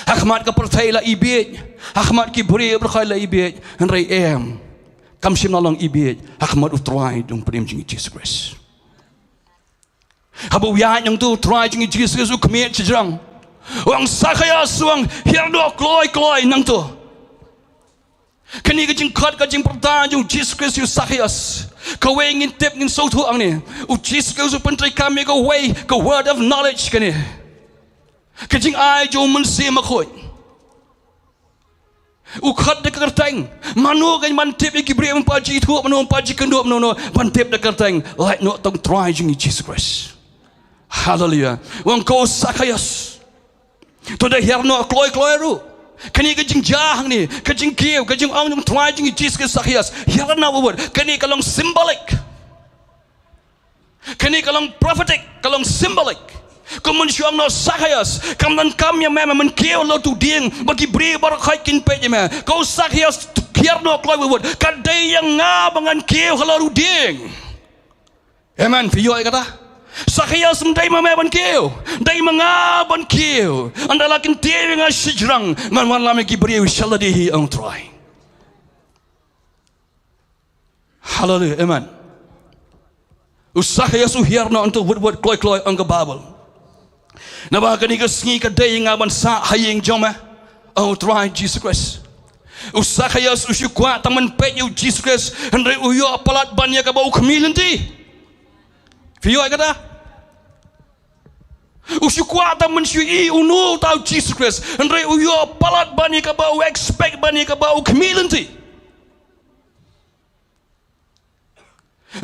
Ha khmat ka pyrthei la ibieit, ha khmat ki briew baroh khoit la ibieit, hynrei em, kam shym la long ibieit ha khmat u Trai Nongpynim jong ngi u Jisu Khrist. Haba u ïaid nangta u Trai jong ngi u Jisu Khrist u khmied shajrong, u ong Sakhaios, u ong hiar noh kloi kloi nangta. Kane ka jingkhot, ka jingpyrta jong u Jisu Khrist ïa u Sakhaios, kawei ngin tip, ngin sngewthuh hangne. U Jisu Khrist u pyntreikam ïa kawei ka word of knowledge kane, ka jingai jong u Mynsiem Bakhuid. U khot da ka kyrteng. Mano kan ban tip ïa ki briew, ban pat ju ithuh, mano ban pat ju kynduh, mano mano ban tip da ka kyrteng. Lait noh tang Trai jong ngi Jisu Khrist. Haleluia. U ong ko Sakhios, to da hiar noh kloi kloi ruh. Kane ka jingjia hangne, ka jingkiew, ka jingong jong Trai jong ngi Jisu Khrist, Sakhios, hiar noh wat wat. Kane ka long symbolic. Kane ka long prophetic, ka long symbolic. Kum ban shu ong noh Sakhios, kam donkam ïa me ban kiew halor utu u dieng ba ki briew baroh khoit kin peit ïa me. Ko Sakhios, hiar noh kloi wat wat. Ka dei ïa nga ba ngan kiew halor u dieng. Amen. Phi ïohi kata? Sakhios, ym dei ma me ban kiew, dei ma nga ban kiew. Ynda la kyntiew ïa nga shajrong, ngan wanlam ïa ki briew sha lade hi, ong Trai. Haleluia. Amen. U Sakhios u hiar noh hangto wat wat kloi kloi, ong ka Baibl. Naba kane ka sngi ka dei ïa nga ban sah ha ïing jong me, ong u Trai Jisu Khrist. U Sakhios u shu kwah tang ban peit ïa u Jisu Khrist, hynrei u ïoh palat ban ïa kaba u khmih lynti. Phi ïohi kata? U shu kwah tang ban shu i uno uta u Jisu Khrist, hynrei u ïoh palat ban ïa kaba u expect, ban ïa kaba u khmih lynti.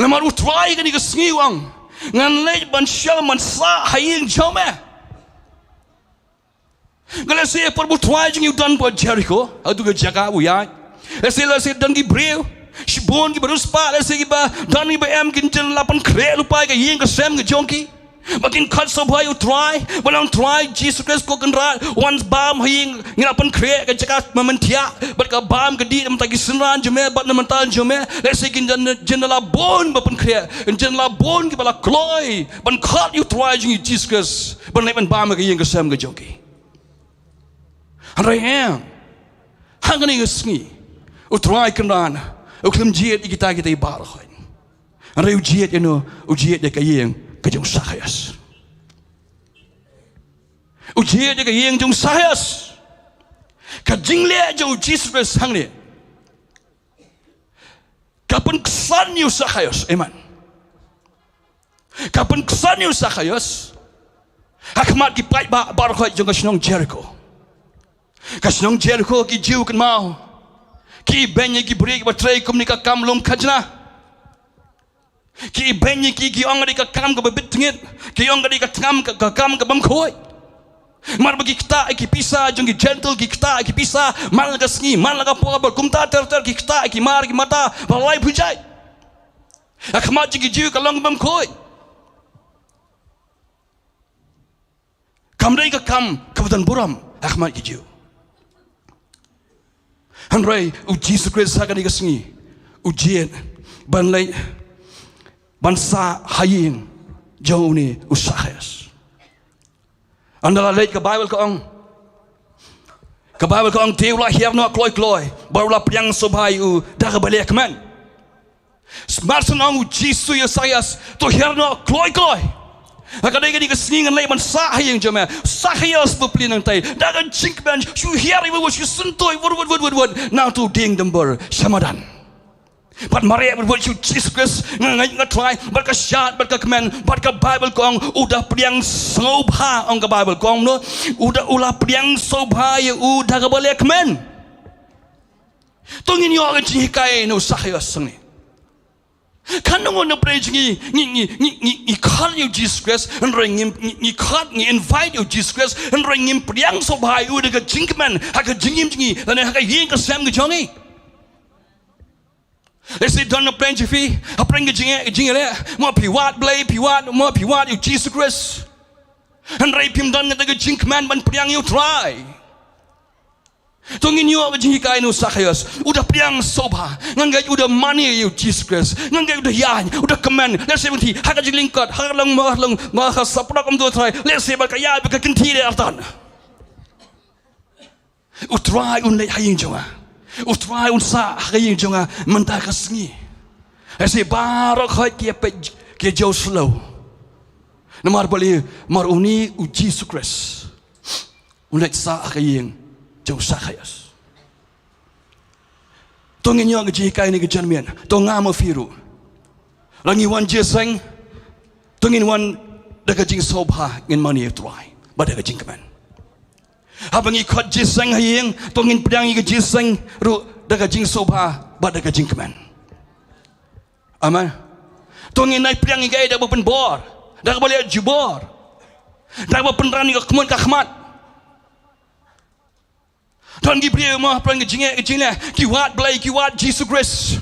Namar u Trai kane ka sngi u ong, ngan leit ban shong ban sah ha ïing jong me. Ka lehse por ba u Trai jong ngi u don bad Jeriko, hato ka jaka u ïaid. Lehse, lehse don ki briew shibun kiba riewspah, lehse kiba don kiba em, kin jin la pynkhreh lypa ïa ka ïing ka sem ka jong ki. Ba kin khot sngewbha ïa u Trai, ba ong Trai Jisu Khrist ko Kynrad, wan bam ha ïing, ngi la pynkhreh ka jaka mynta, bad ka bam ka dih na bynta ki synran jong me bad na bynta jong me. Lehse kin jin, jin la bun ba pynkhreh, jin la bun kiba la kloi ban khot ïa u Trai jong ngi Jisu Khrist ban leit ban bam ha ka ïing ka sem ka jong ki. Hynrei em, ha kane ka sngi u Trai Kynrad u khlem jied ïa kita, kita baroh. Hynrei u jied ïa uno? U jied ïa ka ïing ka jong u Sakhios. U jied ïa ka ïing jong u Sakhios. Ka jingleh jong u Jisu Khrist hangne ka pynksan ïa u Sakhios. Amen. Ka pynksan ïa u Sakhios ha khmat ki paidbah baroh jong ka shnong Jeriko. Ka shnong Jeriko, ki Jiw kynmaw, ki ibeiñ ïa ki briew kiba trei kumne ka kam lum khajna. Ki ibeiñ ïa ki, ki ong ka dei ka kam kaba bit tngit, ki ong ka dei ka kam, ka, ka kam ka bym khuid. Namar ba ki ktah ïa ki pisa jong ki Jentil, ki ktah ïa ki pisa man la ka sngi man la ka por, bad kumta ter ter ki ktah ïa ki mar ki mata ba lai phew jait. Ha khmat jong ki Jiw ka long ka bym khuid. Kam dei ka kam kaba don burom ha khmat ki Jiw. Hynrei u Jisu Khrist ha kane ka sngi u jied ban leit ban sah ha ïing jong une u Sakhios. Ynda la leit, ka Baibl ka ong, ka Baibl ka ong te u la hiar noh kloi kloi bad u la pdiang sngewbha ïa u da kaba lehkmen. Mar shu ong u Jisu ïa u Sakhios, to hiar noh kloi kloi. Ha ka dei kane ka sngi ngan leit ban sah ha ïing jong me. Sakhios, bapli nangtai, da ka jingkmen shu hiar ïa u, shu syntuid wat wat wat wat na uto u dieng Denver sha madan. Bad mareh wat wat sha u Jisu Khrist, nga ngeit nga trai, bad ka shad bad ka kmen, bad ka Baibl ka ong u da pdiang sngewbha, ong ka Baibl ka ong no, u da, u la pdiang sngewbha ïa u da kaba lehkmen. To ngin ïoh ka jinghikai na u Sakhios hangne. Katno ngut na pdeng jong ngi ngi, ngi, ngi, ngi, ngi khot ïa u Jisu Khrist, hynrei ngim, ngi, ngi khot, ngi invite ïa u Jisu Khrist, hynrei ngim pdiang sngewbha ïa u da ka jingkmen ha ka jingim jong ngi lane ha ka ïing ka sem ka jong ngi. Lehse don na pdeng jong phi, ha pdeng ka jingeh, ka jingeh, mo phi wad Blei, phi wad, mo phi wad ïa u Jisu Khrist, hynrei phim don kata ka jingkmen ban pdiang ïa u Trai. To ngin ïoh ka jinghikai na u Sakhios. U da pdiang sngewbha. Nga ngeit u da mane ïa u Jisu Khrist. Nga ngeit u da ïaid, u da kmen. Lehse mynta ha ka jinglyngkot, ha ka long mo, ha ka long mo, ha ka saprok um dei u Trai. Lehse bad ka ïaid bad ka kynti de artan. U Trai un leit ha ïing jong nga. U Trai un sah ha ka ïing jong nga mynta ka sngi. Lehse baroh khoit ki ïa peit, ki ïa jew slem. Namar balei? Namar une u Jisu Khrist u leit sah ha ka ïing jong u Sakhios. To ngin ïoh ka jinghikai ne ka jingmane, to nga ma phi ruh, lada ngi wan jingïaseng, to ngin wan da ka jingsngewbha, ngin mane ïa u Trai bad da ka jingkmen. Haba ngi khot jingïaseng ha ïing, to ngin pdiang ïa ka jingïaseng ruh da ka jingsngewbha bad da ka jingkmen. Amen. To ngin ïai pdiang ïa kaei? Da kaba pynbor, da kaba leh jubor, da kaba pynran ïa ka khmut ka khmat. Don ki briew mo, pynran ka jingeh ka jingleh, ki wad Blei, ki wad Jisu Khrist.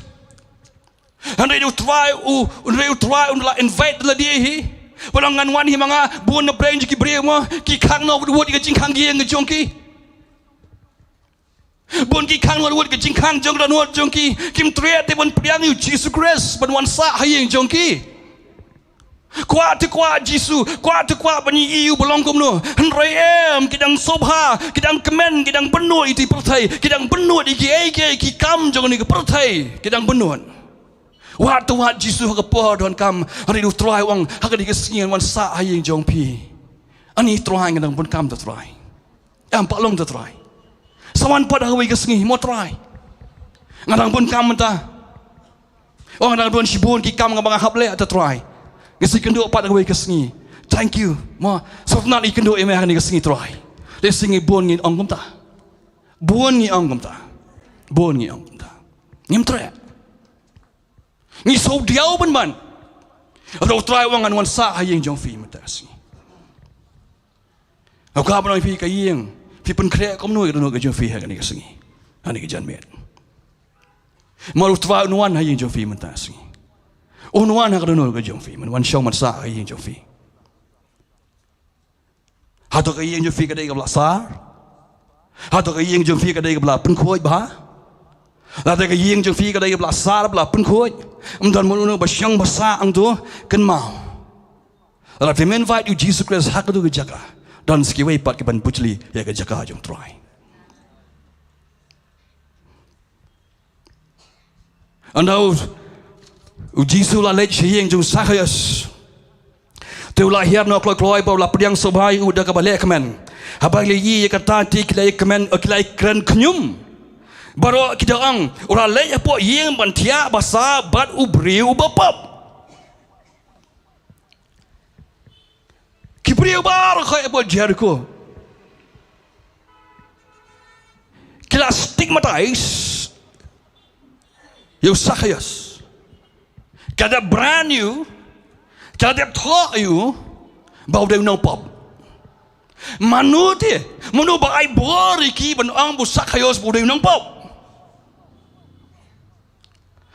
Hynrei U Trai u, hynrei U Trai u la invite lade hi. Ba u ong, ngan wan hi ma nga. Bun na pdeng jong ki briew mo, ki khang noh wut wut ïa ka jingkhang ïing ka jong ki. Bun ki khang noh wut ïa ka jingkhang jong ka dohnud jong ki. Kim treh te ban pdiang ïa U Jisu Khrist ban wan sah ha ïing jong ki. Kwah te kwah Jisu, kwah te kwah ban ïohi ïa u ba long kumno. Hynrei em, ki dang sngewbha, ki dang kmen, ki dang pynnud ïa ka pyrthei, ki dang pynnud ïa kiei kiei ki kam jong kane ka pyrthei, ki dang pynnud. Wad te wad Jisu ha ka por donkam, hynrei U Trai u ong, ha kane ka sngi ngan wan sah ha ïing jong phi. Ani Trai, nga dang bun kam te Trai. Em pat long te Trai. Sa wan pat ha kawei ka sngi mo Trai. Nga dang bun kam mynta. Oh, nga dang don shibun ki kam kaba nga hap leh te Trai. Nga sa ïakynduh pat ha kawei ka sngi. Thank you mo. Sngewtynnat ïakynduh ïa me ha kane ka sngi Trai. Lehse ngi bun ngi ong kumta. Bun ngi ong kumta. Bun ngi ong kumta. Ngim treh. Ngi sngewdiaw ban ban. Hynrei U Trai u ong, ngan wan sah ha ïing jong phi mynta ka sngi. Nga kwah ban ong ïa phi, ka ïing, phi pynkhreh kumno ïa ka dohnud ka jong phi ha kane ka sngi, ha kane ka janmiet? Namar U Trai un wan ha ïing jong phi mynta ka sngi. Un wan ha ka dohnud ka jong phi, un wan shong ban sah ha ïing jong phi. Hato ka ïing jong phi ka dei kaba la sar? Hato ka ïing jong phi ka dei kaba la pynkhuid bha? Lada ka ïing jong phi ka dei kaba la sar, ba la pynkhuid, ym don mano mano ba shong ba sah hangto, kynmaw. Lada phim invite ïa U Jisu Khrist ha katu ka jaka, don sa kiwei pat ki ban pynjli ïa ka jaka jong U Trai. Ynda u, U Jisu u la leit sha ïing jong u Sakhaios, te u la hiar noh kloi kloi bad u la pdiang sngewbha ïa u da kaba leh kmen. Haba ki la ïohi ïa kata te ki la ïakmen, ki la ïakren khñium. Baroh ki da ong, u la leit hapoh ïing ban thiah basa bad u briew uba pop. Ki briew baroh kawei hapoh Jeriko ki la stigmatize ïa u Sakhaios. Ki la dep brand ïa u, ki la dep thoh ïa u ba u dei u nongpop. Mano te, mano ba ai bor ïa ki ban ong ba u Sakhaios ba u dei u nongpop?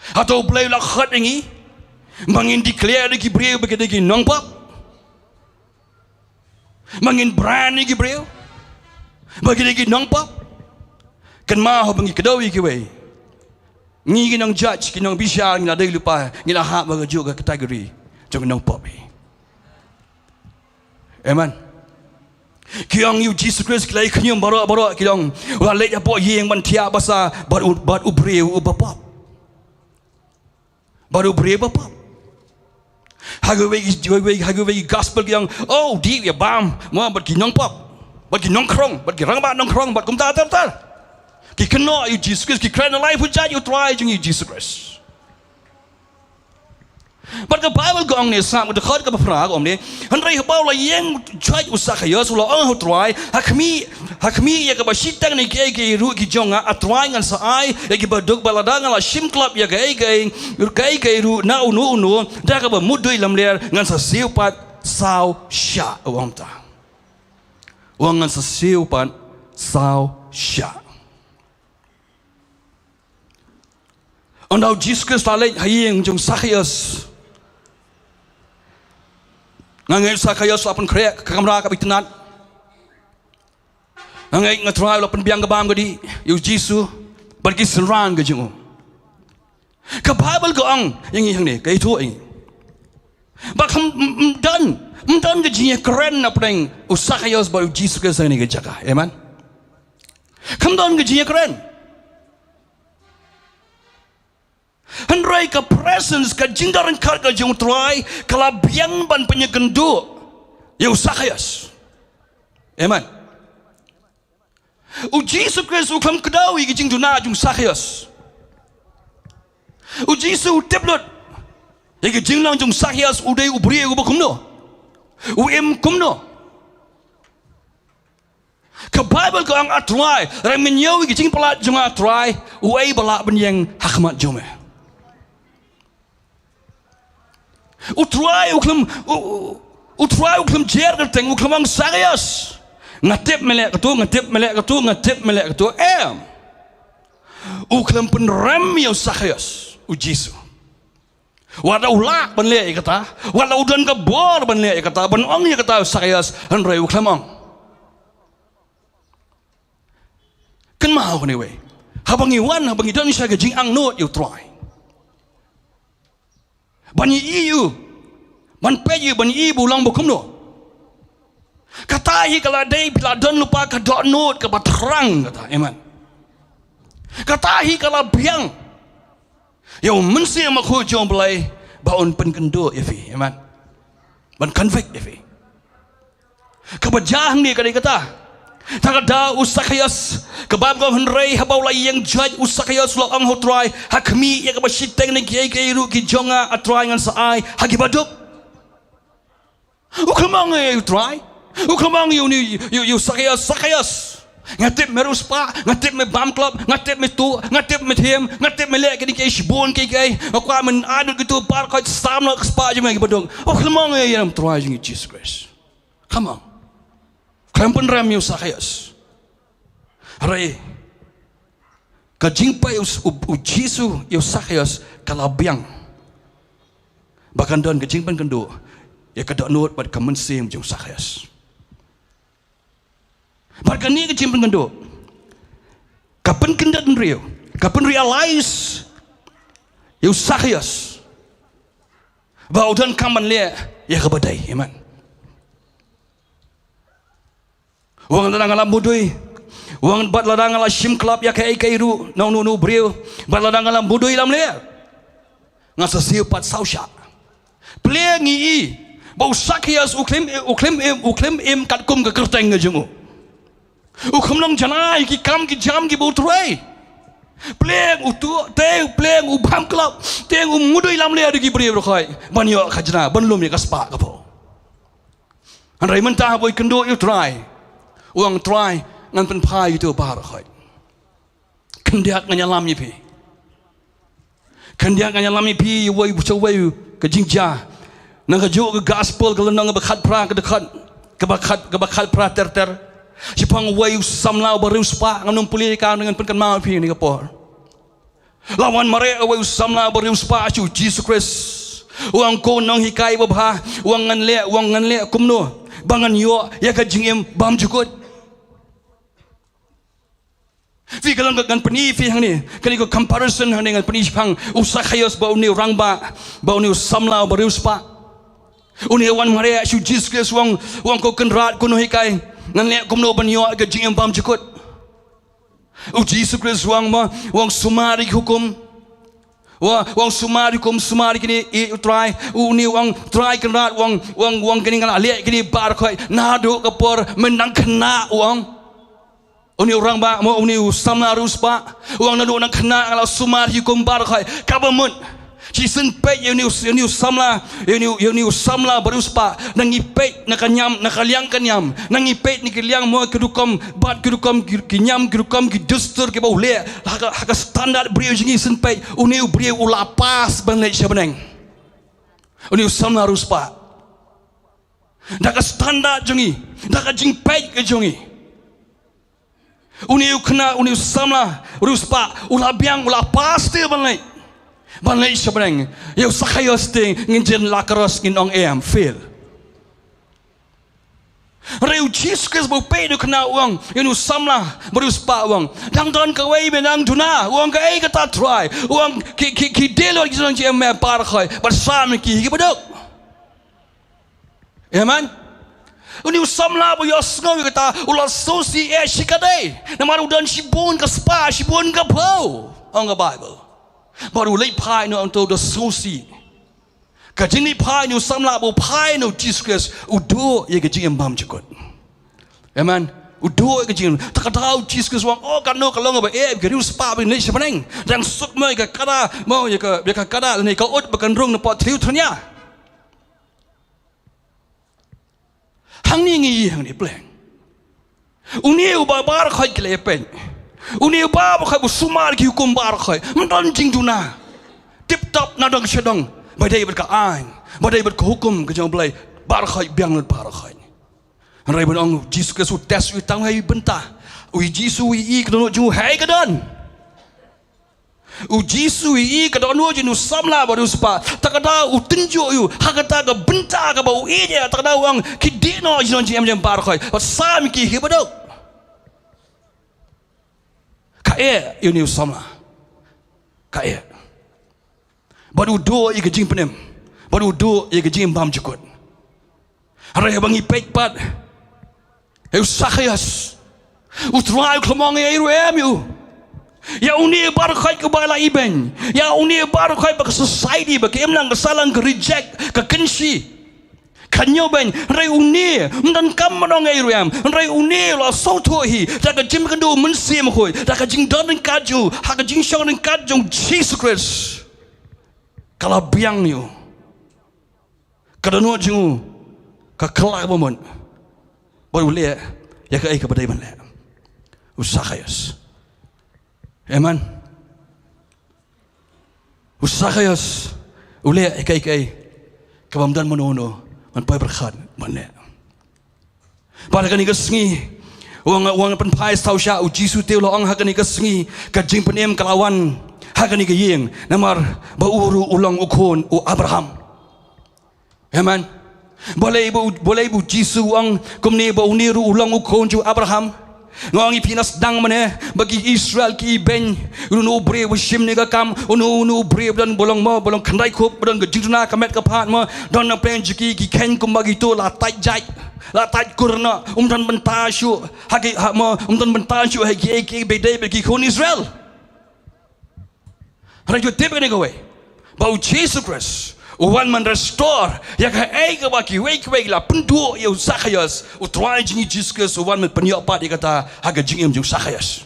Hato U Blei u la khot ïa ngi ba ngin declare ïa ki briew ba ki dei ki nongpop? Ba ngin brand ïa ki briew ba ki dei ki nongpop? Kynmaw, haba ngi kdew ïa kiwei, ngi ki nongjudge, ki nongbishar, ngi la dei lypa, ngi la hap ha kajuh ka category jong ki nongpop hi. Amen. Ki ong ïa u Jisu Khrist, ki la ïa khñium baroh baroh, ki ong u la leit hapoh ïing ban thiah basa bad u, bad u briew uba pop. Bad u briew uba pop. Ha kawei, kawei, ha kawei gospel ki ong, oh, u dih u ïa bam mo bad ki nongpop, bad ki nongkhrong, bad ki rangbah nongkhrong, bad kumta ter ter. Ki kynnoh ïa u Jisu Khrist, ki kren na lai pyrshah ïa u Trai jong ngi Jisu Khrist. Bad ka Baibl ka ong ne, sngap, ka dkhot kaba phra ka ong ne, hynrei haba u la ïeng jait u Sakhaios, u la ong ha u Trai, ha khmih, ha khmih ïa kaba shiteng ne kiei kiei ruh ki jong nga, A Trai, ngan sa ai ïa kiba duk, bad lada nga la shim klop ïa kaei kaei, kaei kaei ruh na uno uno, da kaba mutdur lamler, ngan sa siew pat saw shah, u ong ta. U ong ngan sa siew pat saw shah. Ynda u Jisu Khrist u la leit ha ïing jong u Sakhaios, nga ngeit u Sakhaios u la pynkhreh ka kamra kaba itynnad. Nga ngeit nga Trai u la pynbiang ka bam ka dih ïa u Jisu bad ki synran ka jong u. Ka Baibl ka ong ïa ngi hangne, ka ïathuh ïa ngi ba kam, m-, m-, don, m-, don ka jingïakren na pdeng u Sakhaios bad u Jisu Khrist ha kane ka jaka. Amen. Kam don ka jingïakren. Hynrei ka presence, ka jingdon ryngkat ka jong u Trai, ka la biang ban pynïakynduh ïa u Sakhaios. Amen. U Jisu Khrist u khlem kdew ïa ki jingduna jong u Sakhaios. U Jisu u tip lut ïa ki jinglong jong u Sakhaios, u dei u briew uba kumno, u im kumno. Ka Baibl ka ong, A Trai, hynrei mynta ïa ka jingpalat jong nga, A Trai, uei ba lah ban ïeng ha khmat jong me? U Trai u khlem, u, u, U Trai u khlem jer kyrteng, u khlem ong, Sakias, nga tip me leh kato, nga tip me leh kato, nga tip me leh kato. Em. U khlem pynrem ïa u Sakias, u Jisu. Wat la u lah ban leh ïa kata, wat la u don ka bor ban leh ïa kata, ban ong ïa kata u Sakias, hynrei u khlem ong. Kynmaw kane wei. Haba ngi wan, haba ngi don sha ka jingangnud ïa u Trai, ban ïohi ïa u, ban peit ïa u, ban ïohi ba u long ba kumno. Kata hi ka la dei, phi la don lypa ka dohnud kaba thrang kata. Amen. Kata hi ka la biang ïa u Mynsiem Bakhuid jong U Blei ba un pynkynduh ïa phi. Amen. Ban convict ïa phi. Kaba jia hangne ka dei kata. Te ka daw u Sakias, ka Baibl ka ong, hynrei haba u la ïeng jait u Sakias, u la ong ha u Trai, ha khmih ïa kaba shiteng ne kiei kiei ruh ki jong nga, A Trai, ngan sa ai ha ki baduk. U khlem ong ïa u Trai. U khlem ong ïa u, ïa u, ïa u Sakias, Sakias, nga tip me riewspah, nga tip me bam klop, nga tip me tuh, nga tip me thiem, nga tip me leh kine kiei shibun kiei kiei. Nga kwah men ai lut kito baroh, khot sam noh ka spah jong me ha ki baduk. U khlem ong ïa u Trai jong ngi Jisu Khrist. Khlem ong. Khlem pynrem ïa u Sakias. Hynrei ka jingpeit u, u, u Jisu ïa u Sakias ka la biang ba kan don ka jingpynkynduh ïa ka dohnud bad ka mynsiem jong u Sakias. Bad kane ka jingpynkynduh ka pynkyndit briew, ka pynrealize ïa u Sakias ba u donkam ban leh ïa kaba dei. Amen. U ong, lada nga la mudui, u ong, bad lada nga la shim klap ïa kaei kaei ruh na uno uno u briew, bad lada nga la mudui lamler, nga sa siew pat saw shah. Pliang ngi i ba u Sakias u khlem, u khlem im, u khlem im katkum ka kyrteng ka jong u. U khlem long janai ki kam ki jam kiba u trei. Pliang u tuh, te pliang u bam klap, te u mudui lamler da ki briew baroh khoit ban ïoh khajna, ban lum ïa ka spah ka phew. Hynrei mynta haba u ïakynduh ïa u Trai, u ong, Trai, ngan pynphai ïa kito baroh khoit. Khyndiat ngan ïalam ïa phi. Khyndiat ngan ïalam ïa phi, uwei pa uwei ka jingjia. Na kajuh ka Gospel ka lynnong kaba khatphra, ka dkhot kaba khat, kaba khatphra ter ter. Shaphang uwei u samla uba riewspah, ngan ym pule ïa ka, ngan pynkynmaw ïa phi ha kane ka por. La wan mareh uwei u samla uba riewspah sha u Jisu Khrist. U ong, Ko Nonghikai babha, u ong, ngan leh, u ong, ngan leh kumno ba ngan ïoh ïa ka jingim bymjukut? Phi, ka long ka, ngan pyni phi hangne, kane ka comparison hangne ngan pyni shaphang u Sakias bad une u rangbah, bad une u samla uba riewspah. Une u wan mareh sha u Jisu Khrist, u ong, u ong, Ko Kynrad, Ko Nonghikai, ngan leh kumno ban ïoh ïa ka jingim bymjukut? U Jisu Khrist u ong mo, u ong, sumar ïa ki hukum. U ong, u ong, sumar ïa ki hukum, sumar ïa kine, ïa u Trai, une u ong, Trai Kynrad, u ong, u ong, u ong, kine nga la leh kine baroh khoit naduh ka por men nang khynnah, u ong. Une u rangbah mo, une u samla riewspah, u ong, naduh nang khynnah nga la sumar ïa ki hukum baroh khoit. Kaba mut shisien peit ïa une u, ïa une u samla, ïa une u, ïa une u samla ba riewspah, nang ngi peit na ka niam, na ka liang ka niam, nang ngi peit na ki liang mo, ki rukom bad ki rukom ki, ki niam, ki rukom ki dustur kiba u leh ha ka, ha ka standard briew jong ngi, shisien peit, une u briew u la pass ban leit sha bneng. Une u samla riewspah, da ka standard jong ngi, da ka jingpeit ka jong ngi. Une u khynnah, une u samla riewspah u la biang, u la pass te ban leit, ban leit sha bneng. Ïa u Sakias te ngin jin la cross, ngin ong em, fail. Hynrei u Jisu Khrist ba u peit ïa une u khynnah, u ong, ïa une u samla ba riewspah, u ong, dang don kawei me nang duna? U ong, kaei kata Trai? U ong, ki, ki, ki dei lut ki jingim baroh khoit, bad sam ïa ki ha ki baduk. Amen. Une u samla ba ïohsngew ïa kata u la sngewsih, eh, shikatdei, namar u don shibun ka spah, shibun ka phew, ong ka Baibl. Bad u leit phai noh hangto, u da sngewsih. Ka jingleit phai une u samla ba u phai na u Jisu Khrist, u duh ïa ka jingim bymjukut. Amen. U duh ïa ka jingim. Te ka daw u Jisu Khrist u ong, oh, kano ka long ba eh, ka riewspah ba ngin leit sha bneng. Dang suk mo ïa ka kada, mo ïa ka, ïa ka kada lane ka ut ba kan rung na pdeng thriew thyrnia. Hangne ngi ïohi hangne, pleng. Une uba baroh khoit ki la ïapeit. Une uba baroh khoit ba sumar ki hukum baroh khoit. Ym don jingduna. Tip top na dong sha dong. Ba dei bad ka aiñ. Ba dei bad ka hukum ka jong U Blei. Baroh khoit biang lut baroh khoit. Hynrei ban ong Jisu Khrist u test u tang ha i bynta. U Jisu u ïohi ka dohnud jong u, hei ka don. U Jisu u ïohi ka dohnud jong u samla bad u spah. Te kata u tynjuh ïa u ha kata ka bynta kaba u ïeit ïa, te kata u ong ki dih noh jingdon jingem jong baroh khoit. Bad sam ïa ki hi badoh. Ka eh ïa une u samla. Ka eh. Bad u duh ïa ka jingpynim. Bad u duh ïa ka jingbymjukut. Hynrei haba ngi peit pat ïa u Sakhaios, U Trai u khlem ong ei ruh em ïa u. Ïa une baroh khoit kaba la ibeiñ. Ïa une baroh khoit ba ka society, ba ka imlang ka sahlang ka reject, ka kynshi, ka ñiewbeiñ. Hynrei une ym donkam ban ong ei ruh em. Hynrei une u la sngewthuh hi da ka jingkynduh Mynsiem Bakhuid, da ka jingdon ryngkat jong u, ha ka jingshong ryngkat jong Jisu Khrist. Ka la biang ïa u. Ka dohnud jong u ka kylla ba mut. Bad u leh ïa kaei kaba dei ban leh. U Sakhaios. Amen. U Sakhaios u leh ïa kaei kaei kaba ym don mano mano ban poi pyrkhat ban leh. Bad ha kane ka sngi, u ong, u ong pynphai sawdong sha u Jisu te u la ong ha kane ka sngi ka jingpynim ka la wan ha kane ka ïing, namar ba u ruh u long u khun u Abraham. Amen. Balei ba u, balei ba u Jisu u ong kumne ba une ruh u long u khun jong u Abraham? Nga ong ïa phi na sdang mynne ba ki Israel ki ibeiñ, uno uno u briew ba shim kane ka kam, uno uno u briew ba don, ba long mo, ba long khyndai khup, ba don ka jingduna ka met ka phad mo, don na pdeng jong ki ki kheiñ kumba kito la tait jait. La tait kur noh, ym don bynta shuh ha ki, ha mo, ym don bynta shuh ha kiei kiei ba dei bad ki khun Israel. Hynrei to tip kane kawei, ba u Jisu Khrist u wan ban restore ïa kaei kaba kiwei kiwei ki la pynduh ïa u Sakhaios. U Trai jong ngi Jisu Khrist u wan ban pynïoh pat ïa kata ha ka jingim jong u Sakhaios.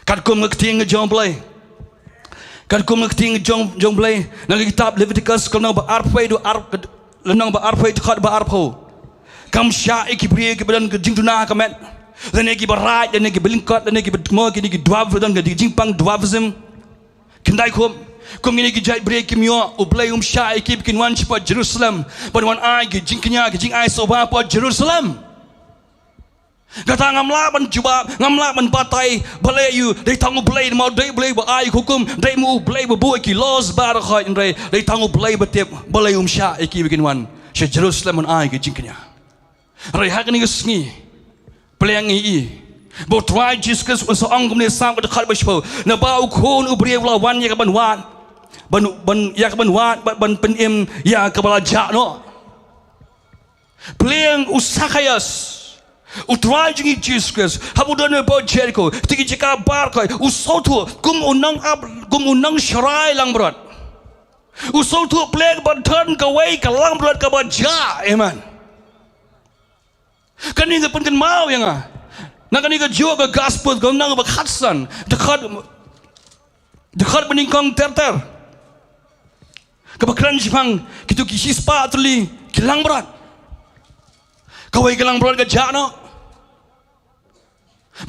Katkum ka ktien ka jong U Blei. Katkum ka ktien ka jong, jong U Blei. Na ka kitab Leviticus ka lynnong ba arphew, dkhot ar, lynnong ba arphew, dkhot ba arphew. Kam shah ïa ki briew kiba don ka jingduna ka met. Lane kiba raid, lane kiba lyngkot, lane kiba mo, kine ki dwarf, don ka jingpang dwarfism. Khyndai khup. Kum kine ki jait briew kim ïoh, U Blei um shah ïa ki ba kin wan shapoh Jerusalem. Ban wan ai ki jingkñia, ki jingai sngewbha hapoh Jerusalem. Kata ngam lah ban jubab, ngam lah ban batai, balei ïa u, dei tang U Blei, namar dei U Blei ba ai hukum, dei mo U Blei ba buh ki laws baroh khoit, hynrei dei tang U Blei ba tip, balei um shah ïa ki ba kin wan sha Jerusalem ban ai ki jingkñia. Hynrei ha kane ka sngi, pyrshang ïa i, ba U Trai Jisu Khrist u sa ong kumne, Sam ka dkhot ba shiphew, naba u Khun u briew u la wan ïa ka ban wad, ban, ban, ïa ka ban wad, ban, ban pynim ïa kaba la jah noh. Pyrshang u Sakhaios, U Trai jong ngi Jisu Khrist, haba u don hapoh Jeriko, te ki jaka baroh khoit, u sngewthuh kum u nong ap, kum u nongshrai langbrot. U sngewthuh pyrshang ba don kawei ka langbrot kaba jah, amen. Kane ka pynkynmaw ïa nga. Na kane kajuh ka gospel, ka lynnong ba khatsan, dkhot, dkhot ba nyngkong ter ter. Kaba kren shaphang kito ki shispah tylli ki langbrot. Kawei ka langbrot ka jah noh.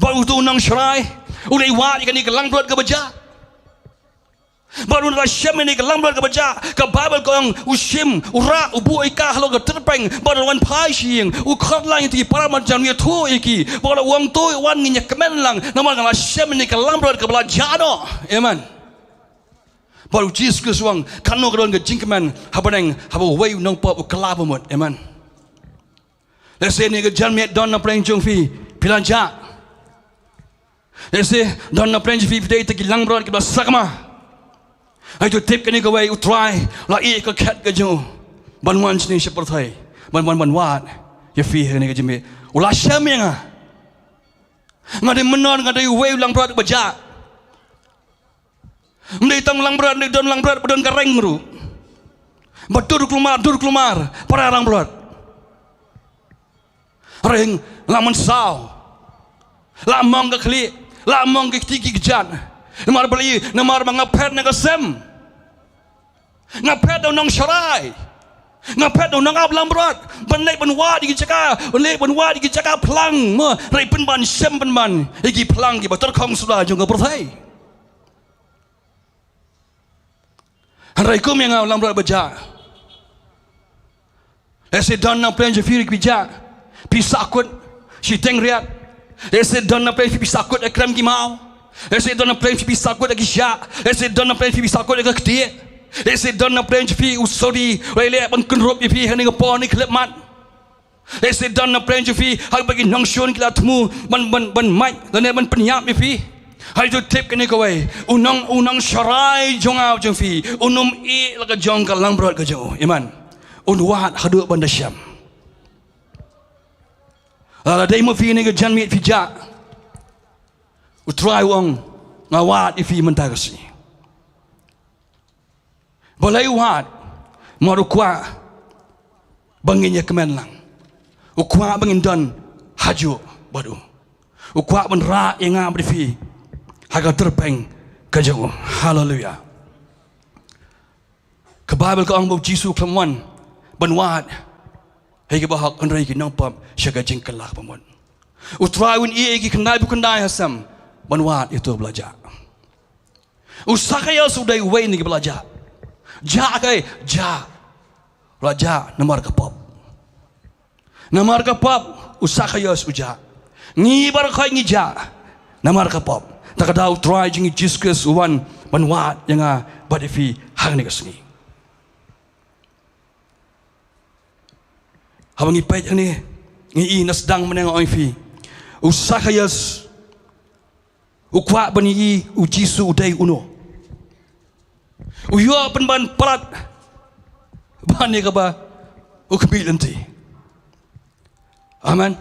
Bad uto u nongshrai u leit wad ïa kane ka langbrot kaba jah. Bad u la shem ïa kane ka langbrot kaba jah, ka Baibl ka ong u shim, u rah, u buh ïa ka halor ka tyrpeng, bad u wan phai sha ïing, u khot lang ïa ki para marjan, u ïathuh ïa ki, bad u ong to, wan ngin ïa kmen lang, namar nga la shem ïa kane ka langbrot kaba la jah noh. Amen. Bad u Jisu Khrist u ong, katno ka don ka jingkmen ha bneng haba uwei u nongpop u kylla ba mut. Amen. Lehse kane ka janmiet don na pdeng jong phi, phi la jah. Lehse don na pdeng jong phi, phi dei tang ki langbrot kiba sakma. Hynrei to tip kane kawei, U Trai u la ïeh ïa ka khet ka jong u ban wan shane sha pyrthei, ban, ban, ban wad ïa phi ha kane ka janmiet. U la shem ïa nga. Nga dei mynnor, nga dei uwei u langbrot ba jah. Ym dei tang langbrot, ym dei don langbrot ba don ka reng ruh. Ba dur kulmar, dur kulmar para langbrot. Hynrei la mynsaw, la mong ka khlieh, la mong ki kti ki kjat. Namar balei? Namar ba nga phet na ka sem. Nga phet da u nongshrai. Nga phet u nang ap langbrot ban leit ban wad ïa ki jaka, ban leit ban wad ïa ki jaka phlang, mo, hynrei pynban shem pynban ïa ki phlang kiba tyrkhong suda jong ka pyrthei. Hynrei kum ïa nga u langbrot ba jah, lehse don na pdeng jong phi ruh phi jah, phi sahkut shiteng riat. Lehse don na pdeng phi, phi sahkut ïa krem ki maw. Lehse don na pdeng phi, phi sahkut ïa ki shah. Lehse don na pdeng phi, phi sahkut ïa ka ktieh. Lehse don na pdeng jong phi u suri, u la leh ban kynrup ïa phi ha kane ka por, ha kane ka khyllipmat. Lehse don na pdeng jong phi ha kaba ki nongshun ki la thmu ban, ban, ban mait lane ban pynïap ïa phi. Hynrei to tip kane kawei, u nong, u nongsharai jong nga jong phi un ym ïeh la ka jong ka langbrot ka jong u. Amen. Un wad haduh ban da shem. Lada dei ma phi ne ka janmiet phi jah, u Trai u ong, nga wad ïa phi mynta ka sngi. Balei u wad? Namar u kwah ba ngin ïa kmen lang. U kwah ba ngin don hajuh bad u. U kwah ban rah ïa nga bad phi ha ka tyrpeng ka jong u. Haleluia. Ka Baibl ka ong ba u Jisu u khlem wan ban wad ha ki bahok, hynrei ki nongpop sha ka jingkylla ba mut. U Trai un ïeh ïa ki khyndai bad khyndai ha sem ban wad ïa uto ba la jah. U Sakhaios u dei uwei na kiba la jah. Jah kaei? Jah, la jah namar ka pop. Namar ka pop u Sakhaios u jah. Ngi baroh khoit ngi jah namar ka pop. Ta ka daw u Trai jong ngi Jisu Khrist u wan ban wad ïa nga bad ïa phi ha kane ka sngi. Haba ngi peit hangne, ngi i na sdang mynne nga ong ïa phi, u Sakhaios u kwah ban ïohi u Jisu u dei uno. U ïoh pynban palat ban ïa kaba u khmih lynti. Amen.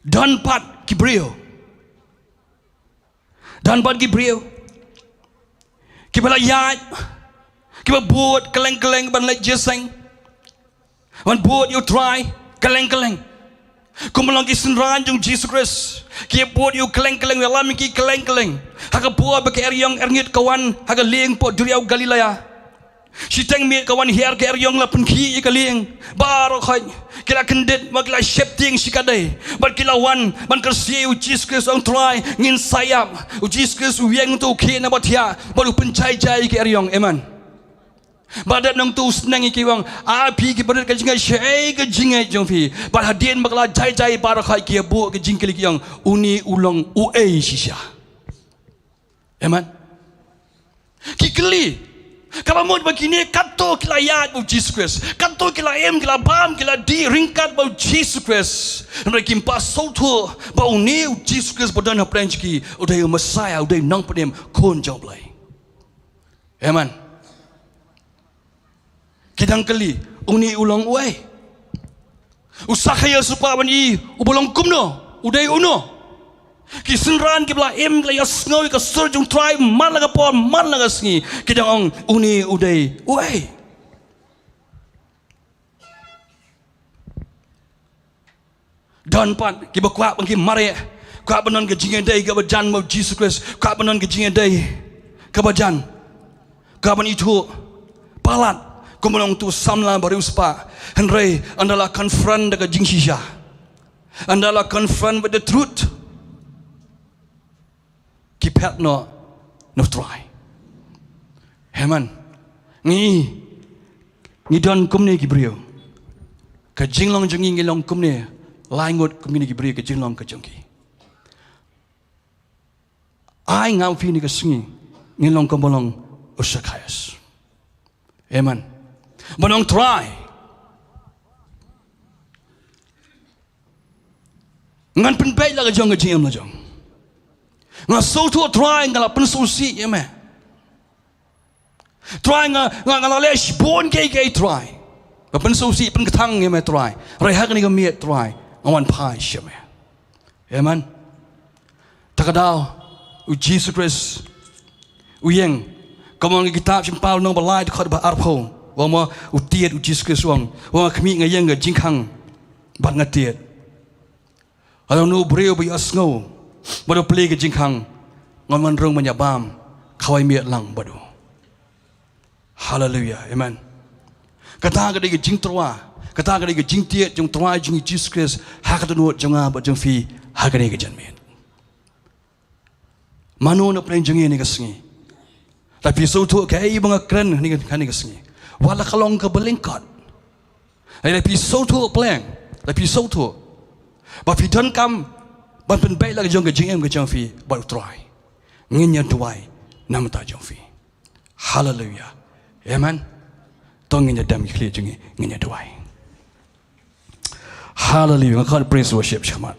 Don pat ki briew, don pat ki briew kiba la ïaid, kiba bud kylleng kylleng ban leit jingïaseng, ban bud ïa u Trai kylleng kylleng. Kumba long ki synran jong u Jisu Khrist, ki bud ïa u kylleng kylleng, ïalam ïa ki kylleng kylleng. Ha ka por ba ka eriong erngit ka wan ha ka lieng hapoh duriaw Galilea, shiteng miet ka wan hiar ka eriong, la pynkhih ïa ka lieng. Baroh khoit ki la kyndit, ma ki la sheptieng shikatdei, bad ki la wan ban kyrsiew ïa u Jisu Khrist, ong, Trai, ngin sa ïap. U Jisu Khrist u ïeng, to u khie na ba thiah bad u pynjai jai ïa ka eriong. Amen. Bad dep nangta u sneng ïa ki, u ong, a phi ki barit ka jingngeit, shaei ka jingngeit jong phi? Bad hadien ba ki la jai jai baroh khoit, ki ïa buh ka jingkylli, ki ong, une u long uei shisha? Amen. Ki kylli. Kaba mut ba kine katto ki la ïaid bad u Jisu Khrist, katto ki la im, ki la bam, ki la dih ryngkat bad u Jisu Khrist, hynrei kim pat sngewthuh ba une u Jisu Khrist ba don hapdeng jong ki u dei u Messaïah, u dei u Nongpynim, Khun jong u Blei. Amen. Ki dang kylli, une u long uei? U Sakhaios u kwah ban i uba long kumno, u dei uno. Ki synran kiba la im, ki la ïohsngew ïa ka sur jong u Trai man la ka por man la ka sngi, ki dang ong, une u dei uei? Don pat kiba kwah ban ki mareh, kwah ban don ka jingïadei kaba jan bad u Jisu Khrist, kwah ban don ka jingïadei kaba jan, kwah ban ithuh palat kumba long uto u samla ba riewspah. Hynrei ynda la confront da ka jingshisha, ynda la confront with the truth, ki phet noh na u Trai. Amen. Ngi, ngi don kumne ki briew. Ka jinglong jong ngi, ngi long kumne, lai ngut kum kine ki briew, ka jinglong ka jong ki. Ai nga u phi ne ka sngi ngin long kumba long u Sakhaios. Amen. Ban ong, Trai, ngan pynbeit la ka jong ka jingim la jong. Nga sngewthuh Trai nga la pynsngewsih ïa me. Trai nga, nga, nga la leh shibun kiei kiei Trai. Nga pynsngewsih pynkthang ïa me Trai. Hynrei ha kane ka miet Trai, nga wan phai sha me. Amen. Ta ka daw u Jisu Khrist u ïeng. Kumba ong ka kitab Shynpaw Lynnong ba lai dkhot ba arphew, u ong mo, u tied u Jisu Khrist u ong, u ong, nga khmih, nga ïeng ka jingkhang bad nga tied. Lada uno u briew ba ïohsngew bad u plie ka jingkhang, ngan wan rung ban ïa bam kawei miet lang bad u. Haleluia. Amen. Kata ka dei ka jingtyrwa, kata ka dei ka jingtied jong u Trai jong ngi Jisu Khrist ha ka dohnud jong nga bad jong phi ha kane ka janmiet. Mano na pdeng jong ngi ha kane ka sngi? Lada phi sngewthuh kaei ba nga kren ha kane ka, ha kane ka sngi, wat la ka long kaba lyngkot, lada phi sngewthuh pleng, lada phi sngewthuh ba phi donkam ban pynbeit la ka jong ka jingim ka jong phi bad u Trai, ngin ïa duwai na ka bynta jong phi. Haleluia. Amen. To ngin ïa dem ki khlieh jong ngi, ngin ïa duwai. Haleluia. Nga khot praise worship shakhmat.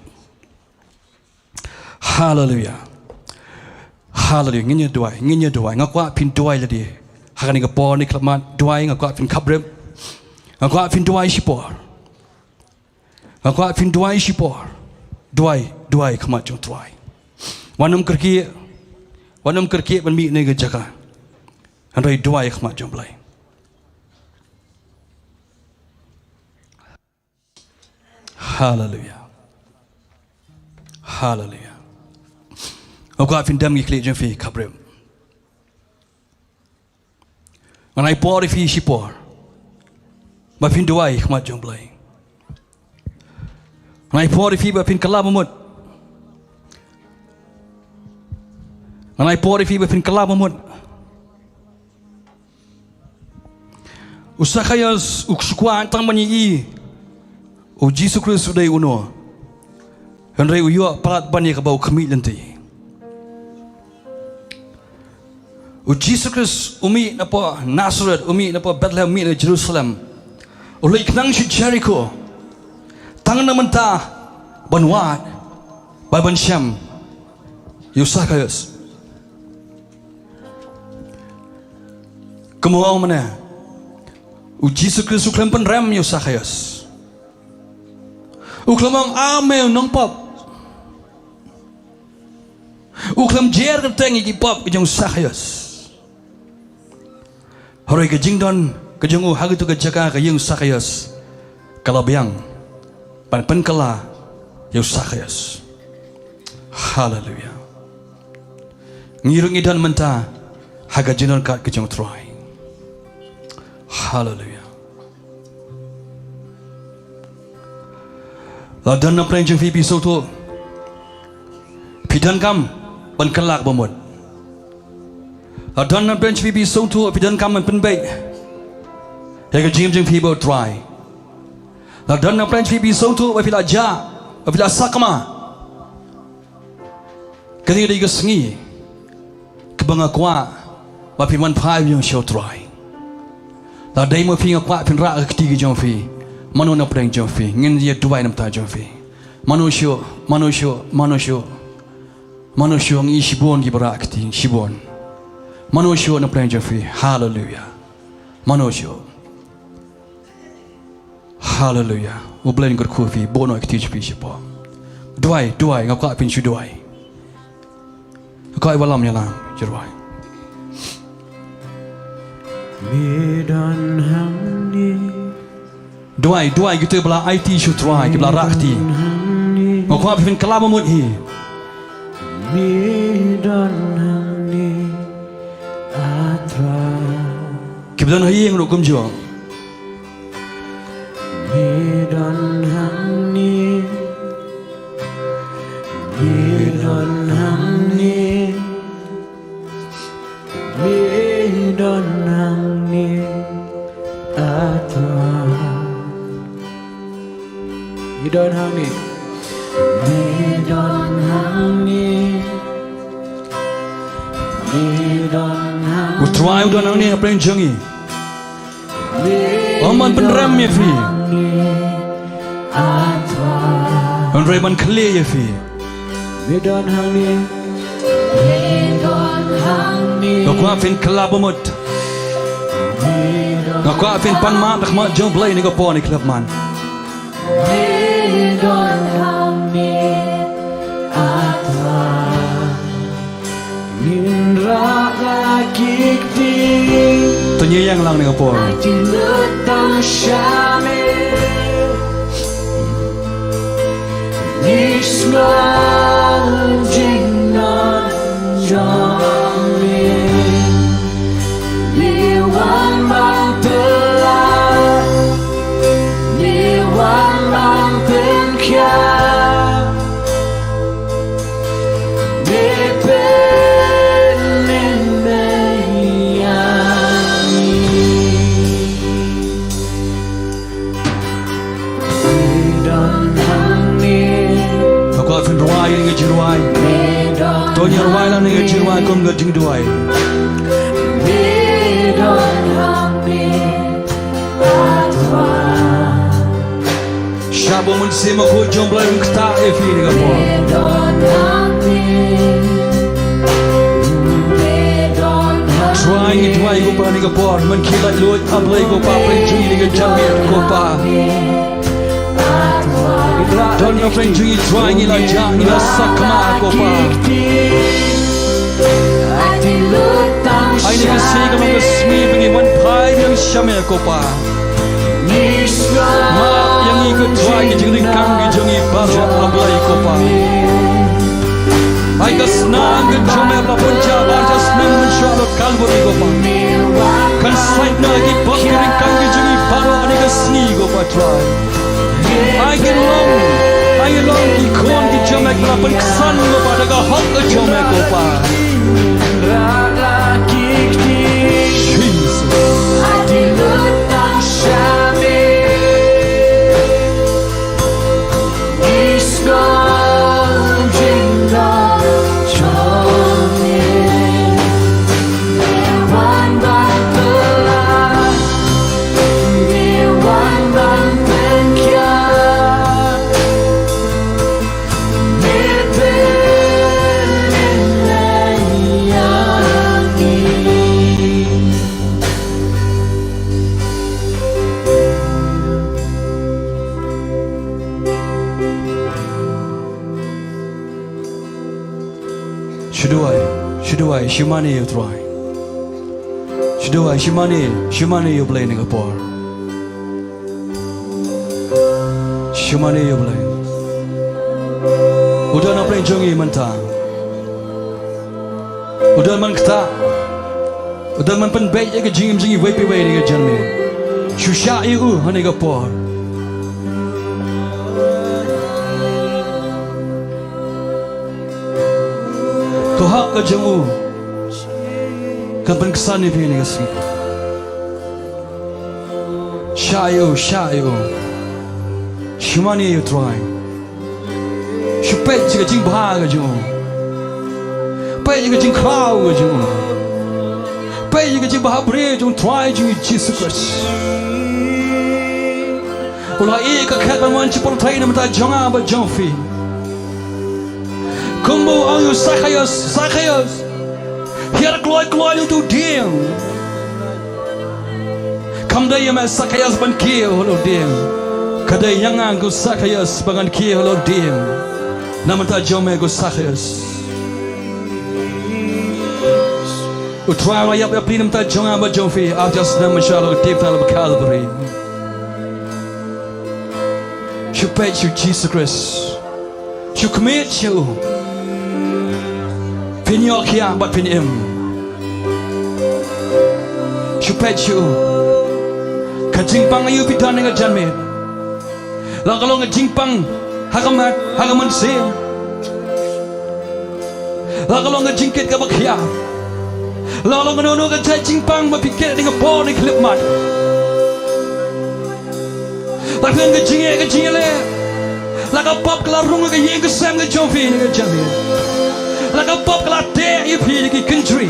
Haleluia. Haleluia. Ngin ïa duwai, ngin ïa duwai. Nga kwah phin duwai lade ha kane ka por, ne khlem duwai, nga kwah phin khapbrip. Nga kwah phin duwai shipor. Nga kwah phin duwai shipor. Duwai, duwai ha khmat jong u Trai. Wat nym kyrkieh, wat nym kyrkieh ban mih na kane ka jaka. Hynrei duwai ha khmat jong u Blei. Haleluia. Haleluia. Nga kwah phin dem ki khlieh jong phi, khapbrip. Ngan ai por ïa phi shipor ba phin duwai ha khmat jong u Blei. Ngan ai por ïa phi ba phin kylla ba mut. Ngan ai por ïa phi ba phin kylla ba mut. U Sakhaios u shu kwah tang ban ïohi u Jisu Khrist u dei uno. Hynrei u ïoh palat ban ïa kaba u khmih lynti. U Jisu Khrist u mih na poh Nasareth, u mih na poh Bethlehem, u mih na Jerusalem. U leit khnang sha Jerikho. Tang na ka bynta ban wad, ban, ban shem ïa u Sakhaios. Kumno mane? U Jisu Khrist u khlem pynrem ïa u Sakhaios. U khlem ong, "Ah, me u nongpop." U khlem jer kyrteng ïa ki pop ka jong u Sakhaios. Hynrei ka jingdon ka jong u ha katu ka jaka, ka ïing u Sakhaios, ka la biang ban pynkylla ïa u Sakhaios. Haleluia. Ngi ruh ngi don mynta ha ka jingdon kat ka jong u Trai. Haleluia. Lada don na pdeng jong phi, phi sngewthuh phi donkam ban kylla ba mut. Lada don na pdeng jong phi, phi sngewthuh phi donkam ban pynbeit ïa ka jingim jong phi bad u Trai. Lada don na pdeng jong phi, phi sngewthuh ba phi la jah, ba phi la sakma. Kane ka dei ka sngi kaba nga kwah ba phin wan phai biang sha u Trai. Lada dei ma phi, nga kwah phin rah ka kti ka jong phi. Mano na pdeng jong phi? Ngin ïa duwai na ka bynta jong phi. Mano shuh, mano shuh, mano shuh? Mano shuh? Ngi shibun kiba rah kti, shibun. Mano shuh na pdeng jong phi? Haleluia. Mano shuh? Haleluia. U Blei un kyrkhu ïa phi, buh noh ïa ka kti jong phi shapoh. Duwai, duwai, nga kwah phin shu duwai. Nga kwah ïa wallam ïalam, shu duwai. Me don hangne. Duwai, duwai, kito kiba la aiti sha u Trai, kiba la rah kti. Me don hangne. Nga kwah phin kylla ba mut hi. Me don hangne, ah Trai. Kiba don ha ïing ruh kumjuh. Me don hangne, me don hangne, me don hangne, ah Trai. Me don hangne. Me don hangne. Me don hangne. U Trai u don hangne hapdeng jong ngi. Ym ban pynrem ïa phi. Hynrei ban khleh ïa phi. Me don hangne. Nga kwah phin kylla ba mut. Nga kwah phin pan mad ha khmat jong u Blei ha kane ka por, ha kane ka khyllipmat. Me don hangne, ah Trai. Ngin rah la ki kti. To ngin ïeng lang ha kane ka por. Ki lut tang sha me. Ngi sngewbha jingdon jong me. Ngi wan Siem ko jong Blei, un ktah ïa phi ha kane ka por. Trai, ngi duwai ko Pa ha kane ka por, man ki laitluid, A Blei ko Pa, pynjah ïa ka jingmut ko Pa. Don na pynjah ïa Trai, ngi la jah, ngi la sakma ko Pa. Ai ïa ka sngi ka long ka sngi ba ngi wan phai biang sha me ko Pa. Map ïa ngi ko Trai, ki jingryngkang ki jong ngi baroh, A Blei ko Pa. Ai ka snam ka jong me ba la pynjah ba ar hajar snem mynshuwa ha Kalbari ko Pa. Kan sait na ki pop ki jingryngkang ki jong ngi baroh ha kane ka sngi ko Pa Trai. Ai ki long, ai ki long ki khun ki jong me ki la pynksan ko Pa da ka hok ka jong me ko Pa. Jesus. Shu duwai, shu duwai, shu mane ïa u Trai. Shu duwai, shu mane, shu mane ïa u Blei ha kane ka por. Shu mane ïa u Blei. U don na pdeng jong ngi mynta. U don ban ktah. U don ban pynbeit ïa ka jingim jong ngi iwei pa iwei ha kane ka janmiet. Shu shah ïa u ha kane ka por. Ka hok ka jong u kan pynksan ïa phi ha kane ka sngi. Shah ïa u, shah ïa u. Shu mane ïa u Trai. Shu peit ïa ka jingbha ka jong u. Peit ïa ka jingkhraw ka jong u. Peit ïa ka jingbha briew jong u Trai jong ngi Jisu Khrist. U la ïeh ka khet ban wan sha pyrthei na ka bynta jong nga bad jong phi. Kumba u ong ïa u Sakhaïos, Sakhaïos, hiar kloi kloi lut u dieng. Kam dei ïa me Sakhaïos ban kiew halor u dieng. Ka dei ïa nga ko Sakhaïos ba ngan kiew halor u dieng. Na ka bynta jong me ko Sakhaïos. U Trai u la ïap ïa phi na ka bynta jong nga bad jong phi. Ar hajar snem mynshuwa ha ka tiep tang ha Kalbari. Shu peit sha u Jisu Khrist. Shu khmih sha u. Phin ïoh khiah bad phin im. Shu peit sha u. Ka jingpang aïu phi don ha kane ka janmiet? La ka long ka jingpang ha ka mat, ha ka mynsiem. La ka long ka jingkit kaba khia. La ka long kano kano ka jait jingpang ba phi kit ha kane ka por, ha kane ka khyllipmat. La ka long ka jingeh, ka jingeh. La ka pop ka la rung ha ka ïing ka sem ka jong phi ha kane ka janmiet. La ka pop ka la teh ïa phi da ki kynjri.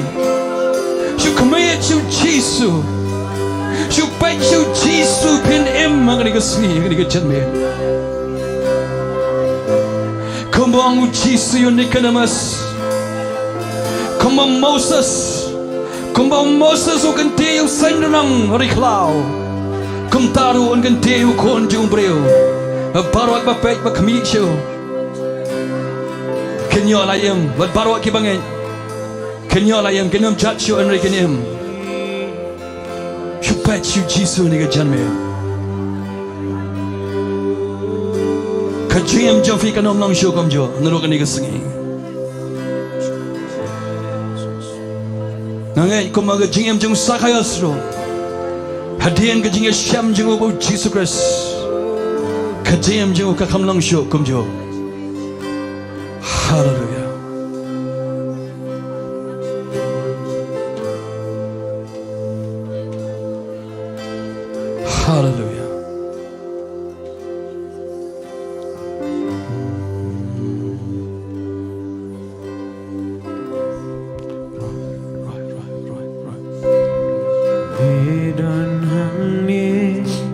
Shu khmih sha u Jisu. Shu peit sha u Jisu, phin im ha kane ka sngi, ha kane ka janmiet. Kumba ong u Jisu ïa u Nicodemus. Kumba Moses. Kumba Moses u kyntiew ïa u saiñ rnong ha ri khlaw. Kumta ruh un kyntiew ïa u Khun jong u briew. Baroh kiba peit ba khmih sha u. Kin ïoh la im, bad baroh kiba ngeit. Kin ïoh la im, kin ym jot shuh hynrei kin im. Shu peit sha u Jisu ha kane ka janmiet. Ka jingim jong phi kan ym long shuh kumjuh, naduh kane ka sngi. Nga ngeit kumba ka jingim jong u Sakhaïos ruh. Hadien ka jingïashem jong u bad u Jisu Khrist. Ka jingim jong u kan ym long shuh kumjuh. Haleluia. Haleluia.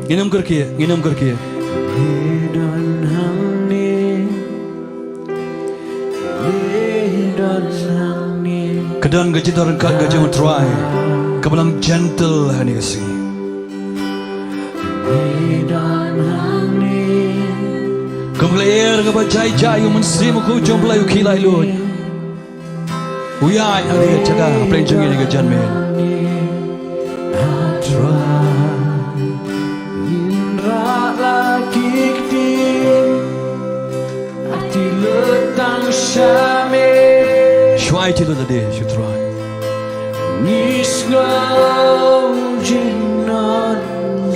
Ngin ym kyrkieh, ngin ym kyrkieh. Don ka jingdonkam ka jong U Trai kaba long gentle ha kane ka sngi. Kum ka lyer kaba jai jai, U Mynsiem Bakhuid jong U Blei u khie laitluid. U ïaid ha kane ka jaka, ha pdeng jong ngi ha kane ka janmiet. Shuwa ïa ki lut lade sha U Trai. Ngi sngew jingnoh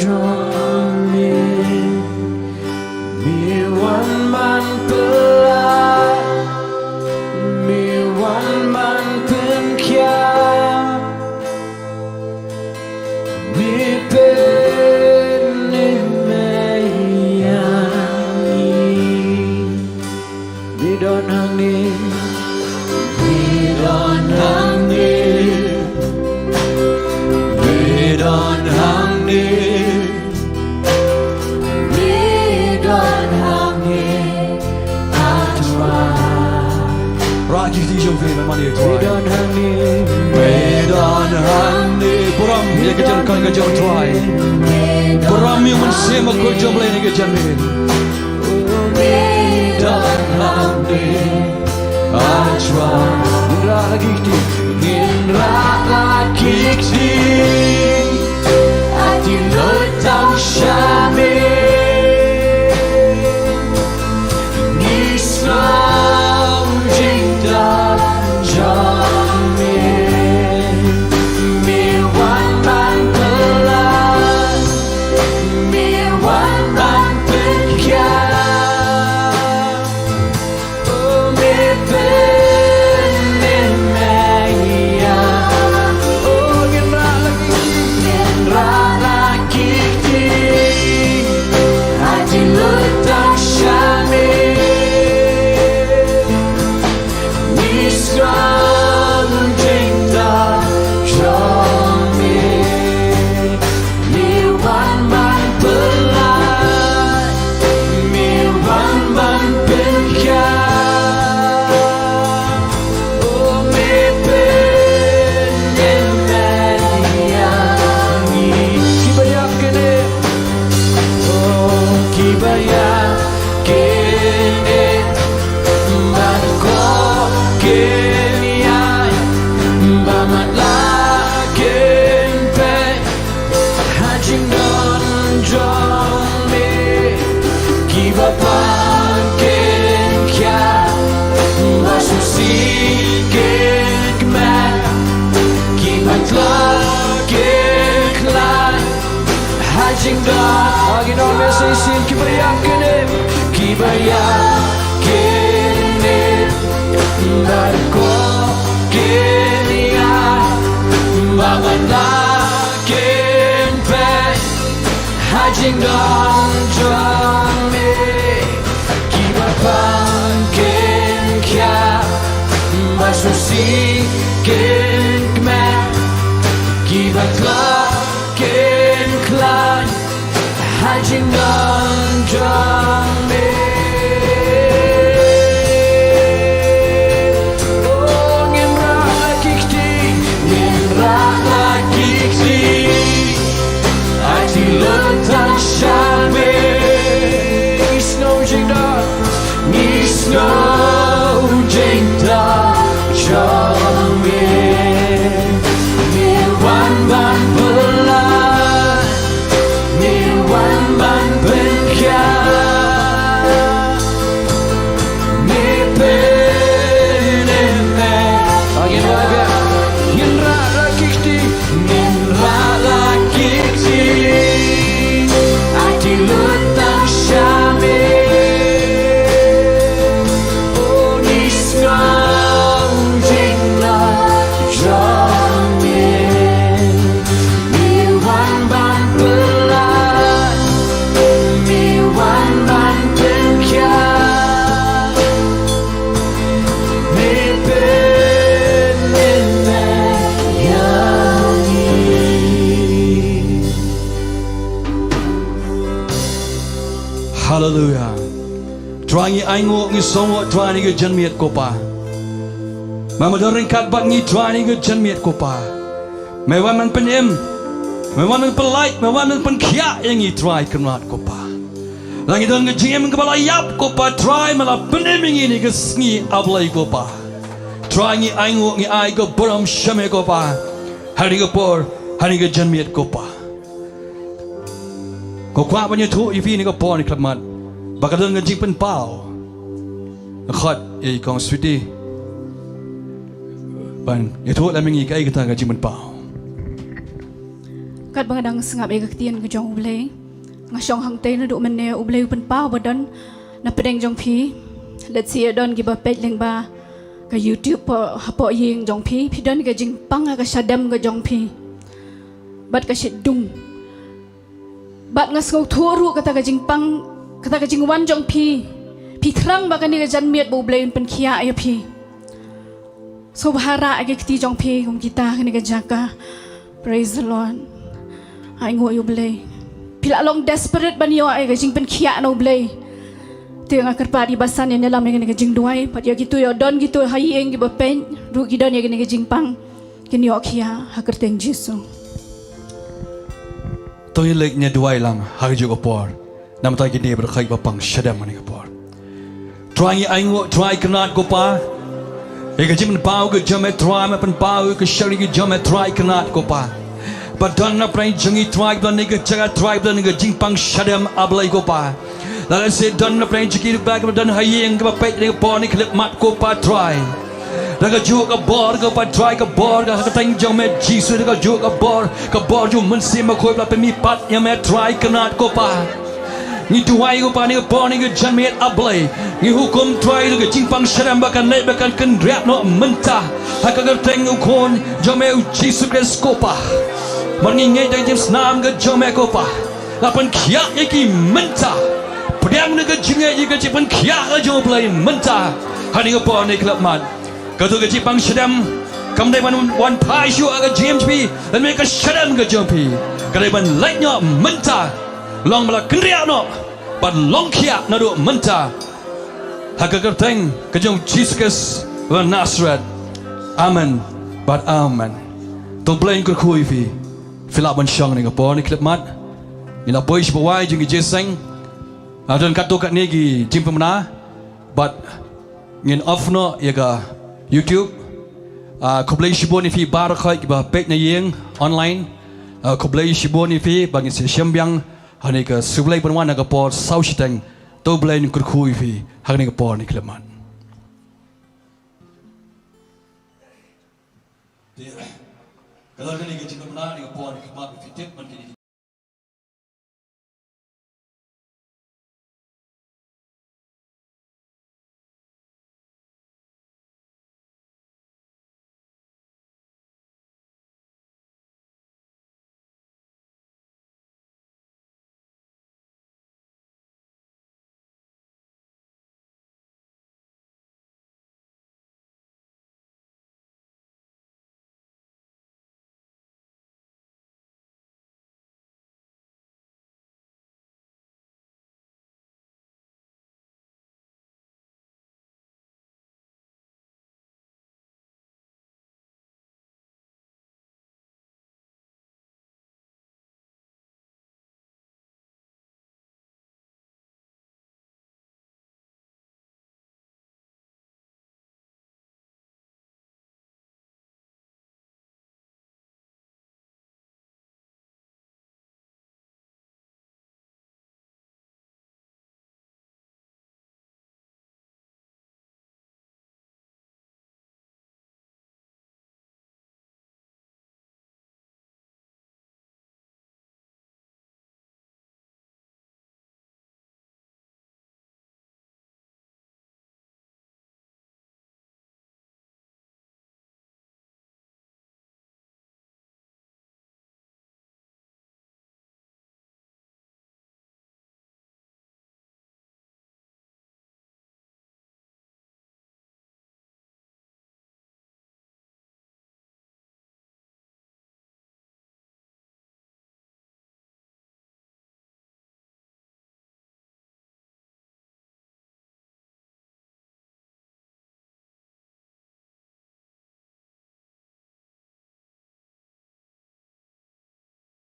jong me. Me wan ban pynlait, me wan ban pynkhiah, me pynmih ïa ngi. Me don hangne, me don hangne, me don hangne. Me don hangne, ah Trai. Rah ki kti jong phi, me mane, Trai. Me don hangne. Me don hangne. Burom ïa ka jingkyrkhu ka jong U Trai. Burom ïa U Mynsiem Bakhuid jong U Blei ha kane ka janmiet. Me don hangne. Ah Trai. Ngin rah la ki kti. Ngin rah la ki kti. Ai ki lut tang sha me. Ngi sngew jingdonkam jong me. Me wan ban pynlait, me wan ban pynkhiah. Me wan ban pynkhiah, oh, me pynmih ïa ngi. Kiba ïap kin ïeh, oh, kiba ïap kin ïeh, bad kob kin ïaid, bad matlah kin peit. Ha jingdon jong me, kiba pan kin khiah, ba sngewsih kin kmen, kiba tlot kin khlaiñ. Ha jingdon, ha jingdon me shisien, kiba ïap kin ïeh, kiba ïap kin ïeh, bad kob kin ïaid, bad matlah kin peit. Ha jingdon jong me, kiba pan kin khiah, ba sngewsih kin kmen, kiba tlot kin khlaiñ. Ha jingdon jong me. Oh, ngin rah la ki kti, ngin rah la ki kti. Ai ki lut tang sha me. Ngi sngew jingdon, ngi sngew jingdon jong me. Me wan ban pynlait, me wan ban pynkhiah, me pynmih. Ngin rah la ki kti, ngin rah la ki kti. Ai ki lut tang sha me. Oh, ngi sngew jingnoh jong me. Me wan ban pynlait, me wan ban pynkhiah, me pynmih ïa ngi. Haleluia. Trai, ngi ainguh, ngi sngewbha, Trai, ha kane ka janmiet, ko Pa. Me me don ryngkat bad ngi Trai ha kane ka janmiet ko Pa. Me wan ban pynim, me wan ban pynlait, me wan ban pynkhiah ïa ngi Trai Kynrad ko Pa. La ngi don ka jingim kaba la ïap ko Pa Trai, me la pynim ïa ngi ha kane ka sngi A Blei ko Pa. Trai ngi ainguh ngi ai ka burom sha me ko Pa. Ha kane ka por, ha kane ka janmiet ko Pa. Ko kwah ban ïathuh ïa phi ha kane ka por ha kane ka khyllipmat ba ka don ka jingpynpaw. Khot ïa i Kong Sweety ban ïathuh lem ïa ngi kaei kata ka jingpynpaw. Katba nga dang sngap ïa ka ktien ka jong U Blei, nga shong hangtei naduh mynne, U Blei u pynpaw ba don na pdeng jong phi. Let's see, don kiba peit lyngba ka YouTube hapoh, hapoh ïing jong phi, phi don ka jingpang ha ka shadem ka jong phi bad ka shitdum. Bad nga sngewthuh ruh kata ka jingpang, kata ka jingwan jong phi. Phi thrang ba ha kane ka janmiet ba U Blei un pynkhiah ïa phi. Sngewbha rah ïa ka kti jong phi kum kita ha kane ka jaka. Praise the Lord. Ainguh ïa U Blei. Phi la long desperate ban ïoh ïa ka jingpynkhiah na U Blei. Te nga kyrpad ïa i Basan ïalam ïa kane ka jingduwai, bad ïa kito, ïa don kito ha ïing kiba peit ruh ki don ïa kane ka jingpang, kin ïoh khia ha ka kyrteng Jisu. To ngin leit ne duwai lang ha kajuh ka por. Namar kine baroh kiba pang shadem ha kane ka por. Trai ngi ainguh Trai Kynrad ko Pa. Ïa ka jingpynpaw ka jong me Trai, me pynpaw ïa ka shakri ka jong me Trai Kynrad ko Pa. Ba don na pdeng jong ngi Trai, ba don ha kane ka jaka Trai, ba don ha kane ka jingpang shadem A Blei ko Pa. Lada shisha don na pdeng jong ki ruh ba don ha ïing kiba peit ha kane ka por ha kane ka khyllipmat ko Pa Trai. Da kajuh ka bor ko Pa Trai, ka bor ka ha ka kyrteng jong me Jisu, da kajuh ka bor, ka bor jong U Mynsiem Bakhuid ba la pynmihpat ïa me Trai Kynrad ko Pa. Ngi duwai ko Pa ha kane ka por ha kane ka janmiet A Blei. Ngi hukum Trai da ka jingpang shadem ba kan leit ba kan kynriah noh mynta. Ha ka kyrteng U Khun jong me U Jisu Khrist ko Pa. Bad ngi ngeit da ka jingsnam ka jong me ko Pa. La pynkhiah ïa ki mynta. Pdiang da ka jingngeit ïa ka jingpynkhiah ka jong U Blei mynta. Ha kane ka por ha kane ka khyllipmat. Kato ka jingpang shadem kam dei ban wan phai shuh ha ka jingim jong phi, lane ka shadem ka jong phi. Ka dei ban leit noh mynta. Long ba la kynriah noh bad long khiah naduh mynta. Ha ka kyrteng ka jong U Jisu Khrist uba na Nasareth. Amen bad amen. To U Blei un kyrkhu ïa phi. Phi lah ban shong ha kane ka por ha kane ka khyllipmat. Ngi la poi sha ba wai jong ki jingïaseng. Ah, don katto katne ki jingpynbna. Bad ngin off noh ïa ka YouTube. Ah, khublei shibun ïa phi baroh kiba peit na ïing online. Ah, khublei shibun ïa phi, ba ngin sa ïashem biang ha kane ka Sngewblei ban wan ha ka por saw shiteng. To U Blei un kyrkhu ïa phi ha kane ka por ha kane ka khyllipmat. Te ka la kane ka jingpynbna ha kane ka por ha kane ka khyllipmat, phi tip man